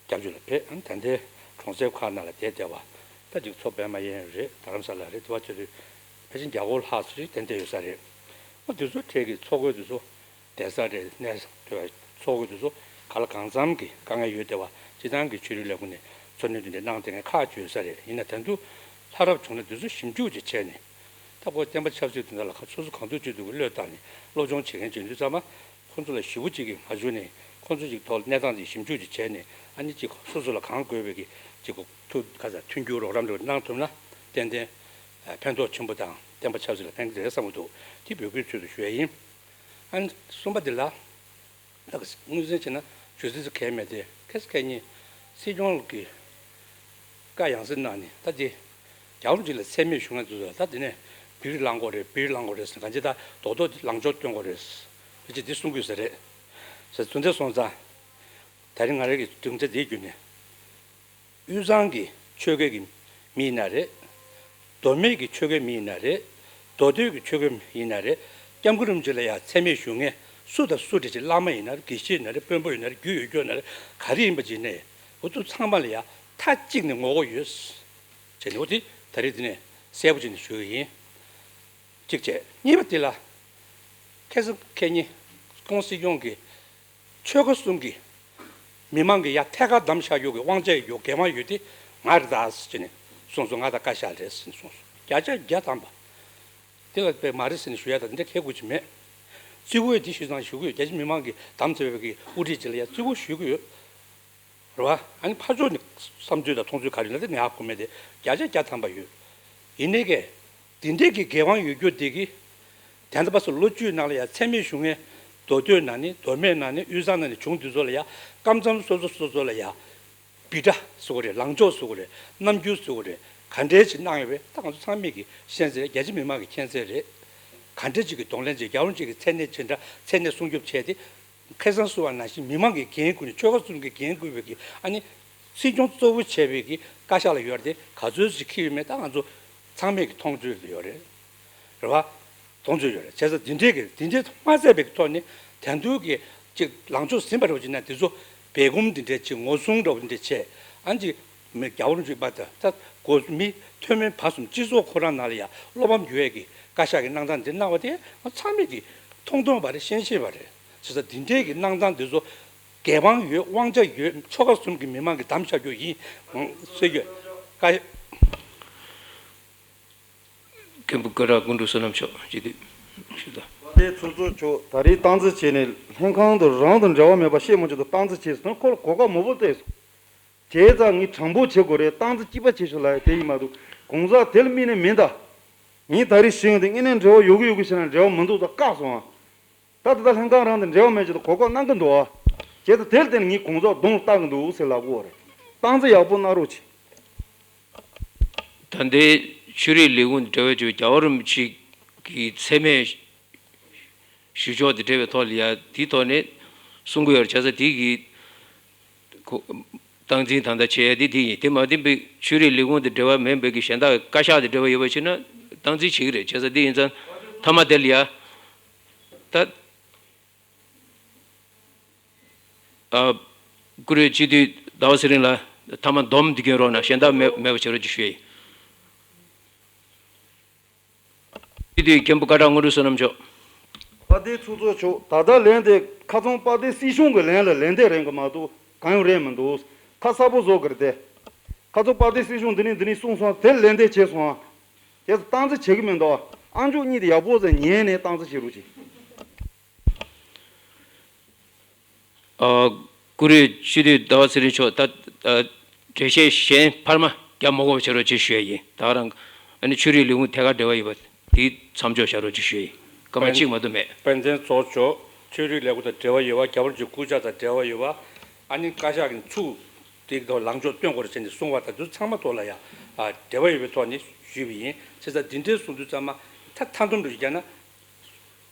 སྐྱབས་བཅོལ་ལ་ཕེབས། ཨ། ད་ལྟའི་གྲོང་གསེབ་ཁག་ནང་ལ་བསྡད་བསྡད་པ། ད་ཅིག་མཚོ་པད་མ་གཡས་གཡོན་རེད། རྡ་རམ་ས་ལ་རེད། དེ་བ་ཚོ་རེད། ཕལ་ཆེར་བརྒྱ་སྐོར་ལྷག་ཙམ་ཞིག་དེ་འདྲ་ཡོད་ས་རེད། ཨ། དེ་ཚོ་གྲས་ཀྱི་འཚོ་གོས་དེ་ཚོ་བསྡད་ས་རེད། གནས་ས་དེ་བ་འཚོ་གོས་དེ་ཚོ་ག་ལ་གང་འཚམ་གྱི་དཀའ་ངལ་ཡོད་བསྡད་པ། སྤྱིར་བཏང་གི་ཆོས་རིག་ལས་ཁུངས་ནས་འཚོ་སྣོན་དེ་འདྲ་གནང་བསྡད་མཁན་ཁག་ཅིག་ཡོད་ས་རེད། ཡིན་ན་ད་དུང་ལྷག་རབ་བྱུང་ན་དེ་ཚོ་ཞིབ་འཇུག་ཅིག་བྱས་ནས། ད་ཁོ་བསྟན་པ་ཆབ་སྲིད་དོན་དག་ལ་ཁ་སོ་སོ་གང་ཐུབ་ཅི་ཐུབ་ཀྱིས་བློས་བཏང་ནས་སློབ་སྦྱོང་བྱེད་མཁན་བྱེད་དུས་ཙམ་པ། ཁོང་ཚོ་ལ་ཞེ་པོ་ཅིག་གིས་མ་བྱུང་ནས་ཁོང་ཚོ་ཅིག་ཐོག་གནས་སྟངས་ཅིག་ཞིབ་འཇུག་ཅིག་བྱས་ནས། ཨ་ནི་ཅིག་སོ་སོ་ལ་གང་དགོས་པའི་གི་ཅིག་ཐུགས་ཁ་ཚ་མཐུན་འགྱུར་རོགས་རམ་རེ་གནང་ཐུབ་ན་ཏན་ཏན་ཕན་ཐོགས་ཆེན་པོ་དང་བསྟན་པ་ཆབ་སྲིད་ལ་ཕན་གྱི་རེད་བསམ་གྱི་འདུག་དེ་འབོད་སྐུལ་ཚུལ་དུ་ཞུ་ཡ་ཡིན། ཨ་ནི་གསུམ་པ་དེ་ལ། ད་དངོས་འཛིན་བྱས་ན་ཞུ་ཚིག་ཚོ་གལ་མེད་དེ། ཁ་སང་ཁ་ཉིན་སྲིད་སྐྱོང་གིས་བཀའ་ཡང་སེ་གནང་ནས། ད་དེ་རྒྱལ་བ་རིན་པོ་ཆེ་ལ་མཚན་སྨད་ཞུ་མཁན་དེ་ཚོ་ལ་ད་དེ་ནས་བིར་ལངས་དགོས་རེད། བིར་ལངས་དགོས་རེད་ཟེར། གང་ཅི་ད་རྡོག་རྡོག་དེ་ལངས་ཕྱོགས་སྟོན་དགོས་རེད། ཕལ་ཆེར་དེ་གསུང་དགོས་ས་རེད་ཟེར། དེ་འདྲ་སོང་ཙང་། ད་རིང་ང་རང་གི་སྒྲུང་རྩ་དེའི་བརྒྱུད་ནས། དབུས་གཙང་གི་ཆོལ་ཁའི་གི་མི་ཡིན་ན་རེད། མདོ་སྨད་ཀྱི་ཆོལ་ཁའི་མི་ཡིན་ན་རེད། མདོ་སྟོད་ཀྱི་ཆོལ་ཁའི་མི་ཡིན་ན་རེད། སྐྱབས་མགོན་རིན་པོ་ཆེ་ལ་ཡང་མཚན་སྨད་ཞུ་མཁན་སུ་དང་སུ་རེད་ཅེས། བླ་མ་ཡིན་ན་རེད། དགེ་བཤེས་ཡིན་ན་རེད། དཔོན་པོ་ཡིན་ན་རེད། རྒྱུས་ཡོད་རྒྱུ་ཡིན་ན་རེད། ག་རེ་ཡིན་པ་ཅིག་ནས་འོ་ཚོ་ཚང་མ་ལ་ཡང་མཐའ་གཅིག་ནས་ངོ་རྒོལ་ཡོད་ཅེས་ནས། འོ་དེ་ད་རེས་འདི་ནས་གསལ་པོ་བྱས་ནས་ཞུ་གི་ཡིན། གཅིག་བྱས། གཉིས་པ་དེ་ལ། ཁ་སང་ཁ་ཉིན་ཁོང་སྲིད་སྐྱོང་གིས་ཆོལ་ཁ་གསུམ་གྱི་མི་མང་གི་ཡ་ཐད་ཀར་བདམས་བཞག་རྒྱུ་གི་དབང་ཆ་ཡོད་རྒྱུ་འགན་དབང་ཡོད་དེ་ང་རེད་ད་ཟེར་ནས་གསུངས་སོང་། ང་དང་བཀའ་ཤག་རེད་ཟེར་ནས་གསུངས་སོང་། བརྒྱ་ཆ་བརྒྱ་ཐམ་པ། དེ་ལ་དཔེ་མ་རེད་ཟེར་ནས་ཞུ་ཡ་ད་དེ་འདྲ་ཁེལ་དགོས་ཀྱི་མེད། གཙོ་བོ་དེ་ཞུ་སྟངས་ཞུ་གི་ཡོད། རྒྱ་ཆེ་མི་མང་གིས་བདམས་ཐུབ་པའི་གི་དབུ་ཁྲིད་ཅིག་ལ་ཡ་གཙོ་བོ་ཞུ་གི་ཡོད། རེད་བ། ཨ་ནི་ཕར་ཕྱོགས་ནས་བསམ་ཚུལ་དང་མཐོང་ཚུལ་ག་རེ་ཡོད་ན་དེ་ངས་ཧ་གོ་མེད་དེ། བརྒྱ་ཆ་བརྒྱ་ཐམ་པ་ཡོད། ཡིན་ནའི་ཀྱེ། འདི་འདྲའི་གི་འགན་དབང་ཡོད་རྒྱུ་དེ་གི། དེ་འདྲ་པ་སོ་ལོ་བཅུའི་ནང་ལ་ཡང་མཚན་སྨད་ཞུ་མཁན་མདོ་སྟོད་ན་ནི་མདོ་སྨད་ན་ནི་དབུས་གཙང་ན་ནི་བྱུང་དུས་ཚོད་ལ་ཡང་སྐབས་མཚམས་སོ་སོ་སོ་སོ་ལ་ཡང་། བི་ཊ་ཟེར་དགོས་རེད། ལངས་ཕྱོགས་ཟེར་དགོས་རེད། རྣམ་འགྱུར་ཟེར་དགོས་རེད། ག་འདྲའི་ཅིག་གནང་ཡོད་པས་ད་ང་ཚོ་ཚང་མས་ཀྱི་ཤེས་གསལ་རེད། རྒྱ་ཆེ་མི་མང་གི་མཁྱེན་གསལ་རེད། ག་འདྲའི་ཅིག་གི་གདོང་ལེན་བྱས། རྒྱལ་བ་རིན་པོ་ཆེ་གི་མཚན་གནས་ཇི་འདྲ་མཚན་གནས་སྲུང་སྐྱོབ་བྱས་ཏེ། ཁ་སང་གསུངས་པ་ནང་བཞིན་མི་མང་གི་འགན་འཁུར་ནས་ཆོལ་ཁ་གསུམ་གྱི་འགན་འཁུར་བའི་གི་ཨ་ནི་སྲིད་སྐྱོང་གཙོ་བོ་བྱས་པའི་གི་བཀའ་ཤག་ལ་ཡོད་རེད་དེ། ག་ཚོད་ཅིག་འཁྱེར་ཡོད་མེད་ད་ང་ཚོ་ཚང་མས་ཀྱི་མཐོང་ཚོད་ཡོད་རེད། རེད་བ། མཐོང་ཚོད་ཡོད་རེད། བྱས་ཙང་འདི་འདྲའི་གི་འདི་འདྲའི་མ་བརྩད་པའི་གི་ཐོག་ནས་དོན་དུ་གི་ཅིག་ལངས་ཕྱོགས་ཟིན་པ་འདྲ་བོ་ཅིག་ན་དེ་ཚོ་སྦས་སྐུང་འདི་འདྲའི་ཅིག་ངོ་སྲུང་འདྲ་བོ་འདི་འདྲ་བྱས། ཨ་ནི་ཅིག་ མི་རྒྱལ་བ་རིན་པོ་ཆེ་པ་དང་ད་གོ་མི་མཐོ་དམན་བར་གསུམ་སྤྱི་ཚོགས་ཁོ་རང་ནང་ལ་ཡང་བློ་ཕམ་ཡོད་ཀྱི་བཀའ་ཤག་གི་གནང་སྟངས་འདི་གནང་བ་དེ་ང་ཚང་མས་ཀྱི་མཐོང་མཐོང་བ་རེད། ཤེས་ཤེས་པ་རེད། བྱས་ཙང་འདི་འདྲའི་གི་གནང་སྟངས་འདི་ཚོ་འགན་དབང་ཡོད། དབང་ཆ་ཡོད། ཆོལ་ཁ་གསུམ་གྱི་མི་མང་གིས་བདམས་བཞག་རྒྱུ་ཡིན་ཟེར་རྒྱུ། བཀའ་མཁན་པོ་ཀ་ར་སྐུ་ཕྲེང་བསོད་ནམས་མཆོག་སྤྱི་འཐུས་ཞུ་དང་། དེ་ཚོགས་གཙོ་མཆོག་ད་རེས་སྟངས་འཛིན་བྱས་ནས་ལྷན་ཁང་དུ་རང་དང་འབྲེལ་བ་མེད་པ་བཤད་མ་བྱུང་དུ་སྟངས་འཛིན་བྱས་སོང་། ཁོ་ལ་གོ་སྐབས་མང་པོ་སྟེར་སོང་། བྱས་ཙང་ངས་དྲང་པོ་བྱེད་དགོས་རེད། སྟངས་འཛིན་གཅིག་པ་བྱེད་ཤོག་ལབ་ཡ་དེ་ཡིན་མ་གཏོགས་གང་ཟག་དེ་ལ་དམིགས་ནས་མིན་ད། ངས་ད་རེས་ཞུས་ཡོང་དུས་དངོས་གནས་འབྲེལ་བ་ཡོད་གི་ཡོད་གི་བྱས་ན་འབྲེལ་བ་མི་འདུག་ད་བཀག་སོང་ཨ། ད་ད་ལྟ་ལྷན་ཁང་རང་དང་འབྲེལ་བ་མེད་ཅེས་དང་གོ་སྐབས་གནང་གི་འདུག་ཨ། བྱས་ཙང་དེར་བརྟེན་ནས་ངས་གང་ཟག་གདོང་ལྟ་གི་འདུག་ཟེར་ལབ་དགོས་རེད། སྟངས་འཛིན་ཡག་པོ་གནང་རོགས་གྱིས། ད་ལྟའི་ཆོས་རིག་ལས་ཁུངས་འབྲེལ་བ་བྱེད་པའི་རྒྱལ་བ་རིན་པོ་ཆེ་གི་མཚན་སྨད་ཞུ་ཕྱོགས་དེ་འབྲེལ་བའི་ཐོག་ལ་ཡ་དེའི་ཐོག་ནས་གསུང་གི་ཡོད་རེད། བྱས་ཙང་དེ་གི་ཁོ་སྟངས་འཛིན་ད་ལྟ་བྱས་ཡ་དེ་དེ་ཡིན། དེ་མ་བསྟན་པའི་ཆོས་རིག་ལས་ཁུངས་དེ་འབྲེལ་བ་མེད་པའི་གི་གཞན་དག་བཀའ་ཤག་དེ་འབྲེལ་བ་ཡོད་པ་ཕྱིན་ན་སྟངས་འཛིན་བྱེད་ཀྱི་རེད། བྱས་ཙང་དེ་ཡིན་ཙང་མཐའ་མ་དེ་ལ་ཡ་ད། ཨ། བཀུར་འོས་སྤྱི་འཐུས་ཟླ་བ་ཚེ་རིང་ལགས་མཐའ་མ་སྡོམ་འདི་གྱོན་རོགས་གནང་། གཞན་དག་མེད་མེད་པ་བྱེད་རོགས་ཅེས་ཞུ་ཡ་ཡིན། སྤྱི་འཐུས་མཁན་པོ་ཀ་བྲག་དངོས་གྲུབ་བསོད་ནམས་མཆོག་དཔལ་ལྡན་ཚོགས་གཙོ་མཆོག་ད་ལྟ་ལན་དེ་ཁ་ཚང་དཔལ་ལྡན་སྲིད་གཞུང་གི་ལན་ལ་ལན་འདེབས་རན་གི་མ་གཏོགས་གང་ཡང་རན་མི་འདུག་ཁ་གསལ་པོ་བཟོ་དགོས་རེད་དེ། ཁ་ཚང་དཔལ་ལྡན་སྲིད་གཞུང་འདི་ནས་འདི་ནས་གསུངས་སོང་། དེར་ལན་འདེབས་བྱས་སོང་ཨ། དེ་སྟངས་འཛིན་བྱེད་གི་མི་འདུག་ཨ་མཆོག་གཉིས་དེ་ཡག་པོ་ཟེར་ཉན་ནས་སྟངས་འཛིན་བྱེད་རོགས་གྱིས། ཨ། བཀུར་འོས་སྤྱི་འཐུས་ཟླ་བ་ཚེ་རིང་མཆོག་ད་ཨ། འགྲེལ་བཤད་གཞན་འཕར་མ་རྒྱབ་མ་དགོས་པ་བྱེད་རོགས་ཅེས་ཞུ་ཡ་ཡིན། ད་ག་རང་ཨ་ནི་ཆོས་རིག་ལས་ཁུངས་ཐད་ཀར་འབྲེལ་བ་ཡོད་པ་དེ་མཚམས་འཇོག་བྱ་རོགས་ཅེས་ཞུ་ཡ་ཡིན། སྐར་མ་གཅིག་མ་གཏོགས་མེད། དཔལ་ལྡན་ཚོགས་གཙོ་མཆོག་ཆོས་རིག་ལས་ཁུངས་དང་འབྲེལ་བ་ཡོད་པ། རྒྱལ་བ་རིན་པོ་ཆེའི་སྐུ་ཕྱག་དང་འབྲེལ་བ་ཡོད་པ། ཨ་ནི་བཀའ་ཤག་གི་ཚུགས་དེ་དང་ལངས་ཕྱོགས་སྟོན་དགོས་རེད་ཟེར་ནས་གསུངས་པ་དང་དེ་ཚང་མ་ཐོག་ལ་ཡང་ཨ་འབྲེལ་བ་ཡོད་པའི་ཐོག་ནས་ཞུས་པ་ཡིན། བྱས་ཙང་འདི་འདྲའི་གསུང་དུས་ཙམ་མ་ད་མཐའ་སྡོམ་རེ་བརྒྱབ་ན།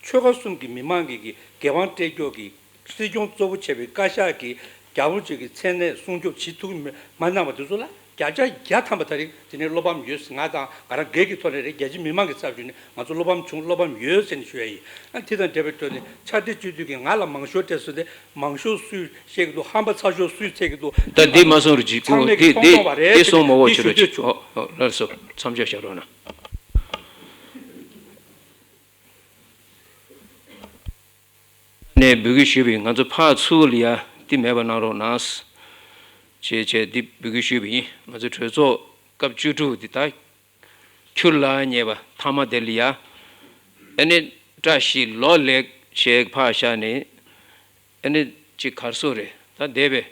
ཆོལ་ཁ་གསུམ་གྱི་མི་མང་གི་གི་འགན་དབང་སྤྲད་ཀྱོག་གི་སྲིད་སྐྱོང་གཙོ་བོ་བྱས་པའི་བཀའ་ཤག་གིས་རྒྱལ་པོ་ཅིག་གི་མཚན་གནས་སྲུང་སྐྱོབ་བྱེད་ཐུབ་མ་གནང་བ་དེ་ཚོ་ལ་བརྒྱ་ཆ་བརྒྱ་ཐམ་པ་ད་རེས་དེ་ནས་བློ་ཕམ་ཡོད། ང་དང་ང་རང་སྒེར་གྱི་ཐོག་ནས་རེད། རྒྱལ་སྤྱིའི་མི་མང་གི་ཚབ་ཞུས་ནས་ང་ཚོ་བློ་ཕམ་བྱུང་། བློ་ཕམ་ཡོད་ཟེར་ནས་ཞུ་ཡ་ཡིན། ཨ་དེ་དང་འབྲེལ་བའི་ཐོག་ནས་ཕྱག་སྦྲེལ་སྤྱི་འཐུས་ཀྱིས་ང་ལ་མང་ཤོས་སྤྲད་སོང་སྟེ་མང་ཤོས་སུས་བཤད་ཀྱི་འདུག་ཧམ་པ་ཚ་ཤོས་སུས་འཚལ་གྱི་འདུག་ད་འདི་མ་གསུང་རོགས་གྱིས། ཚང་མས་ཀྱིས་མཐོང་མཐོང་བ་རེད། དེ་གསུང་མ་དགོས་བྱེད་རོགས་གྱིས། ཨོ་ཨོ་ལགས་སོ། མཚམས་འཇོག་བྱ་རོགས་གནང་། ནས་འབོད་སྐུལ་ཞུས་པ་ཡིན། ང་ཚོ་ཕར་ཚུར་ལ་ཡ་འདི་མེད་པ་གནང་རོགས་གནང་། བྱས་བྱས་འདི་འབོད་སྐུལ་ཞུས་པ་ཡིན། ང་ཚོ་གྲོས་ཚོགས་སྐབས་བཅུ་དྲུག་འདི་ད་ཁྱུར་ལ་ཉེ་བ་མཐའ་མ་དེ་ལ་ཡ་ཨ་ནི་བཀྲ་ཤིས་ལོ་ལེགས་བྱས་ཕར་བཞག་ནས་ཨ་ནི་ཅིག་གར་སོང་རེད། ད་འདས་པའི་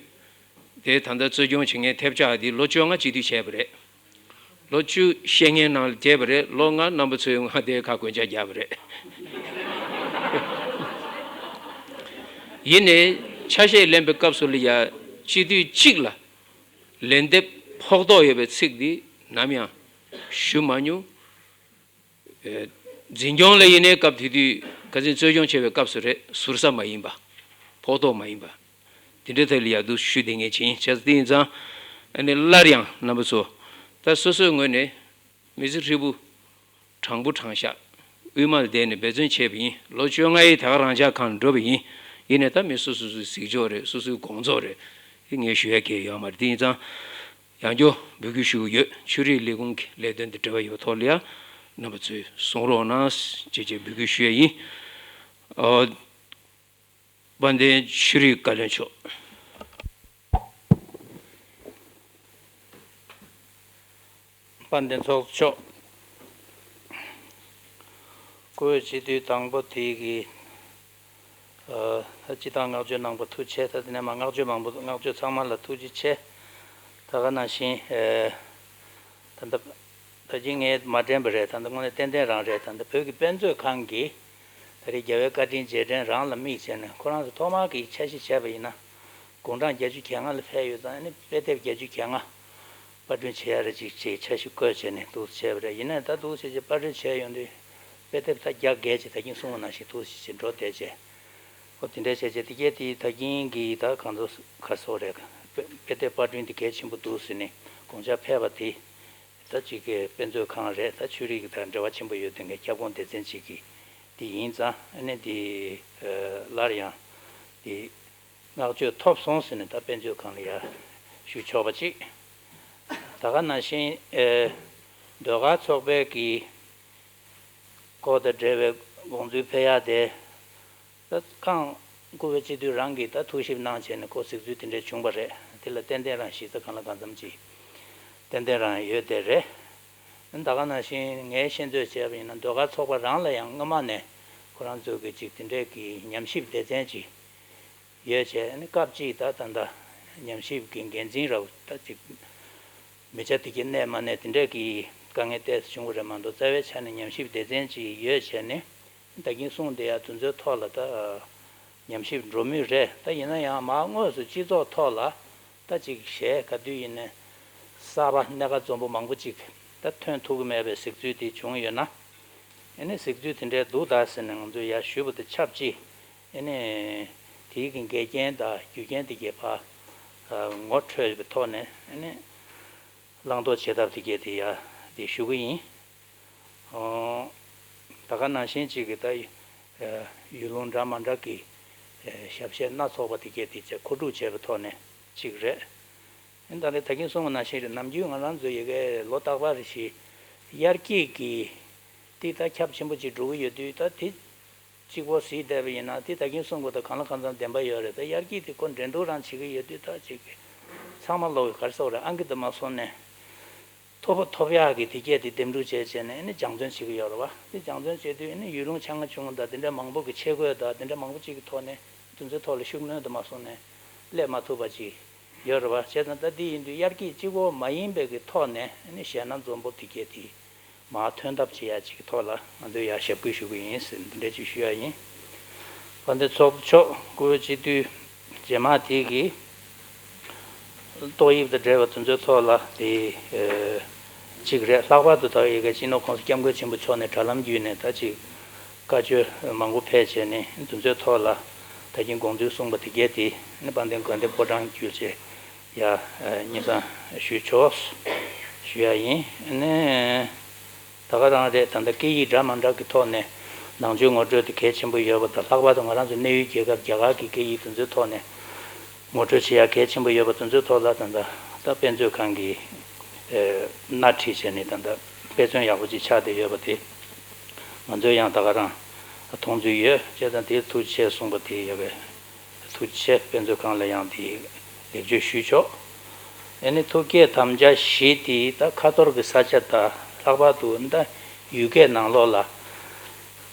དེ་ད་ལྟ་གཙོ་སྐྱོང་བྱེད་མཁན་ཐེབས་ཆག་འདི་ལོ་བཅོ་ལྔ་སྤྱི་འཐུས་བྱས་པ་རེད། ལོ་བཅུ་བཤད་མཁན་ནང་ལ་བསྡད་པ་རེད། ལོ་ལྔ་རྣམ་པ་ཚོས་ང་དེའི་ཁ་གོན་ཆ་རྒྱག་པ་རེད། ཡིན་ནའི་ཆ་ཤས་ལེན་པའི་སྐབས་སུ་ལ་ཡ་སྤྱི་འཐུས་གཅིག་ལ་ལན་འདེབས་ཕོག་ཐུག་ཡོད་པའི་ཚིག་འདི་ནམ་ཡང་ཞུ་མ་མྱོང་། ཨེ། འཛིན་སྐྱོང་ལ་ཡིན་ནའི་སྐབས་དེ་དུས་ཁ་སང་གཙོ་སྐྱོང་བྱས་པའི་སྐབས་སུ་རེད། ཟུར་ཟ་མ་ཡིན་པ། ཕོག་ཐུག་མ་ཡིན་པ། དེ་འདྲའི་ཐད་ལ་ཡ་འདུག་ཞུ་བསྡད་མཁན་ཅིག་ཡིན། བྱས་ཙང་དེ་ཡིན་ཙང་ཨ་ནི་སླར་ཡང་རྣམ་པ་ཚོ་ད་སོ་སོའི་ངོས་ནས་མི་ཚེ་ཧྲིལ་པོ་དྲང་པོ་དྲང་བཞག་དབུས་མ་ལ་བསྡད་ནས་འབད་བརྩོན་བྱས་པ་ཡིན། ལོ་བཅོ་ལྔ་ཡི་ད་ག་རང་འཇགས་ཁང་འགྲོ་བ་ཡིན། ཡིན་ནའི་ད་མི་སོ་སོ་སོའི་གཟིགས་ཕྱོགས་རེད། སོ་སོའི་དགོངས་རྫོགས་རེད། དེ་ངས་ཞུ་ཡ་གང་ཡང་ཡོད་མ་རེད། དེ་ཡིན་ཙང་། ཡང་བསྐྱར་འབོད་སྐུལ་ཞུ་གི་ཡོད། ཆོས་རིག་ལས་ཁུངས་ཀྱི་ལས་དོན་དང་འབྲེལ་བ་ཡོད་ཐོག་ལ་ཡང་རྣམ་པ་ཚོས་གསུང་རོགས་གནང་ཞེས་བཅས་འབོད་སྐུལ་ཞུ་ཡས་ཡིན། ཨོ། དཔལ་ལྡན་ཆོས་རིག་བཀའ་བློན་མཆོག་དཔལ་ལྡན་ཚོགས་གཙོ་མཆོག་བཀུར་འོས་སྤྱི་འཐུས་དང་པོ་དེ་གི་ཨ། སྤྱི་བཏང་བསྔགས་བརྗོད་གནང་པ་ཐུགས་རྗེ་ཆེ། ད་དེ་ནས་མ་བསྔགས་བརྗོད་མང་པོ། བསྔགས་བརྗོད་ཚང་མ་ལ་ཐུགས་རྗེ་ཆེ། ད་ག་ནང་བཞིན་ཨེ། ད་ལྟ་ད་གིན་ངས་མ་དྲན་པ་རེད། ད་ལྟ་དངོས་གནས་ཏན་ཏན་རང་རེད། ད་ལྟ་བོད་ཀྱི་དཔེ་མཛོད་ཁང་གིས་ད་རེས་རྒྱལ་བའི་བཀའ་དྲིན་རྗེས་དྲན་རང་ལ་དམིགས་བྱས་ནས་ཁོ་རང་ཚོ་ཐོག་མར་གྱི་འཆར་གཞི་བྱས་པ་ཡིན་ན། དགུང་གྲངས་བརྒྱད་ཅུ་གྱ་ལྔ་ལ་ཕེབས་ཡོད་ཙང་ཨ་ནི་དཔེ་དེབ་བརྒྱད་ཅུ་གྱ་ལྔ་པར་སྐྲུན་བྱེད་ཡ་རེད་ཅིག་ཅེས་འཆར་གཞི་བཀོད་བྱས་ནས་འདུག་སེ་བྱས་པ་རེད། ཡིན་ནའི་ད་འདུག་སེ་བྱས་པར་སྐྲུན་བྱས་ཡོང་དུས་དཔེ་དེབ་ད་བརྒྱ་བརྒལ་ཅིག་ད་གིན་གསུངས་པ་ནང་བཞིན་འདུག་སེ་བྱས་འགྲོ་བསྡད་བྱས། ཨོ་དེ་འདྲ་བྱས་བྱས་དེ་གས་དེ་ད་གིན་གྱི་ད་གང་ཚོ་ག་སོགས་རེད། དཔེ་དཔེ་དེབ་པར་སྐྲུན་དེ་གལ་ཆེན་པོ་འདུག་ཟེར་ནས་དགོངས་འཆར་ཕེབས་པ་དེ་ད་ཅིག་གི་དཔེ་མཛོད་ཁང་རེད། ད་ཆོས་རིག་གི་ད་འབྲེལ་བ་ཆེན་པོ་ཡོད་དེ་ངའི་ཁྱབ་ཁོངས་སྡེ་ཚན་ཅིག་གི་དེ་ཡིན་ཙང་ཨ་ནི་དེ་སླར་ཡང་དེ་བསྔགས་བརྗོད་ཐོབ་སོང་ཟེར་ནས་ད་དཔེ་མཛོད་ཁང་ལ་ཡར་ཞུ་ཆོག་པ་ཅིག་ད་ག་ནང་བཞིན་ཨེ་ཟློས་གར་ཚོགས་པའི་གི་སྐོར་དང་འབྲེལ་བའི་དགོངས་ཚུལ་ཕེབས་ཡག་དེ། ད་ཁང་བཀུར་འོས་སྤྱི་འཐུས་རང་གིས་ད་ཐུགས་ཞིབ་གནང་བྱས་ནས་ཁོ་གཟིགས་ཚུལ་དེ་འདྲ་བྱུང་བ་རེད། དེ་ལ་ཏན་ཏན་རང་གཞི་རྩ་གང་ལ་གང་འཚམ་ཅིག་ཏན་ཏན་རང་ཡོད་དེ་རེད། ད་ག་ནང་བཞིན་ངས་ཤེས་ཚོད་བྱས་པ་ཡིན་ན་ཟློས་གར་ཚོགས་པ་རང་ལ་ཡང་སྔོན་མ་ནས་ཁོ་རང་ཚོས་གི་ཅིག་དེ་འདྲའི་གི་ཉམས་ཞིབ་སྡེ་ཚན་ཅིག་ཡོད་བྱས་ནས་སྐབས་གཅིག་ད་ད་ལྟ་ཉམས་ཞིབ་ཀྱི་འགན་འཛིན་ར་བ་ད་ཅིག་མི་ཆ་དེ་གི་གནས་མ་གནས་དེ་འདྲས་ཀྱི་དཀའ་ངལ་ཏོག་ཙམ་བྱུང་བ་རེད་མ་གཏོགས་རྩ་བའི་ཆ་ནས་ཉམས་ཞིབ་སྡེ་ཚན་ཅིག་ཡོད་བྱས་ནས་ད་གིན་གསུངས་བསྡད་ཡ་དེ་ཚོའི་ཐོག་ལ་ད་ཉམས་ཞིབ་འགྲོ་མུས་རེད། ད་ཡིན་ན་ཡང་མར་དངོས་སུ་སྤྱི་ཚོགས་ཐོག་ལ་ད་ཅིག་གཞས་ག་དུས་ཡིན་ནའི་གསར་པ་སྣ་ཁ་འཛོམས་པོ་མང་པོ་ཅིག་ད་ཐོན་ཐུབ་ཀྱི་མེད་པའི་གཟིགས་ཚུལ་དེ་བྱུང་ཡོད་ན། ཨ་ནི་གཟིགས་ཚུལ་དེ་འདྲའི་འདུག་ད་ཟེར་ནས་ང་ཚོས་ཡར་ཞུས་པ་དང་ཆབས་ཅིག་ཨ་ནི་དེའི་གི་འགལ་རྐྱེན་དང་རྒྱུ་རྐྱེན་དེ་གའི་ཕར་ངོ་འཕྲོད་པའི་ཐོག་ནས་ཨ་ནི་བླང་དོར་བྱེད་ཐབས་དེ་གའི་དེ་ཡར་དེ་ཞུ་གི་ཡིན། ཨོ། ད་ག་ནང་བཞིན་ཅིག་གི་ད་ཡུལ་ལུང་འདྲ་མ་འདྲ་གི་ཞབས་གཞས་སྣ་ཚོགས་པ་དེ་གའི་དེ་བཅས་མཁོ་སྒྲུབ་བྱས་པའི་ཐོག་ནས་ཅིག་རེད། ཨེ་ད་ལྟ་ད་གིན་གསུངས་པ་ནང་བཞིན་རེད། ནམ་རྒྱུན་ང་རང་ཚོ་ཡ་གི་ལོ་རྟག་པར་རེ་བཞིན་དབྱར་སྐྱིད་ཀྱི་དེ་ད་ཁྱབ་ཆེན་པོ་ཅིག་འགྲོ་གི་ཡོད་དུས་ད་དེ་གཅིག་པོ་གཟིགས་བསྡད་པ་ཡིན་ན་དེ་ད་གིན་གསུངས་པ་དང་གང་ལ་གང་འཚམ་བདེན་པ་ཡོད་རེད། ད་དབྱར་སྐྱིད་དེ་ཁོ་འགྲན་བསྡུར་རང་བྱེད་ཀྱི་ཡོད་དུས་ད་ཅིག་ཚང་མ་ལོག་གི་ག་རེ་ཟེར་དགོས་རེད། ཨང་ཀི་དུ་མ་སོང་ནས་ཐོབ་པ་ཐོབ་ཡག་གི་དེ་གས་དེ་འདེམས་སྒྲུག་བྱས་བྱས་ནས་ཨ་ནི་སྦྱང་བརྩོན་བྱེད་ཀྱི་ཡོད་རེད་བ། དེ་སྦྱང་བརྩོན་བྱེད་དུས་ཨ་ནི་ཡུལ་ལུང་ཆ་ང་ཆུང་ངུ་དང་དེ་འདྲ་མང་པོ་གི་ཆས་གོས་དང་དེ་འདྲ་མང་པོ་ཅིག་གི་ཐོག་ནས་དེ་ཚོའི་ཐོག་ལ་ཤུགས་སྣོན་དུ་མ་སོང་ནས་སླེབས་མ་ཐུབ་པ་ཅིག་ཡོད་རེད་བ། བྱས་ཙང་ད་འདི་ཡིན་དུས་དབྱར་སྐྱིད་གཅིག་པོ་མ་ཡིན་པའི་གི་ཐོག་ནས་ཨ་ནི་གཞས་སྣ་འཛོམས་པོ་དེ་གས་དེ་མར་ཐོན་ཐབས་བྱེད་ཡ་ཅིག་གི་ཐོག་ལ་ང་ཚོས་ཡར་ཞབས་སྐུལ་ཞུ་གི་ཡིན་ཟེར་འདི་འདྲ་ཅིག་ཞུ་ཡ་ཡིན། དཔལ་ལྡན་ཚོགས་གཙོ་མཆོག་བཀུར་འོས་སྤྱི་འཐུས་རྗེས་མ་དེ་གིས་ཏོག་དབྱིབས་དང་འབྲེལ་བ་དེ་ཚོའི་ཐོག་ལ་དེ་གཅིག་རེད། ལྷག་པར་དུ་ད་ཡ་གི་སྤྱི་ནོར་༸གོང་ས་༸སྐྱབས་མགོན་ཆེན་པོ་མཆོག་ནས་དྲ་ལམ་བརྒྱུད་ནས་ད་ཅིག་བཀའ་ཆོས་མང་པོ་ཕེབས་བྱས་ནས་དེ་ཚོའི་ཐོག་ལ་ད་གིན་དགོངས་ཚུལ་གསུངས་པ་དེ་གས་དེ་ནི་དཔལ་ལྡན་དགའ་ལྡན་ཕོ་བྲང་བརྒྱུད་བྱས་ཡ་སྙན་སེང་ཞུས་ཆོག་ཞུ་ཡ་ཡིན། ནི་ད་ག་རང་རེད། ད་ལྟ་སྐད་ཡིག་འདྲ་མ་འདྲ་གི་ཐོག་ནས་ནང་ཆོས་ངོ་སྤྲོད་དེ་གལ་ཆེན་པོ་ཡོད་པ་དང་། ལྷག་པར་དུ་ང་རང་ཚོ་གནས་ཡུལ་རྒྱལ་ཁབ་རྒྱ་གར་གྱི་སྐད་ཡིག་དེ་ཚོའི་ཐོག་ནས་ངོ་སྤྲོད་བྱེད་ཡ་གལ་ཆེན་པོ་ཡོད་པ་དེ་ཚོའི་ཐོག་ལ་ད་ལྟ་ད་དཔེ་མཛོད་ཁང་གི་སྣེ་ཁྲིད་བྱས་ནས་ད་ལྟ་དཔེ་མཚོན་ཡག་པོ་ཅིག་ཆགས་བསྡད་ཡོད་པ་དེ་ང་ཚོས་ཡང་ད་ག་རང་མཐོང་ཚུལ་ཡོད། བྱས་ཙང་དེ་ཐུགས་རྗེ་ཆེ་གསུངས་པ་དེ་ཡོད་པས། ཐུགས་རྗེ་ཆེ། དཔེ་མཛོད་ཁང་ལ་ཡང་དེ་ལེགས་བཅོས་ཞུས་ཆོག་ཨ་ནི་ཐུགས་བསྐྱེད་དམ་བཅའ་བཞི་དེ་ད་ཁ་ཐོར་གྱི་ས་ཆ་དང་། ལྷག་པར་དུ་ད་ཡུལ་སྐད་ནང་ལོགས་ལ་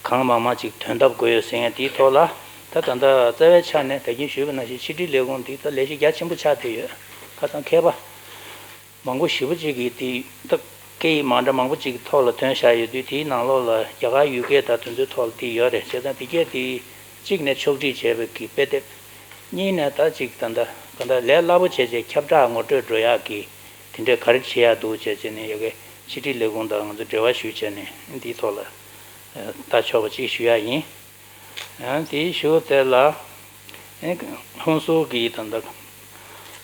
གང་མང་མང་ཅིག་ཐོན་ཐབས་དགོས་ཡོད་ཟེར་མཁན་དེའི་ཐོག་ལ་ད་ད་ལྟ་རྩ་བའི་ཆ་ནས་ད་གིན་ཞུས་པ་ནང་བཞིན་ཕྱི་དྲིལ་ལས་ཁུངས་དེ་ད་ལས་གཞི་རྒྱ་ཆེན་པོ་ཆགས་བསྡད་ཡོད། ཁ་སང་མཁས་པ་མང་པོ་ཞེ་པོ་ཅིག་གིས་དེ་ད་སྐད་ཡིག་མ་འདྲ་མང་པོ་ཅིག་གི་ཐོག་ལ་ཐོན་བཞག་ཡོད་དུས། དེའི་ནང་ལོགས་ལ་རྒྱ་གར་ཡུལ་སྐད་དང་དེ་ཚོའི་ཐོག་ལ་དེ་ཡོད་རེད། བྱས་ཙང་དེ་གས་དེ་གཅིག་ནས་ཕྱོགས་སྒྲིག་བྱས་པའི་གི་དཔེ་དེབ། གཉིས་ནས་ད་ཅིག་ད་ལྟ་ད་ལྟ་ལས་སླ་པོ་བྱས་བྱས་ཁྱབ་བསྒྲགས་ངོ་སྤྲོད་འགྲོ་ཡག་གི་དེ་འདྲའི་ག་རེ་བྱེད་ཡག་འདུག་བྱས་བྱས་ནས་ཡ་གི་ཕྱི་དྲིལ་ལས་ཁུངས་དང་ང་ཚོ་འབྲེལ་བ་ཞུས་བྱས་ནས་འདིའི་ཐོག་ལ་ལྟ་ཆོག་པ་ཅིག་ཞུ་ཡག་ཡིན། ཡང་དེའི་གཞུག་དེ་ལ་ཨེ་ཧུན་སུར་གྱིས་ད་ལྟ་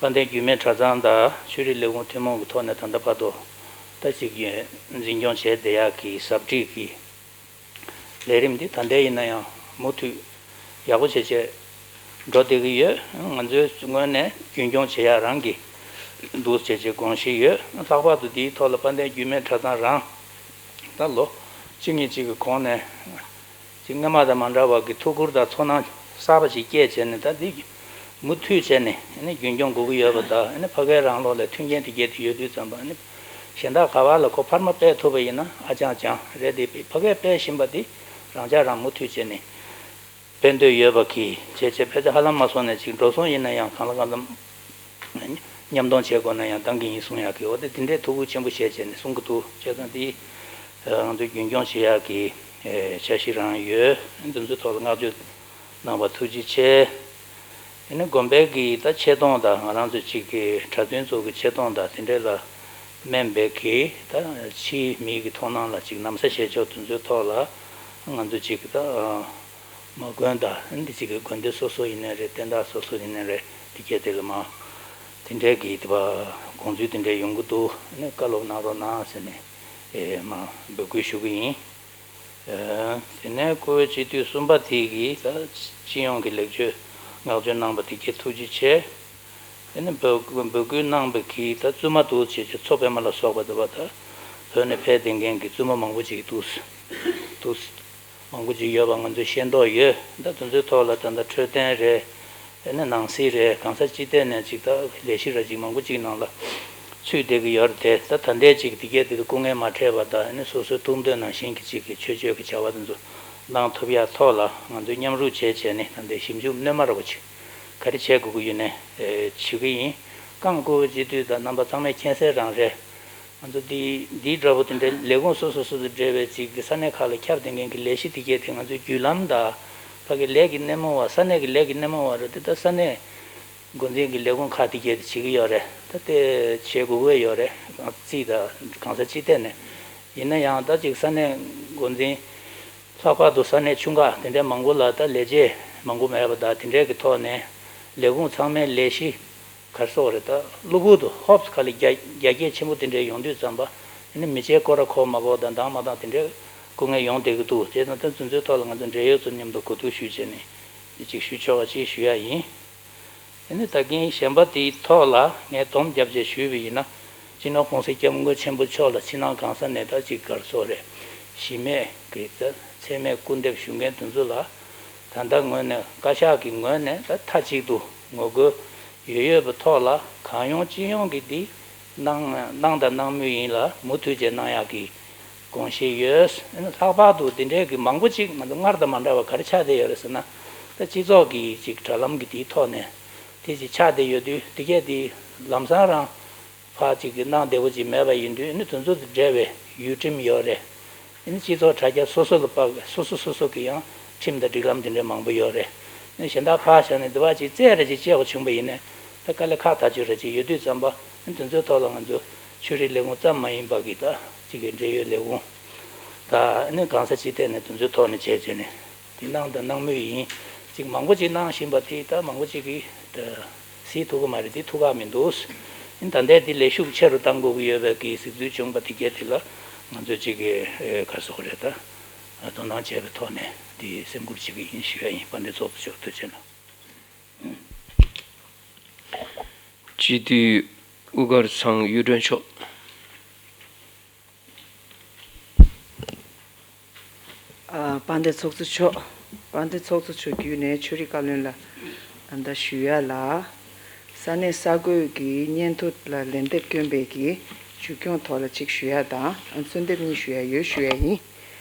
དཔལ་ལྡན་རྒྱུད་སྨད་གྲྭ་ཚང་དང་ཆོས་རིག་ལས་ཁུངས་ཐུན་མོང་གི་ཐོག་ནས་ད་ལྟ་བར་དུ་ད་ཅིག་འཛིན་སྐྱོང་བྱས་བསྡད་ཡག་གི་ཟབ་ཁྲིད་ཀྱི་ལས་རིམ་འདི་ད་ལྟ་ཡིན་ན་ཡང་མུ་མཐུད་ཡག་པོ་བྱས་བྱས་འགྲོ་བསྡད་ཀྱི་ཡོད། ང་ཚོའི་ངོས་ནས་རྒྱུན་སྐྱོང་བྱེད་ཡག་རང་གི་འདུག་བྱས་བྱས་དགོངས་བཞེས་ཡོད། ལྷག་པར་དུ་འདིའི་ཐོག་ལ་དཔལ་ལྡན་རྒྱུད་སྨད་གྲྭ་ཚང་རང་ད་ལོ་གཅིག་གཉིས་གཅིག་གི་གོང་ནས་ཅིག་སྔོན་མ་དང་མ་འདྲ་བ་གི་ཐུགས་ཁུར་དང་ཚོར་སྣང་གསར་པ་ཞིག་སྐྱེས་བྱས་ནས་ད་འདི་མུ་མཐུད་བྱས་ནས་ཨ་ནི་རྒྱུན་སྐྱོང་དགོས་ཀྱི་ཡོད་པ་དང་། ཨ་ནི་ཕ་གིའི་རང་ལོགས་ལ་མཐུན་རྐྱེན་དེ་གས་དེ་ཡོད་དུས་ཙམ་པ་ཨ་ནི་གཞན་དག་ག་བ་ལ་ཁོ་འཕར་མ་སྤེལ་ཐུབ་པ་ཡིན་ན་ཨ་ཅང་ཅང་རེད་དེ། ཕ་གིར་སྤེལ་བཞིན་པ་འདི་རང་ཅག་རང་མུ་མཐུད་བྱས་ནས་སྤེལ་འདོད་ཡོད་པ་གི་བྱས་བྱས་ཕལ་ཆེར་ཧ་ལམ་མ་སོང་ནས་ཅིག་འགྲོ་སོང་ཡིན་ན་ཡང་གང་ལ་གང་འཚམ་མཉམ་གཏོང་བྱེད་དགོས་ན་ཡང་གཏང་གི་ཡིན་གསུང་ཡག་གི་འོ་དེ་དེ་འདྲའི་ཐུགས་ཁུར་ཆེན་པོ་བཞེས་བྱས་ནས་གསུང་གི་འདུག་བྱས་ཙང་དེ་ང་ཚོ་རྒྱུན་སྐྱོང་བྱེད་ཡག་གི་འཆར་གཞི་རང་ཡོད། འདི་ཚོའི་ཐོག་ལ་བསྔགས་བརྗོད་གནང་བ་ཐུགས་རྗེ་ཆེ། དེ་ནས་དགོན་པའི་གི་ད་ཆེ་མཐོང་དང་ང་རང་ཚོ་གཅིག་གི་གྲྭ་བཙུན་ཚོ་གི་ཆེ་མཐོང་དང་དེ་འདྲས་ལ་སྨན་པའི་གི་ད་ཕྱིའི་མིའི་གི་མཐོང་སྣང་ལ་ཅིག་ན་བཟའ་བཞེས་ཕྱོགས་དེ་ཚོའི་ཐོག་ལ་ང་ཚོ་གཅིག་གི་ད་མ་དགོན་དང་འདི་གཅིག་གི་དགོན་སྡེ་སོ་སོ་ཡིན་ནའི་རེད། བསྟན་བདག་སོ་སོ་ཡིན་ནའི་རེད། དེ་གས་དེ་ལ་མ་དེ་འདྲས་གི་དེ་བ་དགོངས་ཚུལ་དེ་འདྲས་ཡོང་གི་འདུག་ནས་བཀའ་སློབ་གནང་རོགས་གནང་ཟེར་ནས་མ་འབོད་སྐུལ་ཞུ་གི་ཡིན། དེ་ནས་བཀུར་འོས་སྤྱི་འཐུས་གསུམ་པ་དེ་གིས་ད་སྤྱི་ཡོངས་ཀྱི་ལེགས་བཅོས་བསྔགས་བརྗོད་གནང་པ་དེ་གས་ཐུགས་རྗེ་ཆེ། དེ་ནི་འབོད་འབོད་སྐུལ་གནང་བའི་གི་ད་བཙུན་མ་འདུག་བྱས་བྱས་མཚོ་པདྨ་ལ་སོགས་པ་འདུག་བ། ད་བོད་ནས་ཕེབས་བསྡད་མཁན་གྱི་བཙུན་མ་མང་པོ་ཅིག་འདུག་འདུག་མང་པོ་ཅིག་ཡོད་པ་ང་ཚོས་ཤེས་རྟོགས་ཡོད། ད་དེ་ཚོའི་ཐོག་ལ་ད་ལྟ་འཕྲོད་བསྟེན་རེད། དེ་ནས་ནང་སྲིད་རེད། གང་ས་ཅི་ཐད་ནས་ཅིག་ད་ལས་གཞི་ར་ཅིག་མང་པོ་ཅིག་ནང་ལ་ཚུད་བསྡད་ཀྱི་ཡོད་རེད་དེ། ད་ད་ལྟའི་ཅིག་དེ་གས་དེ་སྐུ་ངལ་མ་འཕྲད་པ་དང་། དེ་ནས་སོ་སོའི་ཐུགས་འདོད་ནང་བཞིན་གྱི་ཅིག་གི་ཆོས་སྤྱོད་ཀྱི་བྱ་བ་དེ་ཚོ་གནང་ཐུབ་ཡ་ཐོག་ལ་ང་ཚོས་མཉམ་རུབ་བྱས་བྱས་ནས་ད་ལྟའི་ཞིབ་འཇུག་སྣོན་མ་རོགས་པ་ཅིག་ག་རེ་བྱེད་དགོས་ཀྱི་ཡོད་ནས་ཨེ་ཞུ་གི་ཡིན། རྐང་བཀུར་བ་སྤྱི་འཐུས་དང་རྣམ་པ་ཚང་མས་མཁྱེན་གསལ་རང་རེད། ང་ཚོ་འདི་འདིའི་འདྲ་པོ་དེ་འདྲའི་ལས་ཁུངས་སོ་སོ་སོ་སོ་འབྲེལ་བའི་ཅིག་གི་ས་གནས་ཁག་ལ་ཁྱབ་བསྡད་མཁན་གྱི་ལས་གཞི་དེ་གས་དེ་ང་ཚོའི་བརྒྱུད་ལམ་དང་ཕ་གི་ལས་ཀྱི་སྣེ་མོ་བ། ས་གནས་ཀྱི་ལས་ཀྱི་སྣེ་མོ་བ་རེད་དེ། ད་ས་གནས་འགོ་འཛིན་གྱི་ལས་ཁུངས་ཁག་དེ་གས་དེ་བྱེད་ཀྱི་ཡོད་རེད། ད་དེ་བྱེད་དགོས་ཀྱི་ཡོད་རེད། རྩིས་དང་གང་ས་ཅི་ཐད་ནས། ཡིན་ན་ཡང་ད་ཅིག་ས་གནས་འགོ་འཛིན། ལྷག་པར་དུ་ས་གནས་ཆུང་ཁག་དེ་འདྲའི་མང་པོ་ལ་ད་ལས་བྱེད་མང་པོ་མེད་པ་དང་། དེ་འདྲའི་གི་ཐོག་ནས་ལས་ཁུངས་ཚང་མའི་ལས་གཞི་ག་རེ་ཟེར་དགོས་རེད། ད་གློ་བུར་དུ་ཧོབ་ཁ་ལ་རྒྱ་རྒྱ་སྐྱེད་ཆེན་པོ་དེ་འདྲའི་ཡོང་དུས་ཙམ་པ། ཨ་ནི་མི་ཚེ་སྐོར་ར་འཁོར་མ་དགོས་དང་འདང་མ་བཏང་དེ་འདྲའི་སྐུ་ངལ་ཡོང་བསྡད་ཀྱི་འདུག་བྱས་ཙང་ད་དེ་ཚོའི་ཐོག་ལ་ང་ཚོ་འབྲེལ་ཡོད་ཚོ་མཉམ་དུ་གོ་བསྡུར་ཞུས་བྱས་ནས་ཅིག་ཞུ་ཆོག་པ་ཅིག་ཞུ་ཡ་ཡིན། དེ་ནས་ད་གིན་གཞན་པ་དེའི་ཐོག་ལ་ངས་སྡོམ་བརྒྱབ་བྱས་ཞུས་པ་ཡིན་ན། སྤྱི་ནོར་༸གོང་ས་༸སྐྱབས་མགོན་ཆེན་པོ་མཆོག་ལ་ཕྱི་ནང་གང་ས་ནས་ད་ཅིག་ག་རེ་ཟེར་དགོས་རེད། གཞི་མེད་ཀྱི་ད་མཚན་སྨད་སྐུར་འདེབས་ཞུ་མཁན་དེ་ཚོ་ལ་ད་ལྟ་ངོས་ནས་བཀའ་ཤག་གི་ངོས་ནས་ད་མཐའ་གཅིག་ཏུ་ངོ་རྒོལ་ཡོད་ཡོད་པའི་ཐོག་ལ་གང་ཡོང་ཅི་ཡོང་གི་འདི་གནང་གནང་དང་གནང་མུས་ཡིན་ལ། མུ་མཐུད་བྱས་གནང་ཡག་གི་དགོངས་བཞེས་ཡོད། ལྷག་པར་དུ་འདི་འདྲའི་གི་མང་པོ་ཅིག་ང་ཚོ་སྔར་དང་མ་འདྲ་བ་ག་རེ་ཆགས་བསྡད་ཡོད་རེད་ཟེར་ན། ད་སྤྱི་ཚོགས་ཀྱི་ཅིག་དྲ་ལམ་གྱི་དེའི་ཐོག་ནས་དེ་ཅིག་ཆགས་བསྡད་ཡོད་དུས། དེ་གས་དེ་ལམ་སང་རང་ཕར་ཅིག་གི་གནང་བདེ་པོ་ཅིག་མེད་པ་ཡིན་དུས། ཨ་ནི་དེ་ཚོ་དང་འབྲེལ་བའི་ཡུལ་ཁྲིམས་ཡོད་རེད། ཨ་ནི་སྤྱི་ཚོགས་དྲ་རྒྱ་སོ་སོ་ལ་དཔག་སོ་སོ་སོ་སོ་གི་ཡང་ཁྲིམས་དང་སྒྲིག་ལམ་དེ་འདྲ་མང་པོ་ཡོད་རེད། ཨ་ནི་གཞན་དག་ཕར་བཞག་ནས་འདི་བ་ཅིག་རྩེད་ར་ཅིག་བྱེད་དགོས་བྱུང་པ་ཡིན་ནའི། ད་དཀའ་ལས་ཁག་ཐག་ཆོད་ར་ཅིག་ཡོད་དུས་ཙམ་པ། ཨ་ནི་དེ་ཚོའི་ཐོག་ལ་ང་ཚོ་ཆོས་རིག་ལས་ཁུངས་ཙམ་མ་ཡིན་པ་གི་ད་ཅིག་གི་འབྲེལ་ཡོད་ལས་ཁུངས་ད་ཨ་ནི་གང་ས་ཅི་ཐད་ནས་དེ་ཚོའི་ཐོག་ནས་བྱས་བྱས་ནས་དེ་གནང་དང་གནང་མུས་ཡིན། ཅིག་མང་པོ་ཅིག་གནང་བཞིན་པ་དེ་ད་མང་པོ་ཅིག་གིས་ད་གཟིགས་ཐུབ་ཀྱི་མ་རེད། དེ་ཐུགས་ཁག་མི་འདུག་ཨ་ནི་ད་ལྟའི་དེ་ལས་ཤུགས་ཆེ་རུ་གཏང་དགོས་ཀྱི་ཡོད་པའི་གི་གཟིགས་ཚུལ་བྱུང་པ་དེ་གས་དེ་ལ་ང་ཚོས་ཅིག་གི་ཨེ་ག་རེ་ཟེར་དགོས་རེད། ད་དོ་སྣང་བྱས་པའི་ཐོག་ནས་དེ་སེམས་ཁུར་བྱེད་ཀྱི་ཡིན་ཞུ་ཡ་ཡིན། དཔལ་ལྡན་ཚོགས་གཙོ་མཆོག་ཐུགས་རྗེ་གནང་། སྤྱི་འཐུས་དབུ་དཀར་ཚང་གཡུ་སྒྲོན་མཆོག་དཔལ་ལྡན་ཚོགས་གཙོ་མཆོག་དཔལ་ལྡན་ཚོགས་གཙོ་མཆོག་བརྒྱུད་ནས་ཆོས་རིག་བཀའ་བློན་ལ་ཨ་ད་ཞུ་ཡ་ལ། ས་གནས་ས་དགོས་ཀྱི་སྙན་ཐོ་ལ་ལན་འདེབས་བསྐྱོན་པའི་གི་མཇུག་སྐྱོང་ཐོག་ལ་ཅིག་ཞུ་ཡ་དང་། ཨ་གསོལ་འདེབས་གཉིས་ཞུ་ཡ་ཡོད་ཞུ་ཡ་ཡིན།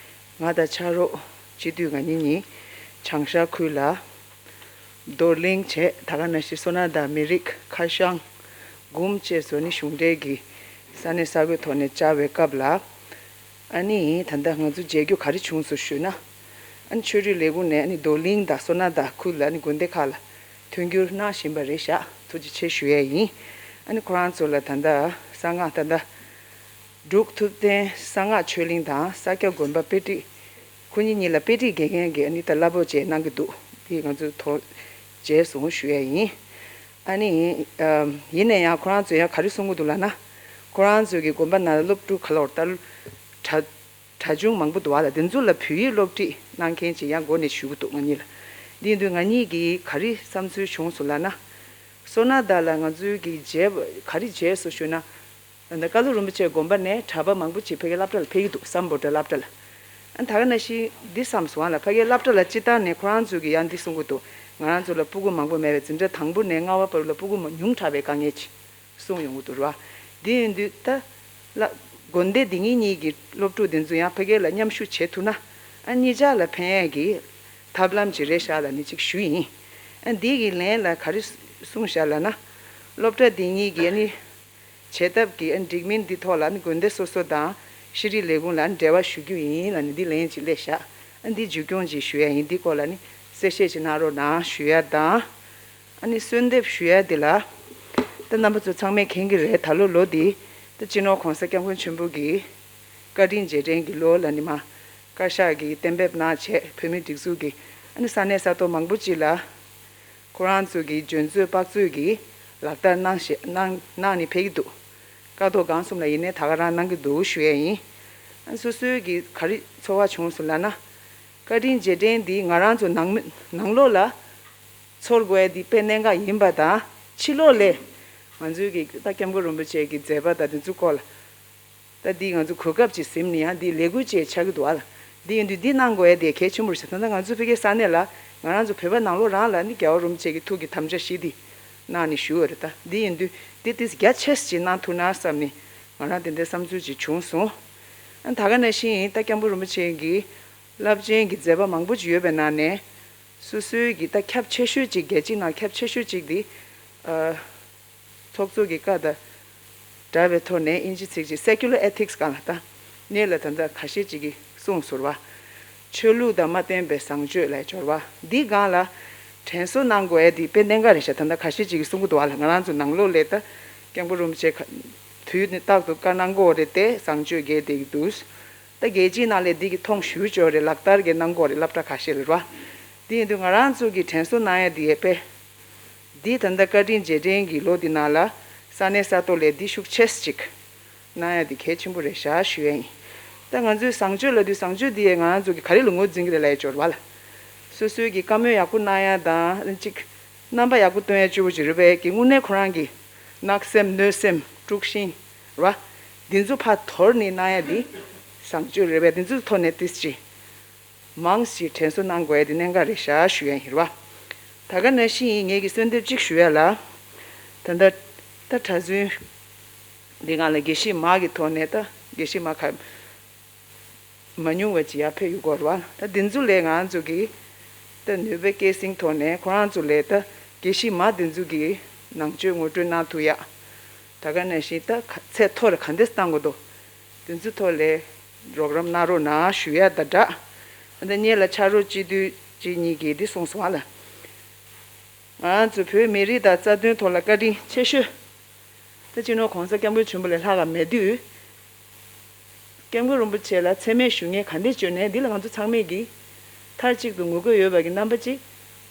ང་དང་ཕྱག་རོགས་སྤྱི་འཐུས་ང་གཉིས་གཉིས་བྱང་ཤར་ཁུལ་ལ་རྡོར་གླིང་བྱས། ད་ག་ནང་བཞིན་སོ་ན་དང་མི་རིགས་ཁ་ཤང་དགུན་བཅས་སུ་ནི་གཞུང་འབྲེལ་གྱི་ས་གནས་ས་དགོས་ཐོག་ནས་བཅར་བའི་སྐབས་ལ། ཨ་ནི་ད་ལྟ་ང་ཚོ་མཇལ་རྒྱུ་ག་རེ་བྱུང་སོང་ཞུས་ན། ཨ་ནི་ཆོས་རིག་ལས་ཁུངས་ནས་ཨ་ནི་རྡོར་གླིང་དང་སོ་ན་དང་ཁུལ་ལ་ཨ་ནི་དགོན་སྡེ་ཁག་ལ་མཐུན་འགྱུར་གནང་བཞིན་པ་རེད་ཤག་ཐུགས་རྗེ་ཆེ་ཞུ་ཡས་ཡིན། ཨ་ནི་ཁོ་རང་ཚོ་ལ་ད་ལྟ་གསང་སྔགས་ད་ལྟ་འབྲུག་ཐུབ་བསྟན་གསང་སྔགས་ཆོས་གླིང་དང་ས་སྐྱ་དགོན་པ་དཔེ་ཁྲིད། ཁོ་གཉིས་གཉིས་ལ་དཔེ་ཁྲིད་དགེ་རྒན་གྱིས་ཨ་ནི་ད་བསླབ་པ་བྱས་གནང་གི་འདུག་དེ་ང་ཚོ་ཐོ་མཇལ་སོང་ཞུ་ཡས་ཡིན། ཨ་ནི་ཡིན་ན་ཡང་ཁོ་རང་ཚོས་ཡང་ག་རེ་གསུང་གི་འདུག་ལབ་ན། ཁོ་རང་ཚོ་གི་དགོན་པ་ནང་ལ་སློབ་ཕྲུག་ག་ལོར་ལྟར་གྲྭ་གྲྭ་ཆུང་མང་པོ་འདུག་བ་ལ། དེ་ཚོ་ལ་བོད་ཡིག་སློབ་ཁྲིད་གནང་མཁན་ཅིག་ཡང་འགོ་ནས་ཞུ་གི་འདུག་ང་གཉིས་ལ། འདི་ཡིན་དུས་ང་གཉིས་ཀྱིས་ག་རེ་བསམ་ཚུལ་བྱུང་སོང་ལབ་ན། སོ་ན་ད་ལ་ང་ཚོའི་གི་མཇལ་ག་རེ་མཇལ་སོང་ཞུས་ན། ད་ཀ་ལུ་རིན་པོ་ཆེ་དགོན་པ་ནས་གྲྭ་པ་མང་པོ་ཅིག་ཕ་གིའི་སློབ་གྲྭ་ལ་ཕེབས་ཀྱི་འདུག་སམ་བྷོ་ཊ་སློབ་གྲྭ་ལ། ཨ་ད་ག་ནང་བཞིན་འདི་བསམ་སོང་ང་ལ། ཕ་གིའི་སློབ་གྲྭ་ལ་སྤྱིར་བཏང་ནས་ཁོ་རང་ཚོ་གི་ཡང་འདི་གསུང་གི་འདུག་ང་རང་ཚོ་ལ་སྤུ་གུ་མང་པོ་མེད་པས་འཛིན་གྲྭ་དང་པོ་ནས་ལྔ་པ་བར་ལ་སྤུ་གུ་ཉུང་དྲགས་པའི་དཀའ་ངལ་ཅིག་གསུངས་ཡོང་གི་འདུག་ར། འདི་ཡིན་དུས་ད་ལ་དགོན་སྡེ་འདི་གཉིས་གཉིས་ཀྱི་སློབ་ཕྲུག་འདི་ཚོ་ཡང་ཕ་གི་ལ་མཉམ་ཞུགས་བྱེད་ཐུབ་ན། ཨ་གཉིས་ཆ་ལ་ཕན་ཡས་ཀྱི་ཐབས་ལམ་ཅིག་རེད་ཤག་ལབ་ནས་ཅིག་ཞུས་ཡིན། ཨ་འདི་གི་ལན་ལ་ག་རེ་གསུངས་ཤག་ལབ་ན། སློབ་གྲྭ་འདི་གཉིས་ཀྱི་ཨ་ནི་བྱེད་ཐབས་ཀྱི་ཨ་འགྲིག་མིན་འདི་ཐོག་ལ་ཨ་ནི་དགོན་སྡེ་སོ་སོ་དང་ཤེས་རིག་ལས་ཁུངས་ལ་ཨ་ནི་འབྲེལ་བ་ཞུ་རྒྱུ་ཡིན་ལབ་ནས་འདི་ལན་ཅིག་སླེབས་ཤག་ཨ་འདི་མཇུག་སྐྱོང་ཅིག་ཞུ་ཡ་ཡིན། འདི་སྐོར་ལ་ཨ་ནི་གསལ་བཤད་ཅིག་གནང་རོགས་གནང་ཞུ་ཡ་དང་། ཨ་ནི་གསོལ་འདེབས་ཞུ་ཡ་དེ་ལ། ད་རྣམ་པ་ཚོ་ཚང་མས་མཁྱེན་གྱི་རེད། ད་ལོ་ལོ་འདི་ད་སྤྱི་ནོར་༸གོང་ས་༸སྐྱབས་མགོན་ཆེན་པོ་གི་བཀའ་དྲིན་རྗེས་དྲན་གྱི་ལོ་ལ་ནི་མ། བཀའ་ཤག་གིས་གཏན་འབེབས་གནང་བྱས་བོད་མིའི་སྒྲིག་འཛུགས་ཀྱི་ཨ་ནི་ས་གནས་ས་ཐོག་མང་པོ་ཅིག་ལ་ཁོ་རང་ཚོ་གི་འཇོན་ཚོད་དཔག་ཚོད་ཀྱིས་ལག་བསྟར་གནང་བཞིན་གནང་གནང་ནས་ཕེབས་ཀྱི་འདུག་ཀ་ཐོག་སྒང་གསུམ་ལ་ཡིན་ནའི་ད་ག་རང་གནང་གི་འདུག་ཞུ་ཡ་ཡིན། ཨ་ནི་སོ་སོའི་གི་ག་རེ་ཚོར་བ་བྱུང་སོང་ལབ་ན། བཀའ་དྲིན་རྗེས་དྲན་འདི་ང་རང་ཚོ་ནང་མི་ནང་ལོགས་ལ་ཚོར་དགོས་ཡ་འདི་དཔེ་གནད་འགག་ཡིན་པ་དང་། ཕྱི་ལོགས་ལས་ ང་ཚོའི་གི་ད་སྐྱབས་མགོན་རིན་པོ་ཆེ་གི་མཛད་པ་དང་དེ་ཚོའི་སྐོར་ལ། ད་འདི་ང་ཚོ་གོ་སྐབས་ཅིག་ཟིན་ནས་ཡང་འདི་ལས་འགུལ་ཅིག་ཆགས་ཀྱི་འདུག་ཨ་ལ། འདི་ཡིན་དུས་འདི་གནང་དགོས་ཡ་དེ་གལ་ཆེན་པོ་རེད་ཤག་ད་ལྟ་ང་ཚོ་ཕ་གིའི་ས་གནས་ལ་ང་རང་ཚོ་བོད་པ་ནང་ལོགས་རང་ལ་ནི་རྒྱལ་བ་རིན་པོ་ཆེ་གི་ཐུགས་ཀྱི་དམ་བཅའ་བཞེས་ཏེ་གནང་ནས་བཞུགས་ཡོད་རེད། ད་འདི་ཡིན་དུས་འདི་ཏིས་རྒྱ་ཆེ་ཙམ་ཅིག་གནང་ཐུབ་ན་བསམ་ནས་ང་རང་དེ་འདྲའི་བསམ་ཚུལ་ཅིག་བྱུང་སོང་། ཨ་ད་ག་ནང་བཞིན་ད་སྐྱབས་མགོན་རིན་པོ་ཆེ་གི་རླབས་ཆེན་གྱི་མཛད་པ་མང་པོ་ཅིག་ཡོད་པའི་ནང་ནས་སོ་སོའི་གི་ད་ཁྱབ་ཆེ་ཤོས་ཅིག་རྒྱལ་སྤྱིའི་ནང་ཁྱབ་ཆེ་ཤོས་ཅིག་འདི་ཨ། ཚོགས་གཙོ་གི་བཀའ་དང་འདྲ་བའི་ཐོག་ནས་དབྱིན་ཇི་ཚིག་ཅིག་Secular Ethics སྒང་ལ་ད་གནས་ལ་ད་ལྟ་ཁ་ཤས་ཅིག་གིས་གསུངས་སོང་བ། ཆོས་ལུགས་དང་མ་བརྟེན་པའི་བཟང་སྤྱོད་ལ་སྦྱོར་བ་འདི་སྒང་ལ་དྲན་གསོ་གནང་དགོས་ཡ་འདི་དཔེ་གནད་འགག་རེད་ཤག་ད་ལྟ་ཁ་ཤས་ཅིག་གིས་གསུང་གི་འདུག་བ་ལ། ང་རང་ཚོ་ནང་ལོགས་ལ་ད་སྐྱབས་མགོན་རིན་པོ་ཆེ་ཁ་དུས་ནི་རྟག་ཏུ་བཀའ་གནང་གི་ཡོད་རེད་དེ་བཟང་སྤྱོད་རྒྱས་བསྡད་ཀྱི་འདུག་ད་རྒྱལ་སྤྱིའི་ནང་ལ་འདི་གི་མཐོང་ཞུ་ཆོག་རེད། ལག་བསྟར་གྱི་གནང་གི་ཡོད་རེད། སློབ་གྲྭ་ཁ་ཤས་ལ་རེད་བ། འདི་ཡིན་དུས་ང་རང་ཚོ་གི་དྲན་གསོ་གནང་ཡ་འདི་ཡས་པས། འདི་ད་ལྟ་བཀའ་དྲིན་རྗེས་དྲན་གྱི་ལོ་འདི་ནང་ལ་ས་གནས་ས་ཐོག་ལས་འདི་ཤུགས་ཆེ་ཙམ་ཅིག་གནང་ཡ་འདི་གལ་ཆེན་པོ་རེད་ཤག་ཞུ་ཡ་ཡིན། ད་ང་ཚོའི་བཟང་སྤྱོད་ལབ་དུས་བཟང་སྤྱོད་འདི་ཡས་ང་རང་ཚོ་གི་ག་རེ་ལ་ངོས་འཛིན་གྱི་རེད་ལབ་ཡ་སྦྱོར་བ་ལ། སོ་སོའི་གི་བཀའ་མོལ་ཡག་པོ་གནང་ཡ་དང་ཅིག་རྣམ་པ་ཡག་པོ་སྟོན་ཡ་སྤྱོད་པོ་ཅིག་རེད་པས་ཀྱི་དངོས་གནས་ཁོ་རང་གི་གནག་སེམས་གནོད་སེམས་དཀྲུག་ཤིང་རེད་བ། འདི་ཚོ་ཕར་དོར་ནས་གནང་ཡ་འདི་བཟང་སྤྱོད་རེད་པས། འདི་ཚོའི་ཐོག་ནས་ཏིས་ཅིག་མང་ཞིག་དྲན་གསོ་གནང་དགོས་ཡ་དེ་གནད་འགག་རེད་ཤག་ཞུ་ཡ་ཡིན་རེད་བ། ད་ག་ནང་བཞིན་ངེད་ཀྱི་གསོལ་འདེབས་གཅིག་ཞུ་ཡ་ལ། ད་ལྟ་ད་གྲྭ་བཙུན་འདི་སྒང་ལ་དགེ་བཤེས་མ་གི་ཐོག་ནས་ད་དགེ་བཤེས་མ་ག་མ་ཉུང་བ་ཅིག་ཡར་ཕེབས་ཡོད་སྐོར་བ། ད་འདི་ཚོ་ལས་ང་ཚོ་གི་ད་ནུས་པའི་སྐད་སྲིང་ཐོག་ནས་ཁོ་རང་ཚོ་ལས་ད་དགེ་བཤེས་མ་འདི་ཚོ་གི་ནང་ཆོས་ངོ་སྤྲོད་གནང་ཐུབ་ཡ། ད་ག་ནང་བཞིན་ད་ག་ཚད་མཐོ་རུ་ག་འདྲས་བཏང་དགོས་འདུག་དེ་ཚོའི་ཐོག་ལས་རོགས་རམ་གནང་རོགས་གནང་ཞུ་ཡ་དང་སྦྲགས། ཨ་ནི་སྔོན་ལ་ཕྱག་རོགས་སྤྱི་འཐུས་གཅིག་གཉིས་ཀྱིས་འདི་གསུངས་སོང་བ་ལ། ང་ཚོ་བོད་མི་རིགས་དང་རྩ་དོན་ཐོག་ལ་བཀའ་དྲིན་ཆེ་ཤོས། ད་སྤྱི་ནོར་༸གོང་ས་༸སྐྱབས་མགོན་ཆེན་པོ་ལས་ལྷག་ག་མེད་དུས། སྐྱབས་མགོན་རིན་པོ་ཆེ་ལ་མཚན་སྨད་ཞུ་མཁན་ག་འདྲས་བྱུང་ནའི་འདི་ལ་ང་ཚོ་ཚང་མས་ཀྱིས་མཐའ་གཅིག་ཏུ་ངོ་རྒོལ་ཡོད་པ་གི་རྣམ་པ་ཅིག་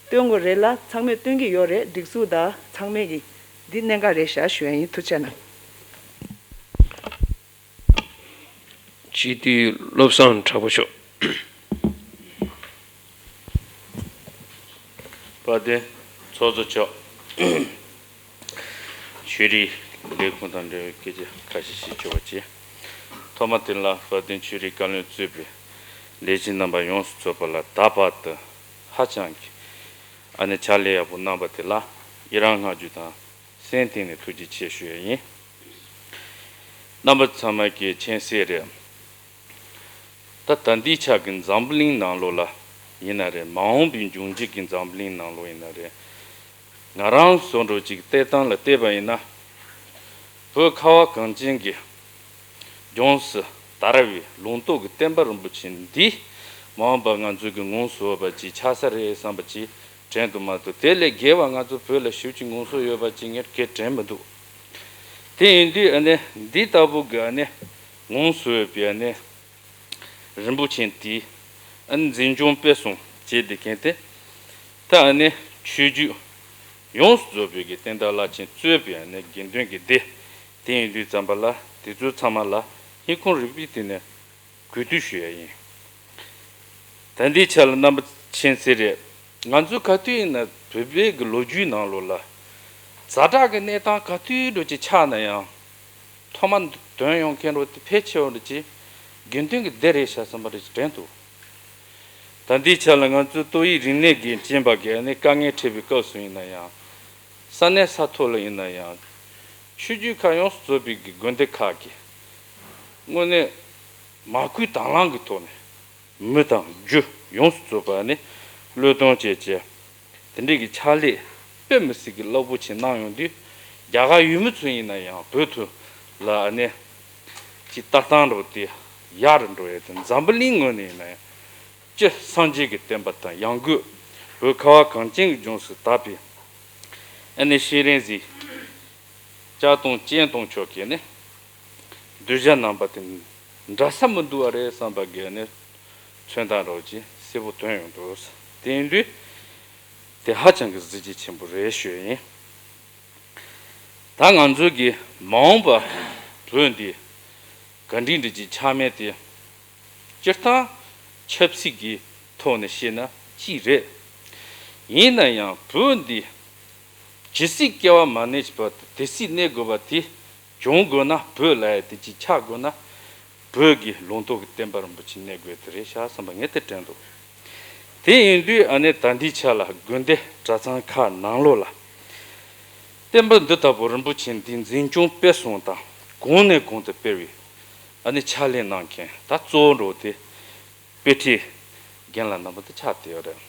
སྟོན་དགོས་རེད་ལ། ཚང་མས་སྟོན་གྱི་ཡོད་རེད། སྒྲིག་འཛུགས་དང་ཚང་མས་ཀྱིས་འདི་གནད་འགག་རེད་ཤག་ཞུ་ཡ་ཡིན། ཐུགས་རྗེ་གནང་། སྤྱི་འཐུས་བློ་བཟང་གྲགས་པ་མཆོག་དཔལ་ལྡན་ཚོགས་གཙོ་མཆོག་ཆོས་རིག་ལས་ཁུངས་དང་འབྲེལ་བའི་སྐད་ཆ་ཁ་ཤས་ཤིག་བརྗོད་པ་བྱས། ཐོག་མ་དེ་ལ་དཔལ་ལྡན་ཆོས་རིག་བཀའ་བློན་གཙོས་པའི་ལས་བྱེད་རྣམ་པ་ཡོངས་སུ་ཚོགས་པ་ལ་ད་བར་དུ་ཧ་ཅང་གི་ཨ་ནེ་ཕྱག་ལས་ཡག་པོ་གནང་པ་དེ་ལ་ཡི་རང་བསྔགས་བརྗོད་དང་སེམས་གཏིང་ནས་ཐུགས་རྗེ་ཆེ་ཞུ་ཡ་ཡིན། རྣམ་པ་ཚང་མ་གིས་མཁྱེན་གསལ་རེད། ད་ད་ལྟའི་ཆ་གི་འཛམ་བུ་གླིང་ནང་ལོགས་ལ་ཡིན་ན་རེད། མ་འོངས་པའི་འབྱུང་འགྱུར་གྱི་འཛམ་བུ་གླིང་ནང་ལོགས་ཡིན་ན་རེད། ང་རང་བཟོ་འདྲ་ཅིག་བལྟས་སྟངས་ལ་བལྟས་པ་ཡིན་ན། བོད་ཁ་བ་གངས་ཅན་གྱི་ལྗོངས་སུ་དར་བའི་ལུང་རྟོགས་ཀྱི་བསྟན་པ་རིན་པོ་ཆེ་འདི་མ་འོངས་པ་ང་ཚོ་གི་ངོམས་སུ་འོས་པ་ཅིག་ཆགས་ས་རེད་བསམ་པ་ཅིག་དྲན་འདུག་མ་གཏོགས་དེ་ལས་བརྒལ་བ་ང་ཚོ་བོད་ལ་ཞེ་པོ་ཅིག་ངོམས་སུ་ཡོད་པ་ཅིག་ངས་གལ་དྲན་མི་འདུག་དེ་ཡིན་དུས་ཨ་ནི་འདི་ལྟ་བུ་གི་ཨ་ནི་ངོམས་སུ་འོས་པའི་ཨ་ནི། རིན་པོ་ཆེ་དེས་ཨ་ནི་འཛིན་སྐྱོང་སྤེལ་གསུམ་བྱས་ཏེ་མཁན་ཏེ། ད་ཨ་ནི་ཆོས་བརྒྱུད་ཡོངས་སུ་རྫོགས་པའི་གི་བསྟན་བདག་བླ་ཆེན་གཙོས་པའི་ཨ་ནི་དགེ་འདུན་གྱི་སྡེ་དེ་ཡིན་དུས་ཙམ་པ་ལ་དེ་ཚོ་ཚང་མ་ལ་སྙིང་ཁོང་རུས་པའི་གཏིང་ནས་གུས་འདུད་ཞུ་ཡ་ཡིན། ད་འདིའི་ཆ་ལ་རྣམ་པ་མཁྱེན་གསལ་རེད། ང་ཚོ་ག་དུས་ཡིན་ན་བོད་པའི་གི་ལོ་རྒྱུས་ནང་ལོགས་ལ་ཛ་དྲག་གི་གནས་སྟངས་ག་དུས་འདྲ་ཅིག་ཆགས་ན་ཡང་། ཐོག་མ་དོན་ཡོང་མཁན་རོ་དེ་ཕལ་ཆེ་བ་རེ་ཅིག་དགེ་འདུན་གྱི་སྡེ་རེད་ཤག་བསམ་པ་རེ་ཅིག་དྲན་འདུག་ད་འདིའི་ཆ་ལ་ང་ཚོའི་ཏོག་དབྱིབས་རིམས་ནད་ཀྱི་རྐྱེན་པ་གི་ཨ་ནི་དཀའ་ངལ་འཕྲད་པའི་སྐབས་སུ་ཡིན་ན་ཡང་། ས་གནས་ས་ཐོག་ལ་ཡིན་ན་ཡང་། ཆོས་བརྒྱུད་ཁག་ཡོངས་སུ་རྫོགས་པའི་གི་དགོན་སྡེ་ཁག་གི་དངོས་གནས་མ་བསྐུལ་དང་བླངས་ཀྱི་ཐོག་ནས། མི་དང་རྒྱུ་ཡོངས་སུ་རྫོགས་པ་ནི་བློས་གཏོང་བྱས་བྱས། དེ་འདྲའི་གི་ཕྱག་ལས་དཔེ་མི་སྲིད་ཀྱི་རླབས་པོ་ཆེ་གནང་ཡོང་དུས། རྒྱ་གར་ཡུལ་མི་ཚོ་ཡིན་ན་ཡང་བོད་དུ་ལ་ནི་ཅིག་ལྟ་སྟངས་འགྲོ་དེ་ཡག་རུ་འགྲོ་ཡས་དེ། འཛམ་བུ་གླིང་ངོས་ནས་ཡིན་ན་ཡང་སྤྱིར་སངས་རྒྱས་ཀྱི་བསྟན་པ་དང་ཡང་སྒོས་བོད་ཁ་བ་གངས་ཅན་གྱི་ལྗོངས་སུ་དར་བའི་ཨ་ནི་ཤེས་རིག་གི་ལྕགས་སྡོང་སྤྱན་སྡོང་མཆོག་གིས་ནི། གདུལ་བྱ་རྣམ་པ་དེ་འདྲ་ས་མི་འདུག་བ་རེད་བསམ་པ་གི་ནི་མཚོན་རྟགས་རོགས་ཀྱིས་གསལ་པོ་ཐོན་ཡོང་འདུག་དེ་ཡིན་དུས་དེ་ཧ་ཅང་གི་གཟི་བརྗིད་ཆེན་པོ་རེད་ཞུ་ཡ་ཡིན། ད་ང་ཚོ་གི་མ་འོངས་པ་བོད་འདི་ག་འདྲ་འདྲ་ཅིག་ཆགས་མིན་དེ་སྤྱིར་བཏང་ཆབ་སྲིད་ཀྱི་ཐོག་ནས་བཤད་ན་གཅིག་རེད། ཡིན་ན་ཡང་བོད་འདི། ཇི་སྲིད་སྐྱེ་བ་མ་གནས་ཀྱི་བར་དུ་དེ་སྲིད་གནས་དགོས་པ་དེ་བྱུང་དགོས་ན། བོད་ལ་ཡང་དེ་ཅིག་ཆགས་དགོས་ན། བོད་ཀྱི་ལུང་རྟོགས་ཀྱི་བསྟན་པ་རིན་པོ་ཆེ་གནས་དགོས་དེ་རེད་ཤག་བསམ་པ་ངས་དེ་དྲན་འདུག་དེ་ཡིན་དུས་ཨ་ནི་ད་ལྟའི་ཆ་ལ་དགོན་སྡེ་གྲྭ་ཚང་ཁག་ནང་ལོགས་ལ་བསྟན་པ་འདི་ལྟ་བུ་རིན་པོ་ཆེ་འདི་འཛིན་སྐྱོང་སྤེལ་གསུམ་དང་གོང་ནས་གོང་དུ་སྤེལ་བའི་ཨ་ནི་ཕྱག་ལས་གནང་མཁན་ད་གཙོ་བོ་འགྲོ་དེ་དཔེ་ཁྲིད་རྒན་ལགས་རྣམ་པ་དེ་ཆགས་བསྡད་ཡོད་རེད།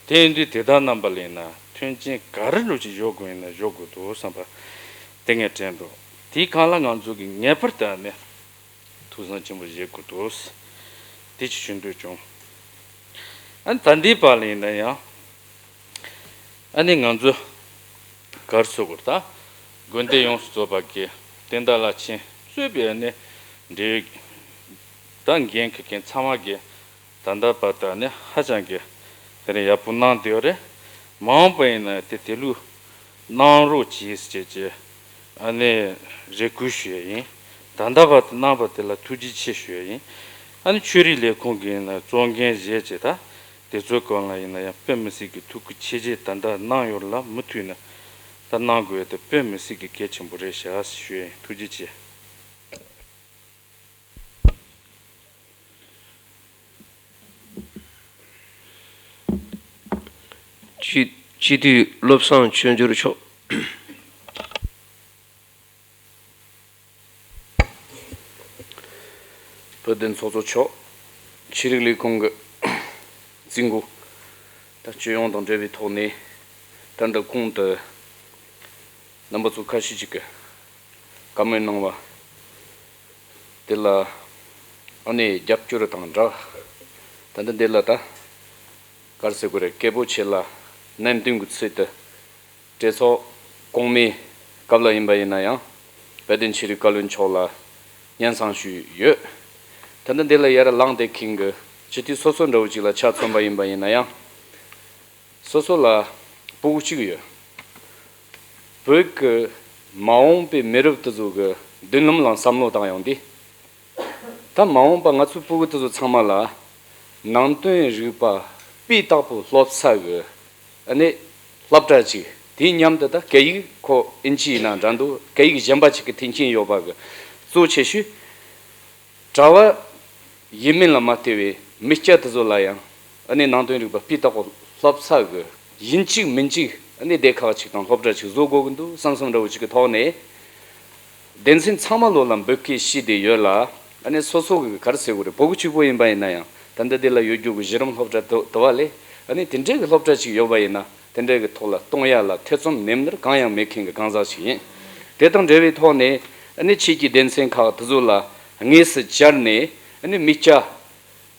དེ་ཡིན་དུས་དེ་དག་རྣམ་པ་ལ་ཡིན་ན་མཐུན་རྐྱེན་ག་རེ་འགྲོ་ཅིག་འཇོག་དགོས་ཡིན་ན་འཇོག་དགོས་འདུག་བསམ་པ་དེ་ངས་དྲན་འདུག་དེའི་སྒང་ལ་ང་ཚོ་གི་ངེས་པར་དུ་ཨ་ནི་ཐུགས་བསམ་ཆེན་པོ་བཞེས་དགོས་འདུག་དེ་ཅིག་ཞུ་འདོད་བྱུང་། ཨ་ནི་ད་འདིའི་བར་ལ་ཡིན་ན་ཡང་ཨ་ནི་ང་ཚོ་གར་སོ་གོར་ད་དགོན་སྡེ་ཡོངས་སུ་རྫོགས་པ་གི་བསྟན་བདག་བླ་ཆེན་གཙོས་པའི་ཨ་ནི་འབྲེལ་ཡོད་ད་འགན་འཁུར་མཁན་ཚང་མ་གི་ད་ལྟ་བར་དུ་ཨ་ནི་ཧ་ཅང་གི་དེ་རིང་ཡག་པོ་གནང་བསྡད་ཡོད་རེད། མ་འོངས་པ་ཡིན་ན་དེ་དེ་ལུགས་གནང་རོགས་གྱིས་ཟེར་གྱི་ཨ་ནི་རེ་སྐུལ་ཞུ་ཡ་ཡིན། ད་ལྟ་བར་དུ་གནང་བ་དེ་ལ་ཐུགས་རྗེ་ཆེ་ཞུ་ཡ་ཡིན། ཨ་ནི་ཆོས་རིག་ལས་ཁུངས་ཀྱི་ཡིན་ན་གཙོ་འགན་བཞེས་བྱས་ད་དེ་ཚོའི་སྐོར་ལ་ཡིན་ན་ཡང་དཔེ་མི་སྲིད་ཀྱི་ཐུགས་ཁུར་ཆེ་ཆེ་ད་ལྟ་གནང་ཡོད་ལ་མུ་མཐུད་ནས་ད་གནང་དགོས་ཡ་དེ་དཔེ་མི་སྲིད་ཀྱི་གལ་ཆེན་པོ་རེད་ཤག་ཞུ་ཡ་ཡིན། ཐུགས་རྗེ་ཆེ། སྤྱི་སྤྱི་འཐུས་བློ་བཟང་ཆོས་འབྱོར་མཆོག་བོད་བདེན་ཚོགས་གཙོ་མཆོག་ཆོས་རིག་ལས་ཁུངས་ཀྱི་རྩིས་འགོ། ད་སྤྱི་ཡོངས་དང་འབྲེལ་བའི་ཐོག་ནས་ད་ལྟ་གོང་དུ་རྣམ་པ་ཚོ་ཁ་ཤས་ཅིག་གིས་བཀའ་མོལ་གནང་བ་དེ་ལ་ཨ་ནི་རྒྱབ་སྐྱོར་དང་སྦྲགས། ད་ལྟ་འདི་ལ་ད་ག་རེ་ཟེར་དགོས་རེད། སྐད་པོ་ཆེ་ལ་ནན་ཏན་གྱི་ཚུལ་དུ་གྲོས་ཚོགས་གོང་མའི་སྐབས་ལ་ཡིན་པ་ཡིན་ན་ཡང་དཔལ་ལྡན་ཆོས་རིག་བཀའ་བློན་མཆོག་ལ་སྙན་སེང་ཞུས་ཡོད། ད་ལྟ་འདི་ལ་ཡར་ལངས་བསྡད་མཁན་གྱི་སྤྱི་འཐུས་སོ་སོ་འདྲ་བོ་ཅིག་ལ་ཆ་མཚོན་པ་ཡིན་པ་ཡིན་ན་ཡང་། སོ་སོ་ལ་སྤུ་གུ་གཅིག་ཡོད། བོད་ཀྱི་མ་འོངས་པའི་མི་རབས་དེ་ཚོ་གི་མདུན་ལམ་ལ་བསམ་བློ་བཏང་ཡོང་དུས། ད་མ་འོངས་པ་ང་ཚོའི་སྤུ་གུ་དེ་ཚོ་ཚང་མ་ལ་ནང་དོན་རིག་པ་སྤུས་དག་པོ་སློབ་ས་གི་ཨ་ནི་སློབ་གྲྭ་ཅིག་དེའི་མཉམ་དུ་ད་སྐད་ཡིག་ཁོ་ཨིན་ཇི་ཡིན་ན་འདྲ་འདུག་སྐད་ཡིག་གཞན་པ་ཅིག་གི་མཐུན་རྐྱེན་ཡོད་པ་གི་གཙོ་ཆེ་ཤོས། གྲྭ་བ་ཡིན་མིན་ལ་མ་ལྟོས་པའི་མི་སྐྱ་དེ་ཚོ་ལ་ཡང་ཨ་ནི་ནང་དོན་རིག་པ་སྤུས་དག་པོ་སློབ་ས་གི་ཡིན་གཅིག་མིན་གཅིག་ཨ་ནི་སྡེ་ཁག་ཅིག་དང་སློབ་གྲྭ་ཅིག་བཟོ་དགོས་ཀྱི་འདུག་བསམ་བསམ་འདྲ་བོ་ཅིག་གི་ཐོག་ནས། སྡེ་ཚན་ཚང་མ་ལོ་ལ་འབོད་སྐུལ་ཞུས་བསྡད་ཡོད་ལ། ཨ་ནི་སོ་སོ་གི་ག་རེ་ཟེར་དགོས་རེད། སྤུ་གུ་གཅིག་པོ་ཡིན་པ་ཡིན་ན་ཡང་ད་ལྟ་འདི་ལ་ཡོད་རྒྱུ་གི་གཞི་རིམ་སློབ་གྲྭ་དུ་དུ་བ་ལས་ཨ་ནི་དེ་འདྲའི་གི་སློབ་གྲྭ་ཅིག་ཡོད་པ་ཡིན་ན་དེ་འདྲའི་གི་ཐོག་ལ་གཏོང་ཡ་ལ་ཐེ་ཚོམ་ནེམ་ནེར་གང་ཡང་མེད་མཁན་གི་གང་ཟག་ཅིག་ཡིན། དེ་དང་འབྲེལ་བའི་ཐོག་ནས་ཨ་ནི་ཕྱིས་ཀྱི་སྡེ་ཚན་ཁག་དེ་ཚོ་ལ་དངོས་སུ་བཅར་ནས་ཨ་ནི་མི་སྐྱ་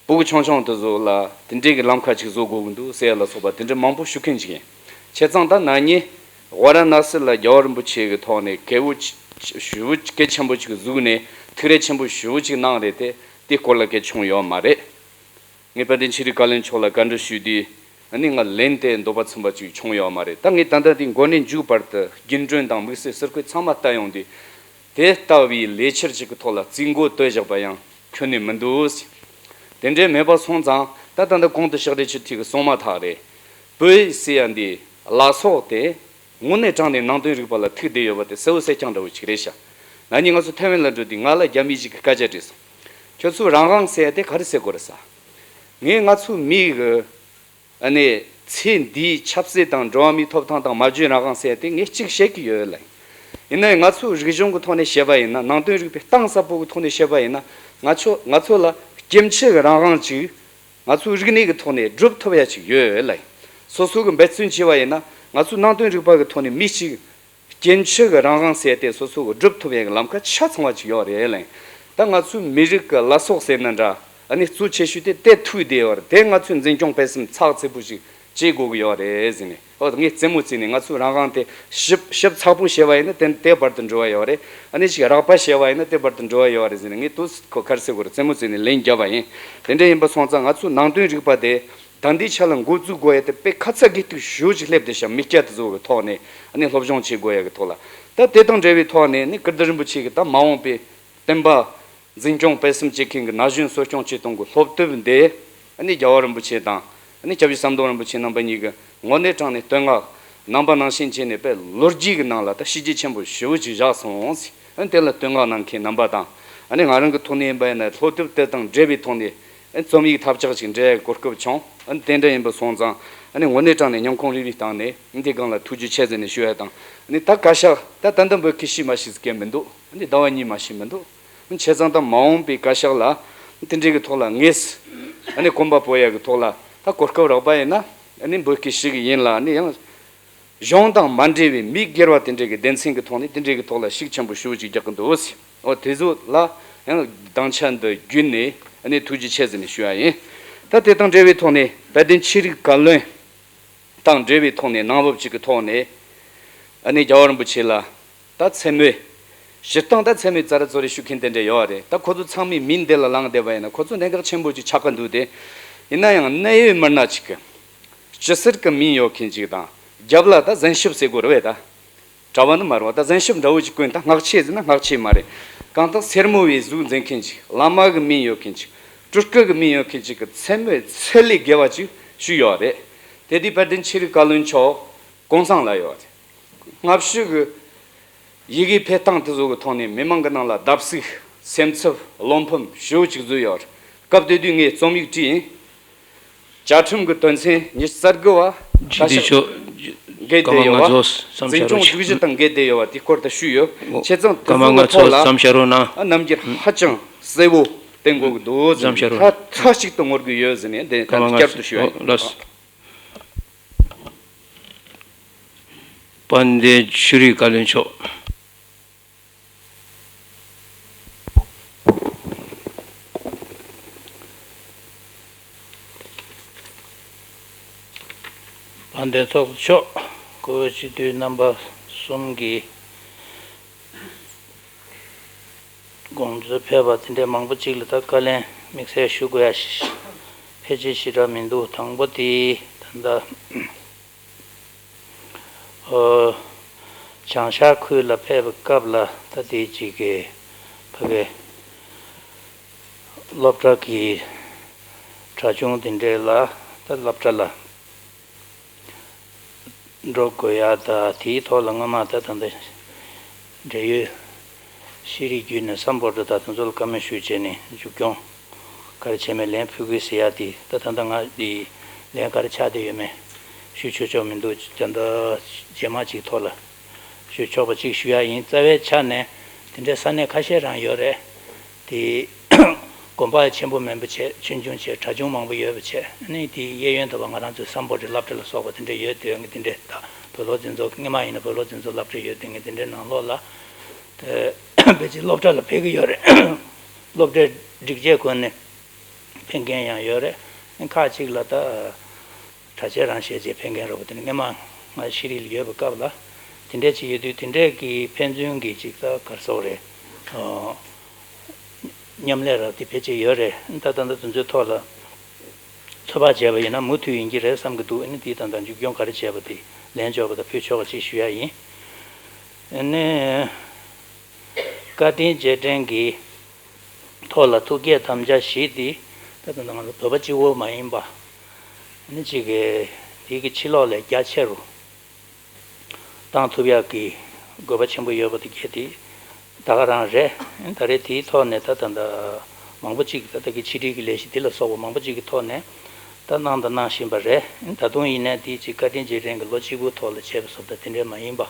སྤུ་གུ་ཆུང་ཆུང་དེ་ཚོ་ལ་དེ་འདྲའི་གི་ལམ་ཁ་ཅིག་བཟོ་དགོས་ཀྱི་འདུག་ཟེར་ཡ་ལ་སོགས་པ་དེ་འདྲ་མང་པོ་ཞུ་མཁན་ཅིག་ཡིན། བྱས་ཙང་ད་ན་ནིང་ཝཱ་ར་ཎ་སི་ལ་རྒྱལ་བ་རིན་པོ་ཆེ་གི་ཐོག་ནས་གལ་པོ་ཆེ་ཞེ་པོ་གལ་ཆེན་པོ་ཅིག་བཟོས་ནས་ཐུགས་རེ་ཆེན་པོ་ཞེ་པོ་ཅིག་གནང་རེད་དེ། དེ་སྐོར་ལ་སྐད་བྱུང་ཡོད་མ་རེད། ངས་དཔལ་ལྡན་ཆོས་རིག་བཀའ་བློན་མཆོག་ལ་བཀའ་འདྲི་ཞུས་དུས་ཨ་ནི་ང་ལན་དེ་འདོད་པ་ཚིམ་པ་ཅིག་བྱུང་ཡོད་མ་རེད། ད་ངས་ད་ལྟ་དེ་མགོ་ནས་མཇུག་བར་དུ་རྒྱུན་གྲོན་དང་དམིགས་བསལ་ཟུར་བཀོད་ཚང་མ་བལྟ་ཡོང་དུས། དེ་ལྟ་བུའི་ལས་འཆར་ཅིག་གི་ཐོག་ལ་རྩིས་འགོ་བཏོན་བཞག་པ་ཡང་ཁྱོན་ནས་མི་འདུག་དེ་འདྲའི་མེད་པ་སོང་ཙང་ད་ད་ལྟ་གོང་དུ་ཕྱག་སྦྲེལ་ཆེ་ཐིག་གིས་གསུངས་མ་ཐག་རེད། བོད་ཟེར་ཡ་འདི་བླ་སྲོག་དེ་དངོས་གནས་དྲང་ནས་ནང་དོན་རིག་པ་ལ་ཐུག་བསྡད་ཡོད་པ་དེ་གསལ་བོ་གསལ་རྐྱང་འདྲ་བོ་ཅིག་རེད་ཤག་ན་ནིང་ང་ཚོ་ཐའེ་ཝན་ལ་འགྲོ་དུས་ང་ལ་རྒྱ་མི་ཞིག་གིས་སྐད་ཆ་དྲིས་སོང་། ཁྱོད་ཚོས་རང་དབང་ཟེར་ཡ་དེ་ག་རེ་ཟེར་དགོས་རེད་ཟེར། ངས་ང་ཚོའི་མི་གི་ཨ་ནི་ཚེ་འདིའི་ཆབ་སྲིད་དང་འགྲོ་བ་མིའི་ཐོབ་ཐང་དང་སྨྲ་བརྗོད་རང་དབང་ཟེར་ཡ་དེ་ངས་གཅིག་བཤད་ཀྱི་ཡོད་ལ། ཡིན་ནའི་ང་ཚོའི་རིག་གཞུང་གི་ཐོག་ནས་བཤད་པ་ཡིན་ན། ནང་དོན་རིག་པའི་གཏིང་ཟབ་པོ་གི་ཐོག་ནས་བཤད་པ་ཡིན་ན། ང་ཚོ་ང་ཚོ་ལ་སྐྱེ་འཆི་གི་རང་དབང་ཅིག་ང་ཚོའི་རིག་གནས་ཀྱི་ཐོག་ནས་སྒྲུབ་ཐུབ་ཡ་ཅིག་ཡོད་ལ། སོ་སོ་གི་འབད་བརྩོན་བྱས་པ་ཡིན་ན་ང་ཚོའི་ནང་དོན་རིག་པ་གི་ཐོག་ནས་མི་གཅིག་སྐྱེ་འཆི་གི་རང་དབང་ཟེར་ཏེ་སོ་སོ་གི་སྒྲུབ་ཐུབ་ཡ་གི་ལམ་ཁ་ཆ་ཚང་བ་ཅིག་ཡོད་རེད་ལ། ད་ང་ཚོའི་མི་རིགས་ཀྱི་བླ་སྲོག་ཟེར་ན་འདྲ། ཨ་ནི་གཙོ་ཆེ་ཤོས་དེ་དེ་ཐུག་བསྡད་ཡོད་རེད། དེ་ང་ཚོས་འཛིན་སྐྱོང་སྤེལ་གསུམ་ཚགས་ཚུད་པོ་ཞིག་བྱེད་དགོས་ཀྱི་ཡོད་རེད་ཟེར་ནས། འོ་ངས་རྩེད་མོ་རྩེ་ནས་ང་ཚོའི་རང་དབང་དེ་ཞིབ་ཞིབ་ཚགས་པོ་བྱས་པ་ཡིན་ན་དེ་དེ་བར་དུ་འགྲོ་བ་ཡོད་རེད། ཨ་ནི་ཞིག་རགས་པ་བྱས་པ་ཡིན་ན་དེ་བར་དུ་འགྲོ་བ་ཡོད་རེད་ཟེར་ནས། ངས་དུས་ཁོ་ག་རེ་ཟེར་དགོས་རེད། རྩེད་མོ་རྩེ་ནས་ལན་བརྒྱབ་པ་ཡིན། དེ་འདྲ་ཡིན་པ་སོང་ཙང་ང་ཚོའི་ནང་དོན་རིག་པ་དེ་ད་ལྟའི་ཆ་ལ་འགོ་འཛུགས་དགོས་ཡ་དེ་དཔེ་ཁ་ཚ་དགོས་གཏུགས་ཞེ་པོ་ཅིག་སླེབས་བསྡད་ཤག་མི་སྐྱ་དེ་ཚོ་གི་ཐོག་ནས་ཨ་ནི་སློབ་སྦྱོང་བྱེད་དགོས་ཡ་གི་ཐོག་ལ། ད་དེ་དང་འབྲེལ་བའི་ཐོག་ནས་ནི་ཀིརྟི་རིན་པོ་ཆེ་གི་ད་མ་འོངས་པའི་བསྟན་པ་འཛིན་སྐྱོང་སྤེལ་གསུམ་བྱེད་མཁན་གྱི་ན་གཞོན་གསོ་སྐྱོང་བྱེད་སྟངས་ཀྱི་སློབ་དེབ་འདི་ཨ་ནི་རྒྱལ་བ་རིན་པོ་ཆེ་དང་ཨ་ནི་སྐྱབས་རྗེ་ཟམ་གདོང་རིན་པོ་ཆེ་རྣམ་པ་གཉིས་ཀྱིས་དངོས་གནས་དྲང་ནས་བསྟོད་བསྔགས་ ནང་པ་ནང་བཞིན་བྱས་ནས་དཔེ་ལོ་རྒྱུས་ཀྱི་ནང་ལ་ད་བྱས་རྗེས་ཆེན་པོ་ཞེ་པོ་ཅིག་བཞག་སོང་ཟེར། ཨ་ནི་དེ་ལ་བསྟོད་བསྔགས་གནང་མཁན་རྣམ་པ་དང་། ཨ་ནི་ང་རང་གི་ཐོག་ནས་ཡིན་པ་ཡིན་ན་སློབ་དེབ་དེ་དང་འབྲེལ་བའི་ཐོག་ནས། ཨ་ནི་རྩོམ་ཡིག་ཐབས་ཆག་ཅིག་འབྲི་ཡའི་གོ་སྐབས་བྱུང་། ཨ་ནི་དེ་འདྲ་ཡིན་པ་སོང་ཙང་། ཨ་ནི་དངོས་གནས་དྲང་ནས་སྙིང་ཁོང་རུས་པའི་གཏིང་ནས་འདི་སྒང་ལ་ཐུགས་རྗེ་ཆེ་ཟེར་ནས་ཞུ་ཡ་དང་། ཨ་ནི་ད་བཀའ་ཤག་ད་ད་ལྟ་འབོད་སྐུལ་ཞུས་མ་ཞུས་ཟེར་མཁན་མི་འདུག། ཨ་ནི་ཟླ་བ་གཉིས་མ་ཞུས་མི་འདུག། ཨ་ནི་བྱས་ཙང་ད་མ་འོངས་པའི་བཀའ་ཤག་ལ་དེ་འདྲའི་གི་ཐོག་ལ་ངས་ཨ་ནི་གོམ་པ་སྤོ་ཡ་གི་ཐོག་ལ་ད་གོ་སྐབས་རག་པ་ཡིན་ན། ཨ་ནི་འབོད་སྐུལ་ཞུ་གི་ཡིན་ལ། ཨ་ནི་ཡང་གཞུང་དང་མ་འབྲེལ་བའི་མི་སྒེར་བ་དེ་འདྲའི་གི་སྡེ་ཚན་གི་ཐོག་ནས་དེ་འདྲའི་གི་ཐོག་ལ་ཤུགས་ཆེན་པོ་ཞེ་པོ་ཅིག་རྒྱག་གི་འདུག་ཟེར། འོ་དེ་ཚོ་ལ་ཡང་སྡིངས་ཆ་འདི་བརྒྱུད་ནས་ཨ་ནི་ཐུགས་རྗེ་ཆེ་ཟེར་ནས་ཞུ་ཡ་ཡིན། ད་དེ་དང་འབྲེལ་བའི་ཐོག་ནས་དཔལ་ལྡན་ཆོས་རིག་བཀའ་བློན་དང་འབྲེལ་བའི་ཐོག་ནས་གནང་བབ་ཅིག་གི་ཐོག་ནས། ཨ་ནི་རྒྱལ་བ་རིན་པོ་ཆེ་ལ་ད་མཚན་སྨོས། སྤྱིར་བཏང་ད་མཚན་སྨོས་ཙ་ར་ཙོ་རེ་ཞུ་མཁན་དེ་འདྲ་ཡོད་རེད། ད་ཁོ་ཚོ་ཚང་མའི་མིང་འདི་ལ་ལངས་བསྡད་པ་ཡིན་ན་ཁོ་ཚོ་གནད་འགག་ཆེན་པོ་ཅིག་ཆགས་ཀྱི་འདུག་སྟེ། ཡིན་ན་ཡང་གནད་ཡོད་མི་སྣ་ཅིག་གི་སྤྱི་ཟུར་གྱི་མིང་ཡོད་མཁན་ཅིག་དང་། རྒྱབ་ལ་ད་གཟན་ཞབས་ཟེར་དགོས་རེད་པས་ད། གྲྭ་པ་ནི་མ་རེད་པ། ད་གཟན་ཞབས་འདྲ་བོ་ཅིག་བསྐོན། ད་སྔགས་ཆས་ཟེར་ན་སྔགས་ཆས་མ་རེད། གང་ལྟར་སེར་མོ་བའི་གཟུགས་འཛིན་མཁན་ཅིག། བླ་མ་གི་མིང་ཡོད་མཁན་ཅིག། སྤྲུལ་སྐུ་གི་མིང་ཡོད་མཁན་ཅིག་གི་མཚན་སྨོས་ཚད་ལས་བརྒལ་བ་ཅིག་ཞུས་ཡོད་རེད། དེ་དུས་དཔལ་ལྡན་ཆོས་རིག་བཀའ་བློན་མཆོག་གུང་སེང་ལ་ཡོད་རེད། སྔ་ཕྱི་གི་ཡི་གེའི་འཕེལ་སྟངས་དེ་ཚོ་གི་ཐོག་ནས་མི་མང་གི་ནང་ལ་བརྡབ་གསིག། སེམས་འཚབ། བློ་ཕམ་ཞེ་པོ་ཅིག་བཟོས་ཡོད་རེད། སྐབས་དེ་དུས་ངས་རྩོམ་ཡིག་བྲིས་ཡིན། བཅའ་ཁྲིམས་ཀྱི་དོན་ཚན་ཉི་ཤུ་རྩ་དགུ་བ། ཇི་དེ་ཆོག། འགལ་བསྡད་ཡོད་པ། འཛིན་སྐྱོང་སྒྲིག་གཞི་དང་འགལ་བསྡད་ཡོད་པ་དེའི་སྐོར་དུ་ཞུས་ཡོད། བྱས་ཙང་དེ་ཚོ་གི་ཐོག་ལ་རྣམ་འགྱུར་ཧ་ཅང་གསལ་བོ་བསྟན་དགོས་ཀྱི་འདུག། ཚ་ཚ་གཅིག་ཏུ་ངོ་རྒོལ་ཡོད་ཟེར་ནས་འདི་བསྐྱར་དུ་ཞུ་ཡ་ཡིན། དཔལ་ལྡན་ཆོས་རིག་བཀའ་བློན་མཆོག། དཔལ་ལྡན་ཚོགས་གཙོ་མཆོག། སྐུ་ངོ་སྤྱི་འཐུས་རྣམ་པ་གསུམ་གྱིས་དགོངས་ཚུལ་ཕེབས་པ་དེ་འདྲའི་མང་པོ་ཅིག་ལ་ད་བཀའ་ལན་དམིགས་བསལ་ཞུ་དགོས་ཡ་ཞིག་ཕལ་ཆེར་ཞེ་དྲག་མི་འདུག། དང་པོ་དེ་ད་ལྟ། ཨོ། བྱང་ཤར་ཁུལ་ལ་ཕེབས་པའི་སྐབས་ལ་ད་དེ་གཅིག་གི་ཕ་གི་སློབ་གྲྭ་གི་གྲྭ་ཆུང་དེ་འདྲས་ལ་ད་སློབ་གྲྭ་ལ་འགྲོ་དགོས་ཡ་ད་དེའི་ཐོག་ལ་སྔོན་མ་ད་ད་ད་འབྲེལ་ཡོད་ཤེས་རིག་བརྒྱུད་ནས་སམ་བྷོ་ཊ་ད་དེ་ཚོ་ལ་བཀའ་མོལ་ཞུས་བྱས་ནས་མཇུག་སྐྱོང་ག་རེ་བྱས་མེད་ལན་ཕུལ་དགོས་ཟེར་ཡ་དེ་ད་ད་ལྟ་ང་དེ་ལན་ག་རེ་ཆགས་བསྡད་ཡོད་མེད་ཞུ་ཆོག་ཆོག་མི་འདུག། ད་ལྟ་རྗེས་མ་ཅིག་ཐོག་ལ་ཞུ་ཆོག་པ་ཅིག་ཞུ་ཡ་ཡིན། རྩ་བའི་ཆ་ནས་དེ་འདྲའི་ས་གནས་ཁ་ཤས་རང་ཡོད་རེད། དེ་དགོན་པ་ཆེན་པོ་མིན་པ་བྱས། ཆུང་ཆུང་བྱས། གྲྭ་ཆུང་མང་པོ་ཡོད་པ་བྱས། ཨ་ནི་དེའི་གཡས་གཡོན་དུ་བ་ང་རང་ཚོའི་སམ་བྷོ་ཊ་སློབ་གྲྭ་ལ་སོགས་པ་དེ་འདྲ་ཡོད་དུས་ངས་དེ་འདྲའི་ད་བོད་སློབ་འཛིན་ཚོགས་སྔོན་མ་ཡིན་ན་བོད་སློབ་འཛིན་ཚོགས་སློབ་གྲྭ་ཡོད་དུས་ངས་དེ་འདྲའི་ནང་ལོགས་ལ་དེ་ཕལ་ཆེར་སློབ་གྲྭ་ལ་ཕེབས་ཀྱི་ཡོད་རེད། སློབ་གྲྭའི་སྒྲིག་ཆས་གོན་ནས་ཕེབས་མཁན་ཡང་ཡོད་རེད། ཁག་ཅིག་ལ་ད། གྲྭ་ཆས་རང་བཞེས་བྱས་ཕེབས་མཁན་རོགས་པ་དེ་ནི་སྔོན་མ་ང་ཤེས་རིག་ལ་ཡོད་པའི་སྐབས་ལ་དེ་འདྲས་ཅིག་ཡོད་དུས། དེ་འདྲས་ཀྱི་ཕན་ཚུན་གྱི་ཅིག་ད་ག་རེ་ཟེར་དགོས་རེད། ཨོ། མཉམ་ལས་རག་དེ་ཕལ་ཆེར་ཡོད་རེད། ད་ད་ལྟ་དེ་ཚོའི་ཐོག་ལ་ཚོད་དཔག་བྱས་པ་ཡིན་ན་མུ་མཐུད་ཡིན་གྱི་རེད་བསམ་གྱི་འདུག། ཨ་ནི་དེའི་ད་ལྟ་མཇུག་སྐྱོང་ག་རེ་བྱས་པ་དེ་ལན་འཇོག་པ་དང་ཕུལ་ཆོག་པ་ཅིག་ཞུ་ཡ་ཡིན། ཨ་ནི་བཀའ་དྲིན་རྗེས་དྲན་གྱི་ཐོག་ལ་ཐུགས་བསྐྱེད་དམ་བཅའ་བཞི་དེ་ད་ལྟ་ང་ཚོ་བོད་པ་གཅིག་པོ་མ་ཡིན་པ། ནི་གཅིག་གི་དེ་གི་ཕྱི་ལོགས་ལ་རྒྱ་ཆེ་རུ་བཏང་ཐུབ་ཡག་གི་དགོས་པ་ཆེན་པོ་ཡོད་པ་དེ་གལ་ཏེ་ད་ག་རང་རེད། ད་རེས་དེའི་ཐོག་ནས་ད་ད་ད་མང་པོ་གཅིག་ད་ལྟ་གི་ཕྱི་དྲིལ་གྱི་ལས་གཞི་འདི་ལ་སོགས་པ་མང་པོ་གཅིག་གི་ཐོག་ནས་ད་གནང་དང་གནང་བཞིན་པ་རེད། ད་དུང་ཡིན་ནའི་དེ་གཅིག་བཀའ་དྲིན་རྗེས་དྲན་གྱི་ལོ་གཅིག་པུའི་ཐོག་ལ་བྱས་པ་སོགས་ད་དེ་འདྲས་མ་ཡིན་པ།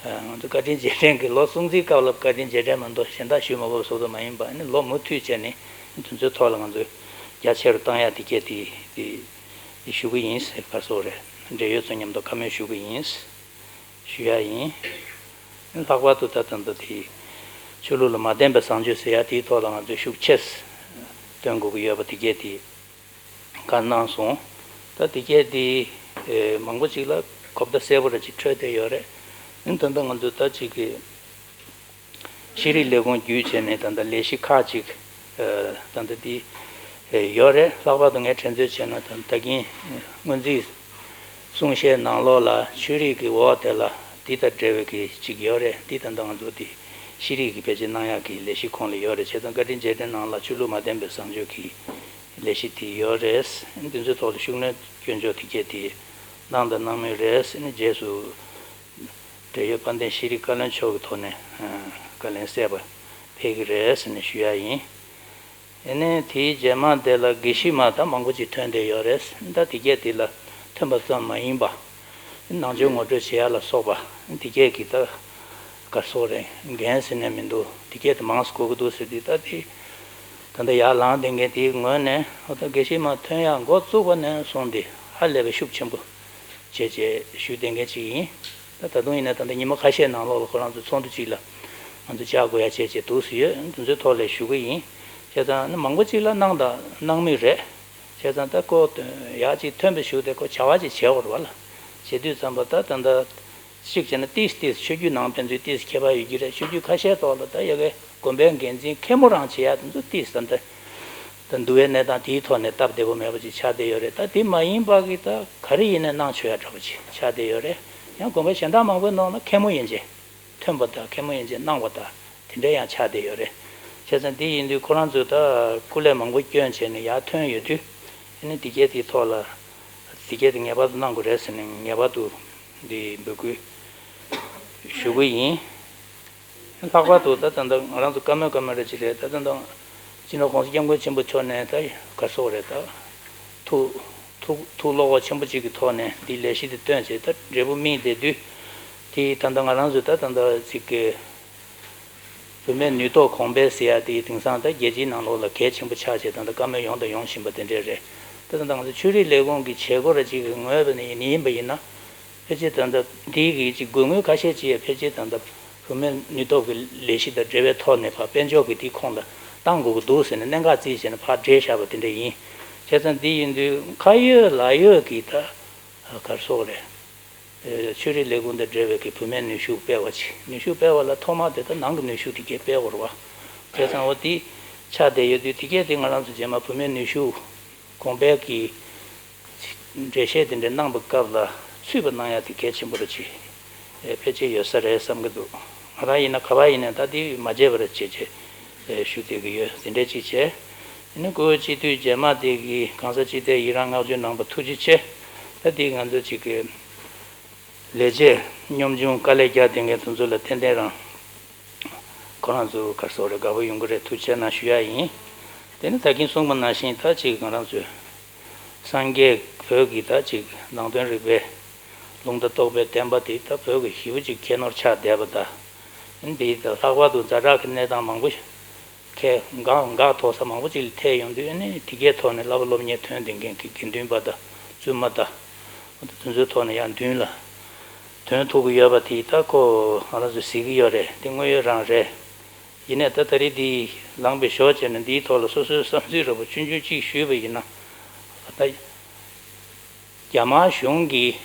ང་ཚོ་བཀའ་དྲིན་རྗེས་དྲན་གྱི་ལོ་སྲུང་བརྩིའི་སྐབས་ལ་བཀའ་དྲིན་རྗེས་དྲན་མ་གཏོགས་གཞན་དག་ཞུས་མ་དགོས་པ་སོགས་ད་མ་ཡིན་པ། ཨ་ནི་ལོ་མུ་མཐུད་བྱས་ནས་དེ་ཚོའི་ཐོག་ལ་ང་ཚོས་རྒྱ་ཆེ་རུ་བཏང་ཡག་དེ་གལ་ཏེ་དེ་དེ་ཞུ་གི་ཡིན་ཟེར། ག་རེ་ཟེར་དགོས་རེད། འབྲེལ་ཡོད་ཚོ་མཉམ་དུ་བཀའ་མོལ་ཞུ་གི་ཡིན་ཞུ་ཡ་ཡིན། ལྷག་པར་དུ་ད་ལྟ་འདི་དེ་ཆོས་ལུགས་ལ་མ་བརྟེན་པའི་བཟང་སྤྱོད་ཟེར་ཡ་དེའི་ཐོག་ལ་ང་ཚོས་ཤུགས་ཆེ་སྟོན་དགོས་ཀྱི་ཡོད་པ་དེ་གལ་ཏེ། བཀའ་གནང་སོང་། ད་དེ་གས་དེ་ཨེ་མང་པོ་ཅིག་ལ་གོ་བརྡ་གསལ་པོ་ར་ཅིག་འཕྲོད་བསྡད་ཡོད་རེད། ཨིན་ད་ལྟ་ང་ཚོ་ད་ཅིག་གི་ཤེས་རིག་ལས་ཁུངས་བརྒྱུད་བྱས་ནས་ད་ལྟ་ལས་གཞི་ཁག་ཅིག་ཨེ་ད་ལྟ་དེ་ཨེ་ཡོད་རེད། ལྷག་པར་དུ་ངས་དྲན་ཚོད་བྱས་ན་ད་ད་གིན་སྔོན་རྩིས་གསུང་བཤད་ནང་ལོགས་ལ་ཆོས་རིག་གི་འོག་དེ་ལ་འདི་དང་འབྲེལ་བའི་གི་ཅིག་ཡོད་རེད། འདི་ད་ལྟ་ང་ཚོ་དེ་ཤེས་རིག་གི་བེད་སྤྱོད་གནང་ཡག་གི་ལས་གཞི་ཁོངས་ལ་ཡོད་རེད། བྱས་ཙང་བཀའ་དྲིན་རྗེས་དྲན་ནང་ལ་ཆོས་ལུགས་མ་བརྟེན་པའི་བཟང་སྤྱོད་ཀྱི་ལས་གཞི་དེ་ཡོད་རེད། འདི་ཚོའི་ཐོག་ལ་ཤུགས་སྣོན་སྐྱོན་ཕྱོགས་དེ་གས་དེ་ གནང་དང་གནང་མུས་རེད་ཟེར་ནས། རྗེས་སུ་འབྲེལ་ཡོད་དཔལ་ལྡན་ཤེས་རིག་བཀའ་བློན་མཆོག་གི་ཐོག་ནས་བཀའ་ལན་གསལ་བ་ཕེབས་ཀྱི་རེད་ཟེར་ནས་ཞུ་ཡ་ཡིན། ཨེ་ནས་དེའི་རྗེས་མ་དེ་ལ་དགེ་བཤེས་མ་ད་མང་པོ་ཅིག་ཐོན་བསྡད་ཡོད་རེད། ད་དེ་གས་དེ་ལ་ཐོན་པ་ཙམ་མ་ཡིན་པ། ནང་ཆོས་ངོ་སྤྲོད་བྱེད་ཡ་ལ་སོགས་པ་དེ་གས་ཀྱི་ད་ག་སོགས་རེད། འགན་ཟེར་ནས་མི་འདུག་དེ་གས་དེ་མང་ཙམ་དགོས་ཀྱི་འདུག་ཟེར་དུས། ད་དེ་ད་ལྟ་ཡར་ལངས་བསྡད་མཁན་དེའི་ངོས་ནས། འོ་ད་དགེ་བཤེས་མ་ཐོན་ཡ་འགོ་བཙུགས་པ་ནས་བཟུང་སྟེ་ཧ་ལས་པའི་ཤུགས་ཆེན་པོ་བྱས་བྱས་ཞུས་བསྡད་མཁན་ཅིག་ཡིན། ད་ད་དུང་ཡིན་ན་ད་ལྟ་ཉི་མ་ཁ་ཤས་ནང་ལོགས་ལ་ཁོ་རང་ཚོ་ཚོགས་འདུ་གཅིག་ལ་ང་ཚོ་བཅར་དགོས་ཡ་བྱས་བྱས་འདུག་སེ་ཡོད། འདི་ཚོའི་ཐོག་ལ་ཞུ་གི་ཡིན། བྱས་ཙང་ནི་མང་པོ་ཅིག་ལ་གནང་དང་གནང་མུས་རེད། བྱས་ཙང་ད་ཁོ་ཡག་ཅིག་ཐོན་པའི་གཞུག་དེ་ཁོ་བྱ་བ་ཅིག་བྱེད་དགོས་རེད་བ་ལ། བྱེད་དུས་ཙམ་པ་ད་ད་ལྟ་གཅིག་བྱས་ན་ཏིས་ཏིས་ཆོས་བརྒྱུད་ནང་ཕན་ཚུན་ཏིས་ཁྱད་པར་ཡོད་ཀྱི་རེད། ཆོས་བརྒྱུད་ཁ་ཤས་ཐོག་ལ་ད་ཡ་གི་དགོན་པའི་འགན་འཛིན་མཁན་མོ་རང་བྱེད་ཡ་དེ་ཚོ་ཏིས་ད་ད་ད་འདུལ་བའི་གནས་སྟངས་དེའི་ཐོག་ནས་སྟབས་བདེ་པོ་མེད་པ་ཅིག་ཆགས་བསྡད་ཡོད་རེད། ད་དེ་མ་ཡིན་པ་གི་ད་ག་རེ་ཡིན་ནའི་གནང་ཆོག་ཡ་འདྲ་པོ་ཅིག་ཆགས་བསྡད་ཡོད་རེད། ཡང་དགོན་པ་གཞན་དག་མང་པོའི་ནང་ལ་མཁན་མོ་ཡན་ཆད་ཐོན་པ་དང་། མཁན་མོ་ཡན་ཆད་གནང་བ་དང་དེ་འདྲ་ཡང་ཆགས་བསྡད་ཡོད་རེད། བྱས་ཙང་དེ་ཡིན་དུས་ཁོ་རང་ཚོས་ད་སྐུ་ལས་མང་པོ་བསྐྱོན་བྱས་ནས་ཡར་ཐོན་ཡོད་དུས། ཨ་ནི་དེ་གས་དེའི་ཐོག་ལ་དེ་གས་དེ་ངེས་པར་དུ་གནང་དགོས་རེད་ཟེར་ནས་ངེས་པར་དུ་འདི་འབོད་སྐུལ་ཞུ་གི་ཡིན། ལྷག་པར་དུ་ད་ད་ལྟ་ང་རང་ཚོ་བཀའ་མོལ་བཀའ་མོལ་རེ་ཅིག་རེད། ད་ད་ལྟ་སྤྱི་ནོར་༸གོང་ས་༸སྐྱབས་མགོན་ཆེན་པོ་མཆོག་ནས་ད་ག་སོགས་རེད། ད་ཐུགས་ཐུགས་ཐུགས་བློ་ཁོག་ཆེན་པོ་ཅིག་གི་ཐོག་ནས་འདི་ལས་གཞི་འདི་བཏོན་བྱས་ད་འབྲས་བུ་སྨིན་བསྡད་དུས། དེ་ད་ལྟ་ང་རང་ཚོས་ད་ད་ལྟ་ཅིག་གི་བུད་མེད་ནུས་སྟོབས་གོང་འཕེལ་ཟེར་ཡ་དེ་དེང་སང་ད་རྒྱལ་སྤྱིའི་ནང་ལོགས་ལ་གལ་ཆེན་པོ་ཆགས་བྱས་ད་ལྟ་བཀའ་མོལ་ཡོང་དང་ཡོང་བཞིན་པ་དེ་འདྲས་རེད། ད་ད་ལྟ་ང་ཚོ་ཆོས་རིག་ལས་ཁུངས་ཀྱི་བྱེད་སྒོ་ར་ཅིག་གི་ངོས་ནས་ཡིན་པ་ཡིན་ན། ཕལ་ཆེར་ད་ལྟ་འདི་གི་ཅིག་དགོས་དངུལ་ཁ་ཤས་ཅིག་ཡ་ཕལ་ཆེར་ད་ལྟ་བུད་མེད་ནུས་སྟོབས་ཀྱི་ལས་གཞི་དང་འབྲེལ་བའི་ཐོག་ནས་ཕར་དཔལ་འབྱོར་གྱི་དེའི་ཁོངས་ལ་གཏང་དགོས་ཀྱི་འདུག་ཟེར་ནས་གནད་འགག་བརྩིས་བྱས་ནས་ཕར་བསྒྲིལ་བཞག་པ་དེ་འདྲ་ཡིན། བྱས་ཙང་འདི་ཡིན་དུས་ཁ་ཡོད་ལག་ཡོད་ཀྱི་ད་ག་རེ་ཟེར་དགོས་རེད། ཆོས་རིག་ལས་ཁུངས་དང་འབྲེལ་བའི་གི་བུད་མེད་ནུས་ཤུགས་སྤེལ་བ་བྱེད། ནུས་ཤུགས་སྤེལ་བ་ལ་ཐོག་མ་དེ་ད་ནང་གི་ནུས་ཤུགས་དེ་གས་སྤེལ་དགོས་རེད་བ། བྱས་ཙང་འོ་དེ་ཆགས་བསྡད་ཡོད་དུས་དེ་གས་དེ་ང་རང་ཚོ་རྗེས་མ་བུད་མེད་ནུས་ཤུགས་གོང་འཕེལ་གྱི་འགྲེལ་བཤད་དེ་འདྲ་གནང་པའི་སྐབས་ལ་ཚུད་པ་གནང་ཡ་དེ་གལ་ཆེན་པོ་རེད་ཅེས་ཕལ་ཆེར་ཡོད་ས་རེད་བསམ་གྱི་འདུག་ང་རང་ཡིན་ན་ག་པར་ཡིན་ནའི་ད་དེ་མ་བརྗེད་པ་རེད་ཅེས་ཅེས་ཞུ་བསྡད་ཀྱི་ཡོད། དེ་འདྲ་ཅིག་བྱས། ཨ་ནི་སྐུ་འོས་སྤྱི་འཐུས་རྗེས་མ་དེ་གི་གང་ཟག་སྤྱི་འཐུས་ཡི་རང་བསྔགས་བརྗོད་གནང་བ་ཐུགས་རྗེ་ཆེ། ད་དེ་ང་ཚོ་ཅིག་གི་ལས་བྱེད་ཉམ་ཆུང་དཀའ་ལས་རྒྱག་བསྡད་མཁན་དེ་ཚོ་ལ་ཏན་ཏན་རང་ཁོ་རང་ཚོ་ག་རེ་ཟེར་དགོས་རེད། དགའ་པོ་ཡོང་གི་རེད། ཐུགས་རྗེ་གནང་ཞུ་ཡ་ཡིན། དེ་ནི་ད་གིན་གསུངས་པ་ནང་བཞིན་ད་ཅིག་ང་རང་ཚོའི་སངས་རྒྱས་བོད་ཀྱི་ད་ཅིག་ནང་དོན་རིག་པའི་ལུང་དང་རྟོགས་པའི་བསྟན་པ་དེ་ད་བོད་ཀྱི་ཞེ་པོ་ཅིག་ཁྱད་ནོར་ཆགས་བསྡད་པ་དང་། འདི་ད་ལྷག་པར་དུ་ཛ་དྲག་གི་གནས་སྟངས་མང་པོ་ཁས་འགག་འགག་ཐོག་ས་མང་པོ་ཅིག་ལ་ཐེབས་ཡོང་དུས། ཨ་ནི་དེ་གའི་ཐོག་ནས་བསླབ་པ་སློབ་གཉེར་ཐོན་བསྡད་མཁན་གྱི་དགེ་འདུན་པ་དང་བཙུན་མ་དང་། དེ་ཚོའི་ཐོག་ནས་ཡང་མདུན་ལ་ཐོན་ཐུབ་ཀྱི་ཡོད་པ་དེ་ད་ཁོ་ང་རང་ཚོས་གཟིགས་ཀྱི་ཡོད་རེད། དེ་དངོས་ཡོད་རང་རེད། ཡིན་ནའི་ད་ད་རེས་འདི་ལངས་པའི་ཞོར་བྱས་ནས་འདིའི་ཐོག་ལ་སོ་སོའི་བསམ་ཚུལ་འདྲ་པོ་ཆུང་ཆུང་གཅིག་ཞུས་པ་ཡིན་ན། ད་རྒྱ་དམར་གཞུང་གིས་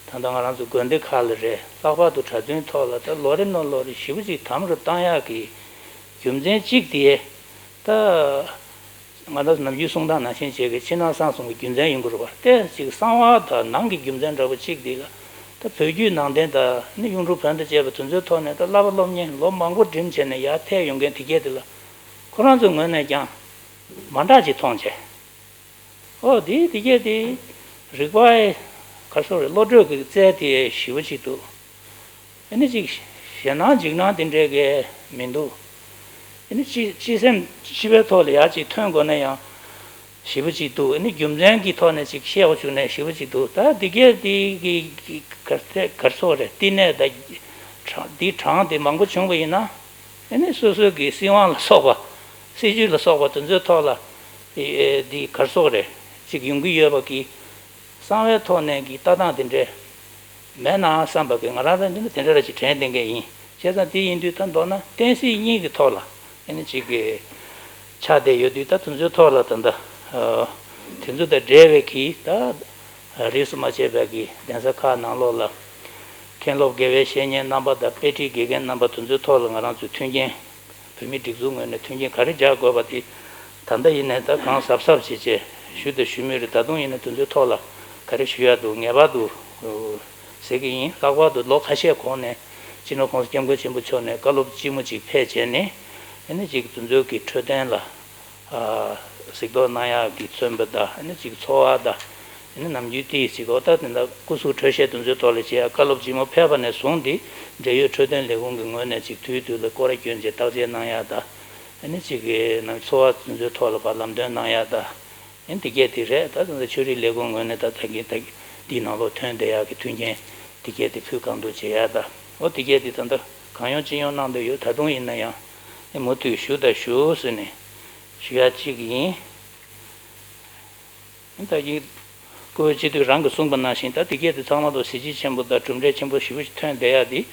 ད་ལྟ་ང་རང་ཚོ་དགོན་སྡེ་ཁག་ལ་རེད། ལྷག་པར་དུ་གྲྭ་བཙུན་ཐོག་ལ་ད་ལོ་རེ་ནས་ལོ་རེ་ཞེ་པོ་ཅིག་དམ་རུ་བཏང་ཡག་གི་རྒྱུ་མཚན་གཅིག་དེ། ད་ང་ད་ནམ་རྒྱུན་གསུང་སྟངས་ནང་བཞིན་བྱས་ཀྱི་ཕྱི་ནང་གསང་གསུམ་གྱི་རྒྱུ་མཚན་ཡིན་དགོས་རེད་བ། ཏོག་ཙམ་གསང་བ་དང་ནང་གི་རྒྱུ་མཚན་འདྲ་པོ་གཅིག་དེ་ལ། ད་བོད་བརྒྱུད་ནང་བསྟན་དང་ནི་གཡུང་དྲུང་བོན་དང་བཅས་པ་དེ་ཚོའི་ཐོག་ནས་ད་བསླབ་པ་སློབ་གཉེར་ལོ་མང་པོ་འགྲིམས་བྱས་ནས་ཡར་ཐེབས་ཡོང་མཁན་དེ་གས་དེ་ལ་ཁོ་རང་ཚོའི་ངོས་ནས་ཀྱང་མ་འདྲ་ཅིག་མཐོང་བྱས། ཨོ་དེ་དེ་གས་དེ་རིག་པ་ག་རེ་ཟེར་དགོས་རེད། བློ་གྲོས་ཀྱི་རྩལ་དེ་ཞེ་པོ་ཅིག་འདུག་ཨ་ནི་ཅིག་ཞེད་སྣང་འཇིགས་སྣང་དེ་འདྲས་ཀྱི་མི་འདུག་ཨ་ནི་སྤྱི་སྤྱི་སེམས་སྤྱི་པའི་ཐོག་ལ་ཡར་ཅིག་ཐོན་དགོས་ན་ཡང་ཞེ་པོ་ཅིག་འདུག་ཨ་ནི་རྒྱུ་མཚན་གྱི་ཐོག་ནས་ཅིག་བཤད་དགོས་བྱུང་ན་ཞེ་པོ་ཅིག་འདུག་ད་དེ་གས་དེ་གི་གི་ག་རེ་ག་རེ་ཟེར་དགོས་རེད། བསྟི་གནས་དང་གྲངས་འདི་གྲངས་དེ་མང་པོ་བྱུང་བ་ཡིན་ན། ཨ་ནི་སོ་སོའི་གི་སྲིད་དབང་ལ་སོགས་པ། སྲིད་ཇུས་ལ་སོགས་པ་དེ་ཚོའི་ཐོག་ལ་འདི་ག་རེ་ཟེར་དགོས་རེད། ཅིག་ཡོང་གི་ཡོད་པ་གི་གསང་བའི་ཐོག་ནས་ཀྱི་ལྟ་སྟངས་དེ་འདྲས་མེད་ན་བསམ་པ་གི་ང་རང་རང་འདི་ནི་དེ་འདྲ་ར་ཅིག་དྲན་བསྡད་མཁན་ཡིན། བྱས་ཙང་དེ་ཡིན་དུས་ད་མདོར་ན་བསྟན་སྲིད་གཉིས་ཀྱི་ཐོག་ལ་ཨ་ནི་ཅིག་གི་ཆགས་བསྡད་ཡོད་དུས། ད་དེ་ཚོའི་ཐོག་ལ་ད་ལྟ་དེ་ཚོ་དང་འབྲེལ་བའི་གི་ད་རིས་སུ་མ་ཆད་པའི་གི་གདན་ས་ཁག་ནང་ལོགས་ལ་མཁན་སློབ་དགེ་བའི་བཤེས་གཉེན་རྣམ་པ་དང་དཔེ་ཁྲིད་དགེ་རྒན་རྣམ་པ་དེ་ཚོའི་ཐོག་ལ་ང་རང་ཚོས་མཐུན་རྐྱེན། བོད་མིའི་སྒྲིག་འཛུགས་ངོས་ནས་མཐུན་རྐྱེན་ག་རེ་སྦྱར་དགོས་པ་དེ་ད་ལྟ་ཡིན་ནའི་ད་གང་གཟབ་གཟབ་བྱས་བྱས་ཞུས་དང་ཞུ་མུས་རེད། ད་དུང་ཡིན་ན་དེ་ཚོའི་ཐོག་ལ་ག་རེ་ཞུ་ཡག་འདུག་ངེས་པར་དུ་ཟེར་གྱི་ཡིན། ལྷག་པར་དུ་ལོ་ཁ་ཤས་གོང་ནས་སྤྱི་ནོར་༸གོང་ས་༸སྐྱབས་མགོན་ཆེན་པོ་མཆོག་ནས་བཀའ་སློབ་ལྕི་མོ་ཅིག་ཕེབས་བྱས་ནས། ཨ་ནི་ཅིག་དེ་ཚོའི་གི་འཕྲོད་བསྟེན་ལ་གཟིགས་རྟོག་གནང་ཡག་གི་མཚོན་པ་དང་། ཨ་ནི་ཅིག་འཚོ་བ་དང་ ནི་ནམ་རྒྱུན་ཏིས་ཅིག་འོ་ད་དེ་འདྲ་སྐུ་གཟུགས་འཕྲོད་བཤད་དེ་ཚོའི་ཐོག་ལ་བྱེད་ཡ། བཀའ་སློབ་ཆེན་མོ་ཕེབས་པ་ནས་བཟུང་སྟེ་འབྲེལ་ཡོད་འཕྲོད་བསྟེན་ལས་ཁུངས་ཀྱི་ངོས་ནས་ཅིག་དུས་དུས་ལ་སྐོར་ར་བསྐྱོན་བྱས་བརྟག་དཔྱད་གནང་ཡ་དང་། ཨ་ནི་ཅིག་གི་ནང་འཚོ་བ་དེ་ཚོའི་ཐོག་ལ་ཕར་ལམ་སྟོན་གནང་ཡ་དང་། ཨ་ནི་དེ་གས་དེ་རེད། ད་དེ་ཚོ་ཆོས་རིག་ལས་ཁུངས་ངོས་ནས་ད་ད་གིན་ད་འདིའི་ནང་ལོགས་ཐོན་བསྡད་ཡ་གི་མཐུན་རྐྱེན་དེ་གས་དེ་ཕུལ་གང་ཐུབ་བྱེད་ཡ་དང་། འོ་དེ་གས་དེ་ད་ལྟ་གང་ཡོང་ཅི་ཡོང་གནང་བསྡད་ཡོད། ད་དུང་ཡིན་ན་ཡང་ཨ་མུ་མཐུད་ཞུ་དང་ཞུ་ཟེར་ནས་ཞུ་ཡ་གཅིག་ཡིན། ད་ཡིན། སྐུ་བོད་སྤྱི་འཐུས་རང་གིས་གསུངས་པ་ནང་བཞིན་ད་དེ་གས་དེ་ཚང་མ་ལ་གཟི་བརྗིད་ཆེན་པོ་དང་གྲུབ་འབྲས་ཆེན་པོ་ཞེ་པོ་ཞིག་ཐོན་བསྡད་ཡ་དེ།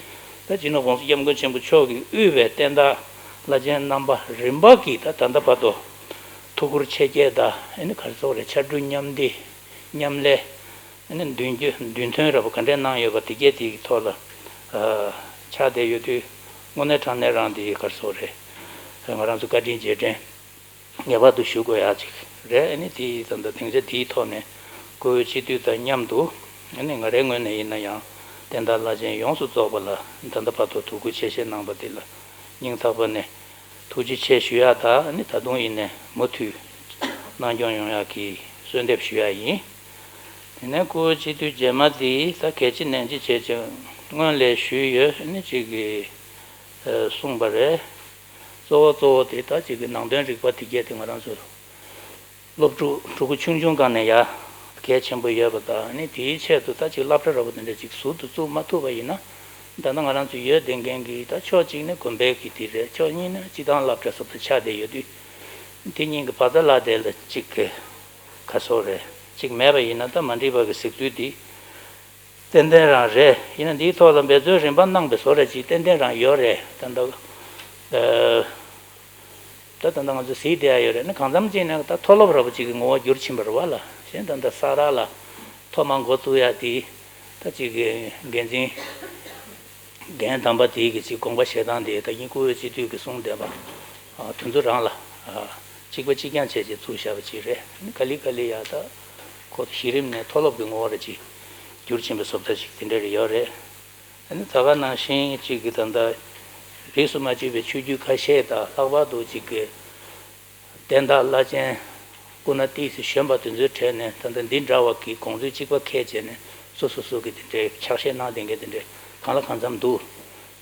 ད་སྤྱི་ནོར་༸གོང་ས་༸སྐྱབས་མགོན་ཆེན་པོ་མཆོག་གིས་དབུས་པའི་བསྟན་བདག་བླ་ཆེན་རྣམ་པ་རིམ་པ་གིས་ད་ད་ལྟ་བར་དུ་ཐུགས་ཁུར་ཆེ་བསྐྱེད་དང་། ཨ་ནི་ག་རེ་ཟེར་དགོས་རེད། ཕྱར་གྲུ་མཉམ་འདེགས་མཉམ་ལས། ཨ་ནི་མདུན་སྐྱོད་མདུན་ཐོན་འདྲ་པོ་ག་འདྲས་གནང་ཡོད་པ་དེ་གས་དེའི་ཐོག་ལ་ཨ་ཆགས་བསྡད་ཡོད་དུས། དངོས་གནས་དྲང་གནས་རང་དེ་ག་རེ་ཟེར་དགོས་རེད། ང་རང་ཚོ་བཀའ་དྲིན་རྗེས་དྲན་ངེས་པར་དུ་ཞུ་དགོས་ཡ་ཅིག་རེད། ཨ་ནི་དེ་ད་ལྟ་སྡིངས་ཆ་དེའི་ཐོག་ནས་སྐུ་བོད་སྤྱི་འཐུས་དང་མཉམ་དུ། ཨ་ནི་ང་རའི་ངོས་ནས་ཡིན་ན་ཡང་བསྟན་བདག་བླ་ཆེན་ཡོངས་སུ་རྫོགས་པ་ལ་ད་ལྟ་བར་དུ་དོ་ཁུར་ཆེ་བཞེས་གནང་པ་དེ་ལ་སྙིང་ཐག་པ་ནས་ཐུགས་རྗེ་ཆེ་ཞུ་ཡ་དང་། ཨ་ནི་ད་དུང་ཡིན་ནའི་མུ་མཐུད་གནང་སྐྱོང་ཡོང་ཡ་གི་གསོལ་འདེབས་ཞུ་ཡ་ཡིན། དེ་ནས་སྐུ་བོད་སྤྱི་འཐུས་རྗེས་མ་དེ་ད་གལ་ཆེ་ནན་ཆེ་བྱས་ཀྱང་སྔོན་ལ་ཞུས་ཡོད། ཨ་ནི་ཅིག་གིས་གསུངས་པ་རེད། གཙོ་བོ་གཙོ་བོ་དེ་ད་ཅིག་གི་ནང་དོན་རིག་པ་དེ་གས་དེ་ང་རང་ཚོ་སློབ་ཕྲུག་ཕྲུ་གུ་ཆུང་ཆུང་སྒང་ནས་ཡ་གལ་ཆེན་པོ་ཡོད་པ་དང་། ཨ་ནི་དེའི་ཆེད་དུ་ད་ཅིག་སློབ་གྲྭ་འདྲ་པོ་དེ་འདྲ་ཅིག་ཟུར་དུ་བཙུགས་མ་ཐུབ་པ་ཡིན་ན། ད་ལྟ་ང་རང་ཚོ་ཡོད་བསྡད་མཁན་གྱི་ད་ཕྱོགས་གཅིག་ནས་དགོན་པའི་གི་དེ་རེད། ཕྱོགས་གཉིས་ནས་སྤྱི་བཏང་སློབ་གྲྭ་སོགས་དེ་ཆགས་བསྡད་ཡོད་དུས། དེ་གཉིས་ཀྱི་བར་མཚམས་ལ་དེ་ལ་ཅིག་གི་ག་རེ་ཟེར་དགོས་རེད། ཅིག་མེད་པ་ཡིན་ན་ད་མ་འགྲིག་པ་གི་གཟིགས་ཚུལ་དེ་ཏན་ཏན་རང་རེད། ཡིན་ན་འདིའི་ཐོག་ལ་འབད་བརྩོན་རིམ་པ་གནང་པའི་བཟོ་འདྲ་ཅིག་ཏན་ཏན་རང་ཡོད་རེད། ད་ལྟ་ཨ་ད་ད་ལྟ་ང་ཚོ་གཟིགས་བསྡད་ཡ་ཡོད་རེད། ཨ་ནི་གང་འཚམ་ཅིག་ནས་ད་མཐོ་སློབ་འདྲ་པོ་ཅིག་གི་ངོ་བོར་འགྱུར་ཕྱིན་པ་རེད་པ་ལགས། གཞན་ད་ལྟ་ས་རཱ་ལ་ཐོག་མར་འགོ་བཙུགས་ཡ་དེ་ད་ཅིག་གི་འགན་འཛིན་འགན་དམ་པ་དེ་གི་ཅིག་དགོངས་པ་བཞེས་སྟངས་དེ་ད་གིན་སྐུ་བོད་སྤྱི་འཐུས་ཀྱིས་གསུངས་བསྡད་པ། ཨ་དེ་ཚོ་རང་ལ་ཨ་གཅིག་པ་གཅིག་རྐྱང་བྱས་བྱས་བཙུགས་བཞག་པ་ཅིག་རེད། ཨ་ནི་ག་ལེ་ག་ལེ་ཡ་ད་ཁོ་གཞི་རིམ་ནས་མཐོ་སློབ་ཀྱི་ངོ་བོ་ར་ཅིག་འགྱུར་ཕྱིན་པའི་བཟོ་ལྟ་ཅིག་དེ་འདྲ་རེ་ཡོད་རེད། ཨ་ནི་ད་ག་ནང་བཞིན་ཅིག་གི་ད་ལྟ་རིས་སུ་མ་ཆད་པའི་ཆོས་བརྒྱུད་ཁ་ཤས་དང་། ལྷག་པར་དུ་ཅིག་གི་བསྟན་བདག་བླ་ཆེན་སྐུ་ན་ཏོག་ཙམ་གཞོན་པ་དེ་ཚོའི་གྲས་ནས་ད་ལྟ་འདི་འདྲ་བ་གི་དགོངས་ཚུལ་གཅིག་པ་འཁྱེར་བྱས་ནས་སོ་སོ་སོ་གི་དེ་འདྲའི་ཕྱག་བཞེས་གནང་བསྡད་མཁན་དེ་འདྲ་གང་ལ་གང་འཚམ་འདུག་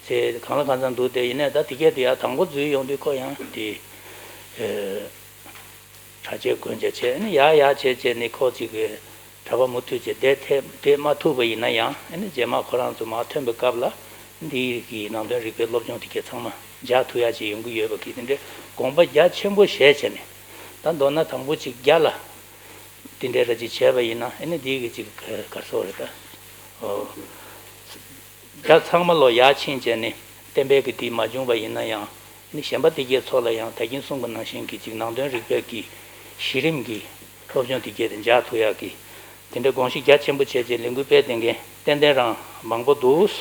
ཟེར། གང་ལ་གང་འཚམ་འདུག་སྟེ། ཡིན་ནའི་ད་དེ་གས་དེ་ཡར་དང་པོ་འཛུལ་ཡོང་དུས་ཁོ་ཡང་དེ་ཨེ་གྲྭ་ཆས་གོན་བྱས་བྱས་ནས་ཡར་ཡར་བྱས་བྱས་ནས་ཁོ་གཅིག་གི་གྲྭ་པ་མུ་མཐུད་བྱས་བསྡད་ཐེབས་བསྡད་མ་ཐུབ་པ་ཡིན་ན་ཡང་། ཨ་ནི་རྗེས་མ་ཁོ་རང་ཚོ་མར་ཐོན་པའི་སྐབས་ལ་འདི་གི་ནང་དོན་རིག་པའི་སློབ་སྦྱོང་དེ་གས་ཚང་མ་མཇལ་ཐུབ་ཡ་ཅིག་ཡོང་གི་ཡོད་པ་གི་དེ་འདྲའི་དགོངས་པ་རྒྱ་ཆེན་པོ་བཞེས་བྱས་ནས། ད་མདོར་ན་དང་པོ་གཅིག་རྒྱ་ལ་དེ་འདྲའི་ར་ཅིག་བྱས་པ་ཡིན་ན། ཨ་ནི་འདི་གི་ཅིག་ག་རེ་ཟེར་དགོས་རེད་ད། ཨོ། རྒྱ་ཚང་མ་ལོག་ཡར་ཕྱིན་བྱས་ནས་བསྟན་པའི་གི་དེ་མ་བྱུང་བ་ཡིན་ན་ཡང་། ཨ་ནི་གཞན་པ་དེ་གས་ཚོ་ལ་ཡང་ད་གིན་གསུངས་པ་ནང་བཞིན་གྱི་ཅིག་ནང་དོན་རིག་པའི་གི་གཞི་རིམ་གྱི་སློབ་སྦྱོང་དེ་གས་དེ་མཇལ་ཐུབ་ཡག་གི་དེ་འདྲའི་དགོངས་གཞི་རྒྱ་ཆེན་པོ་བྱས་བྱས་ལས་འགུལ་སྤེལ་བསྡད་མཁན་ཏན་ཏན་རང་མང་པོ་འདུག།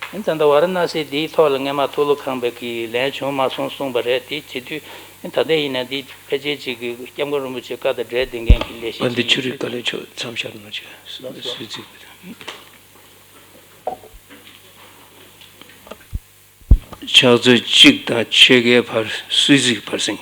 ཨ་ནི་ད་ལྟ་ཝཱ་ར་ཎ་སི་དེའི་ཐོག་ལ་སྔས་མ་མཐོ་སློབ་ཁང་པའི་གི་ལན་བྱུང་མ་སོང་གསུངས་པ་རེད། དེ་བྱེད་དུས་ཨ་ནི་ད་ལྟ་ཡིན་ན་དེ་ཕལ་ཆེར་ཅིག་གི་སྐྱབས་མགོན་རིན་པོ་ཆེ་བཀའ་དང་འབྲེལ་བསྡད་མཁན་གྱི་ལས་གཞི་ཨ་འདི་ཅིག་ཆུ་རིག་དཀའ་ལས་ཆོག་མཚམས་བཞག་རོགས་གནང་། ཕྱག་ཚོད་གཅིག་དང་ཕྱེད་ཀའི་བར་གསོལ་ཚིགས་བར་གསེང་།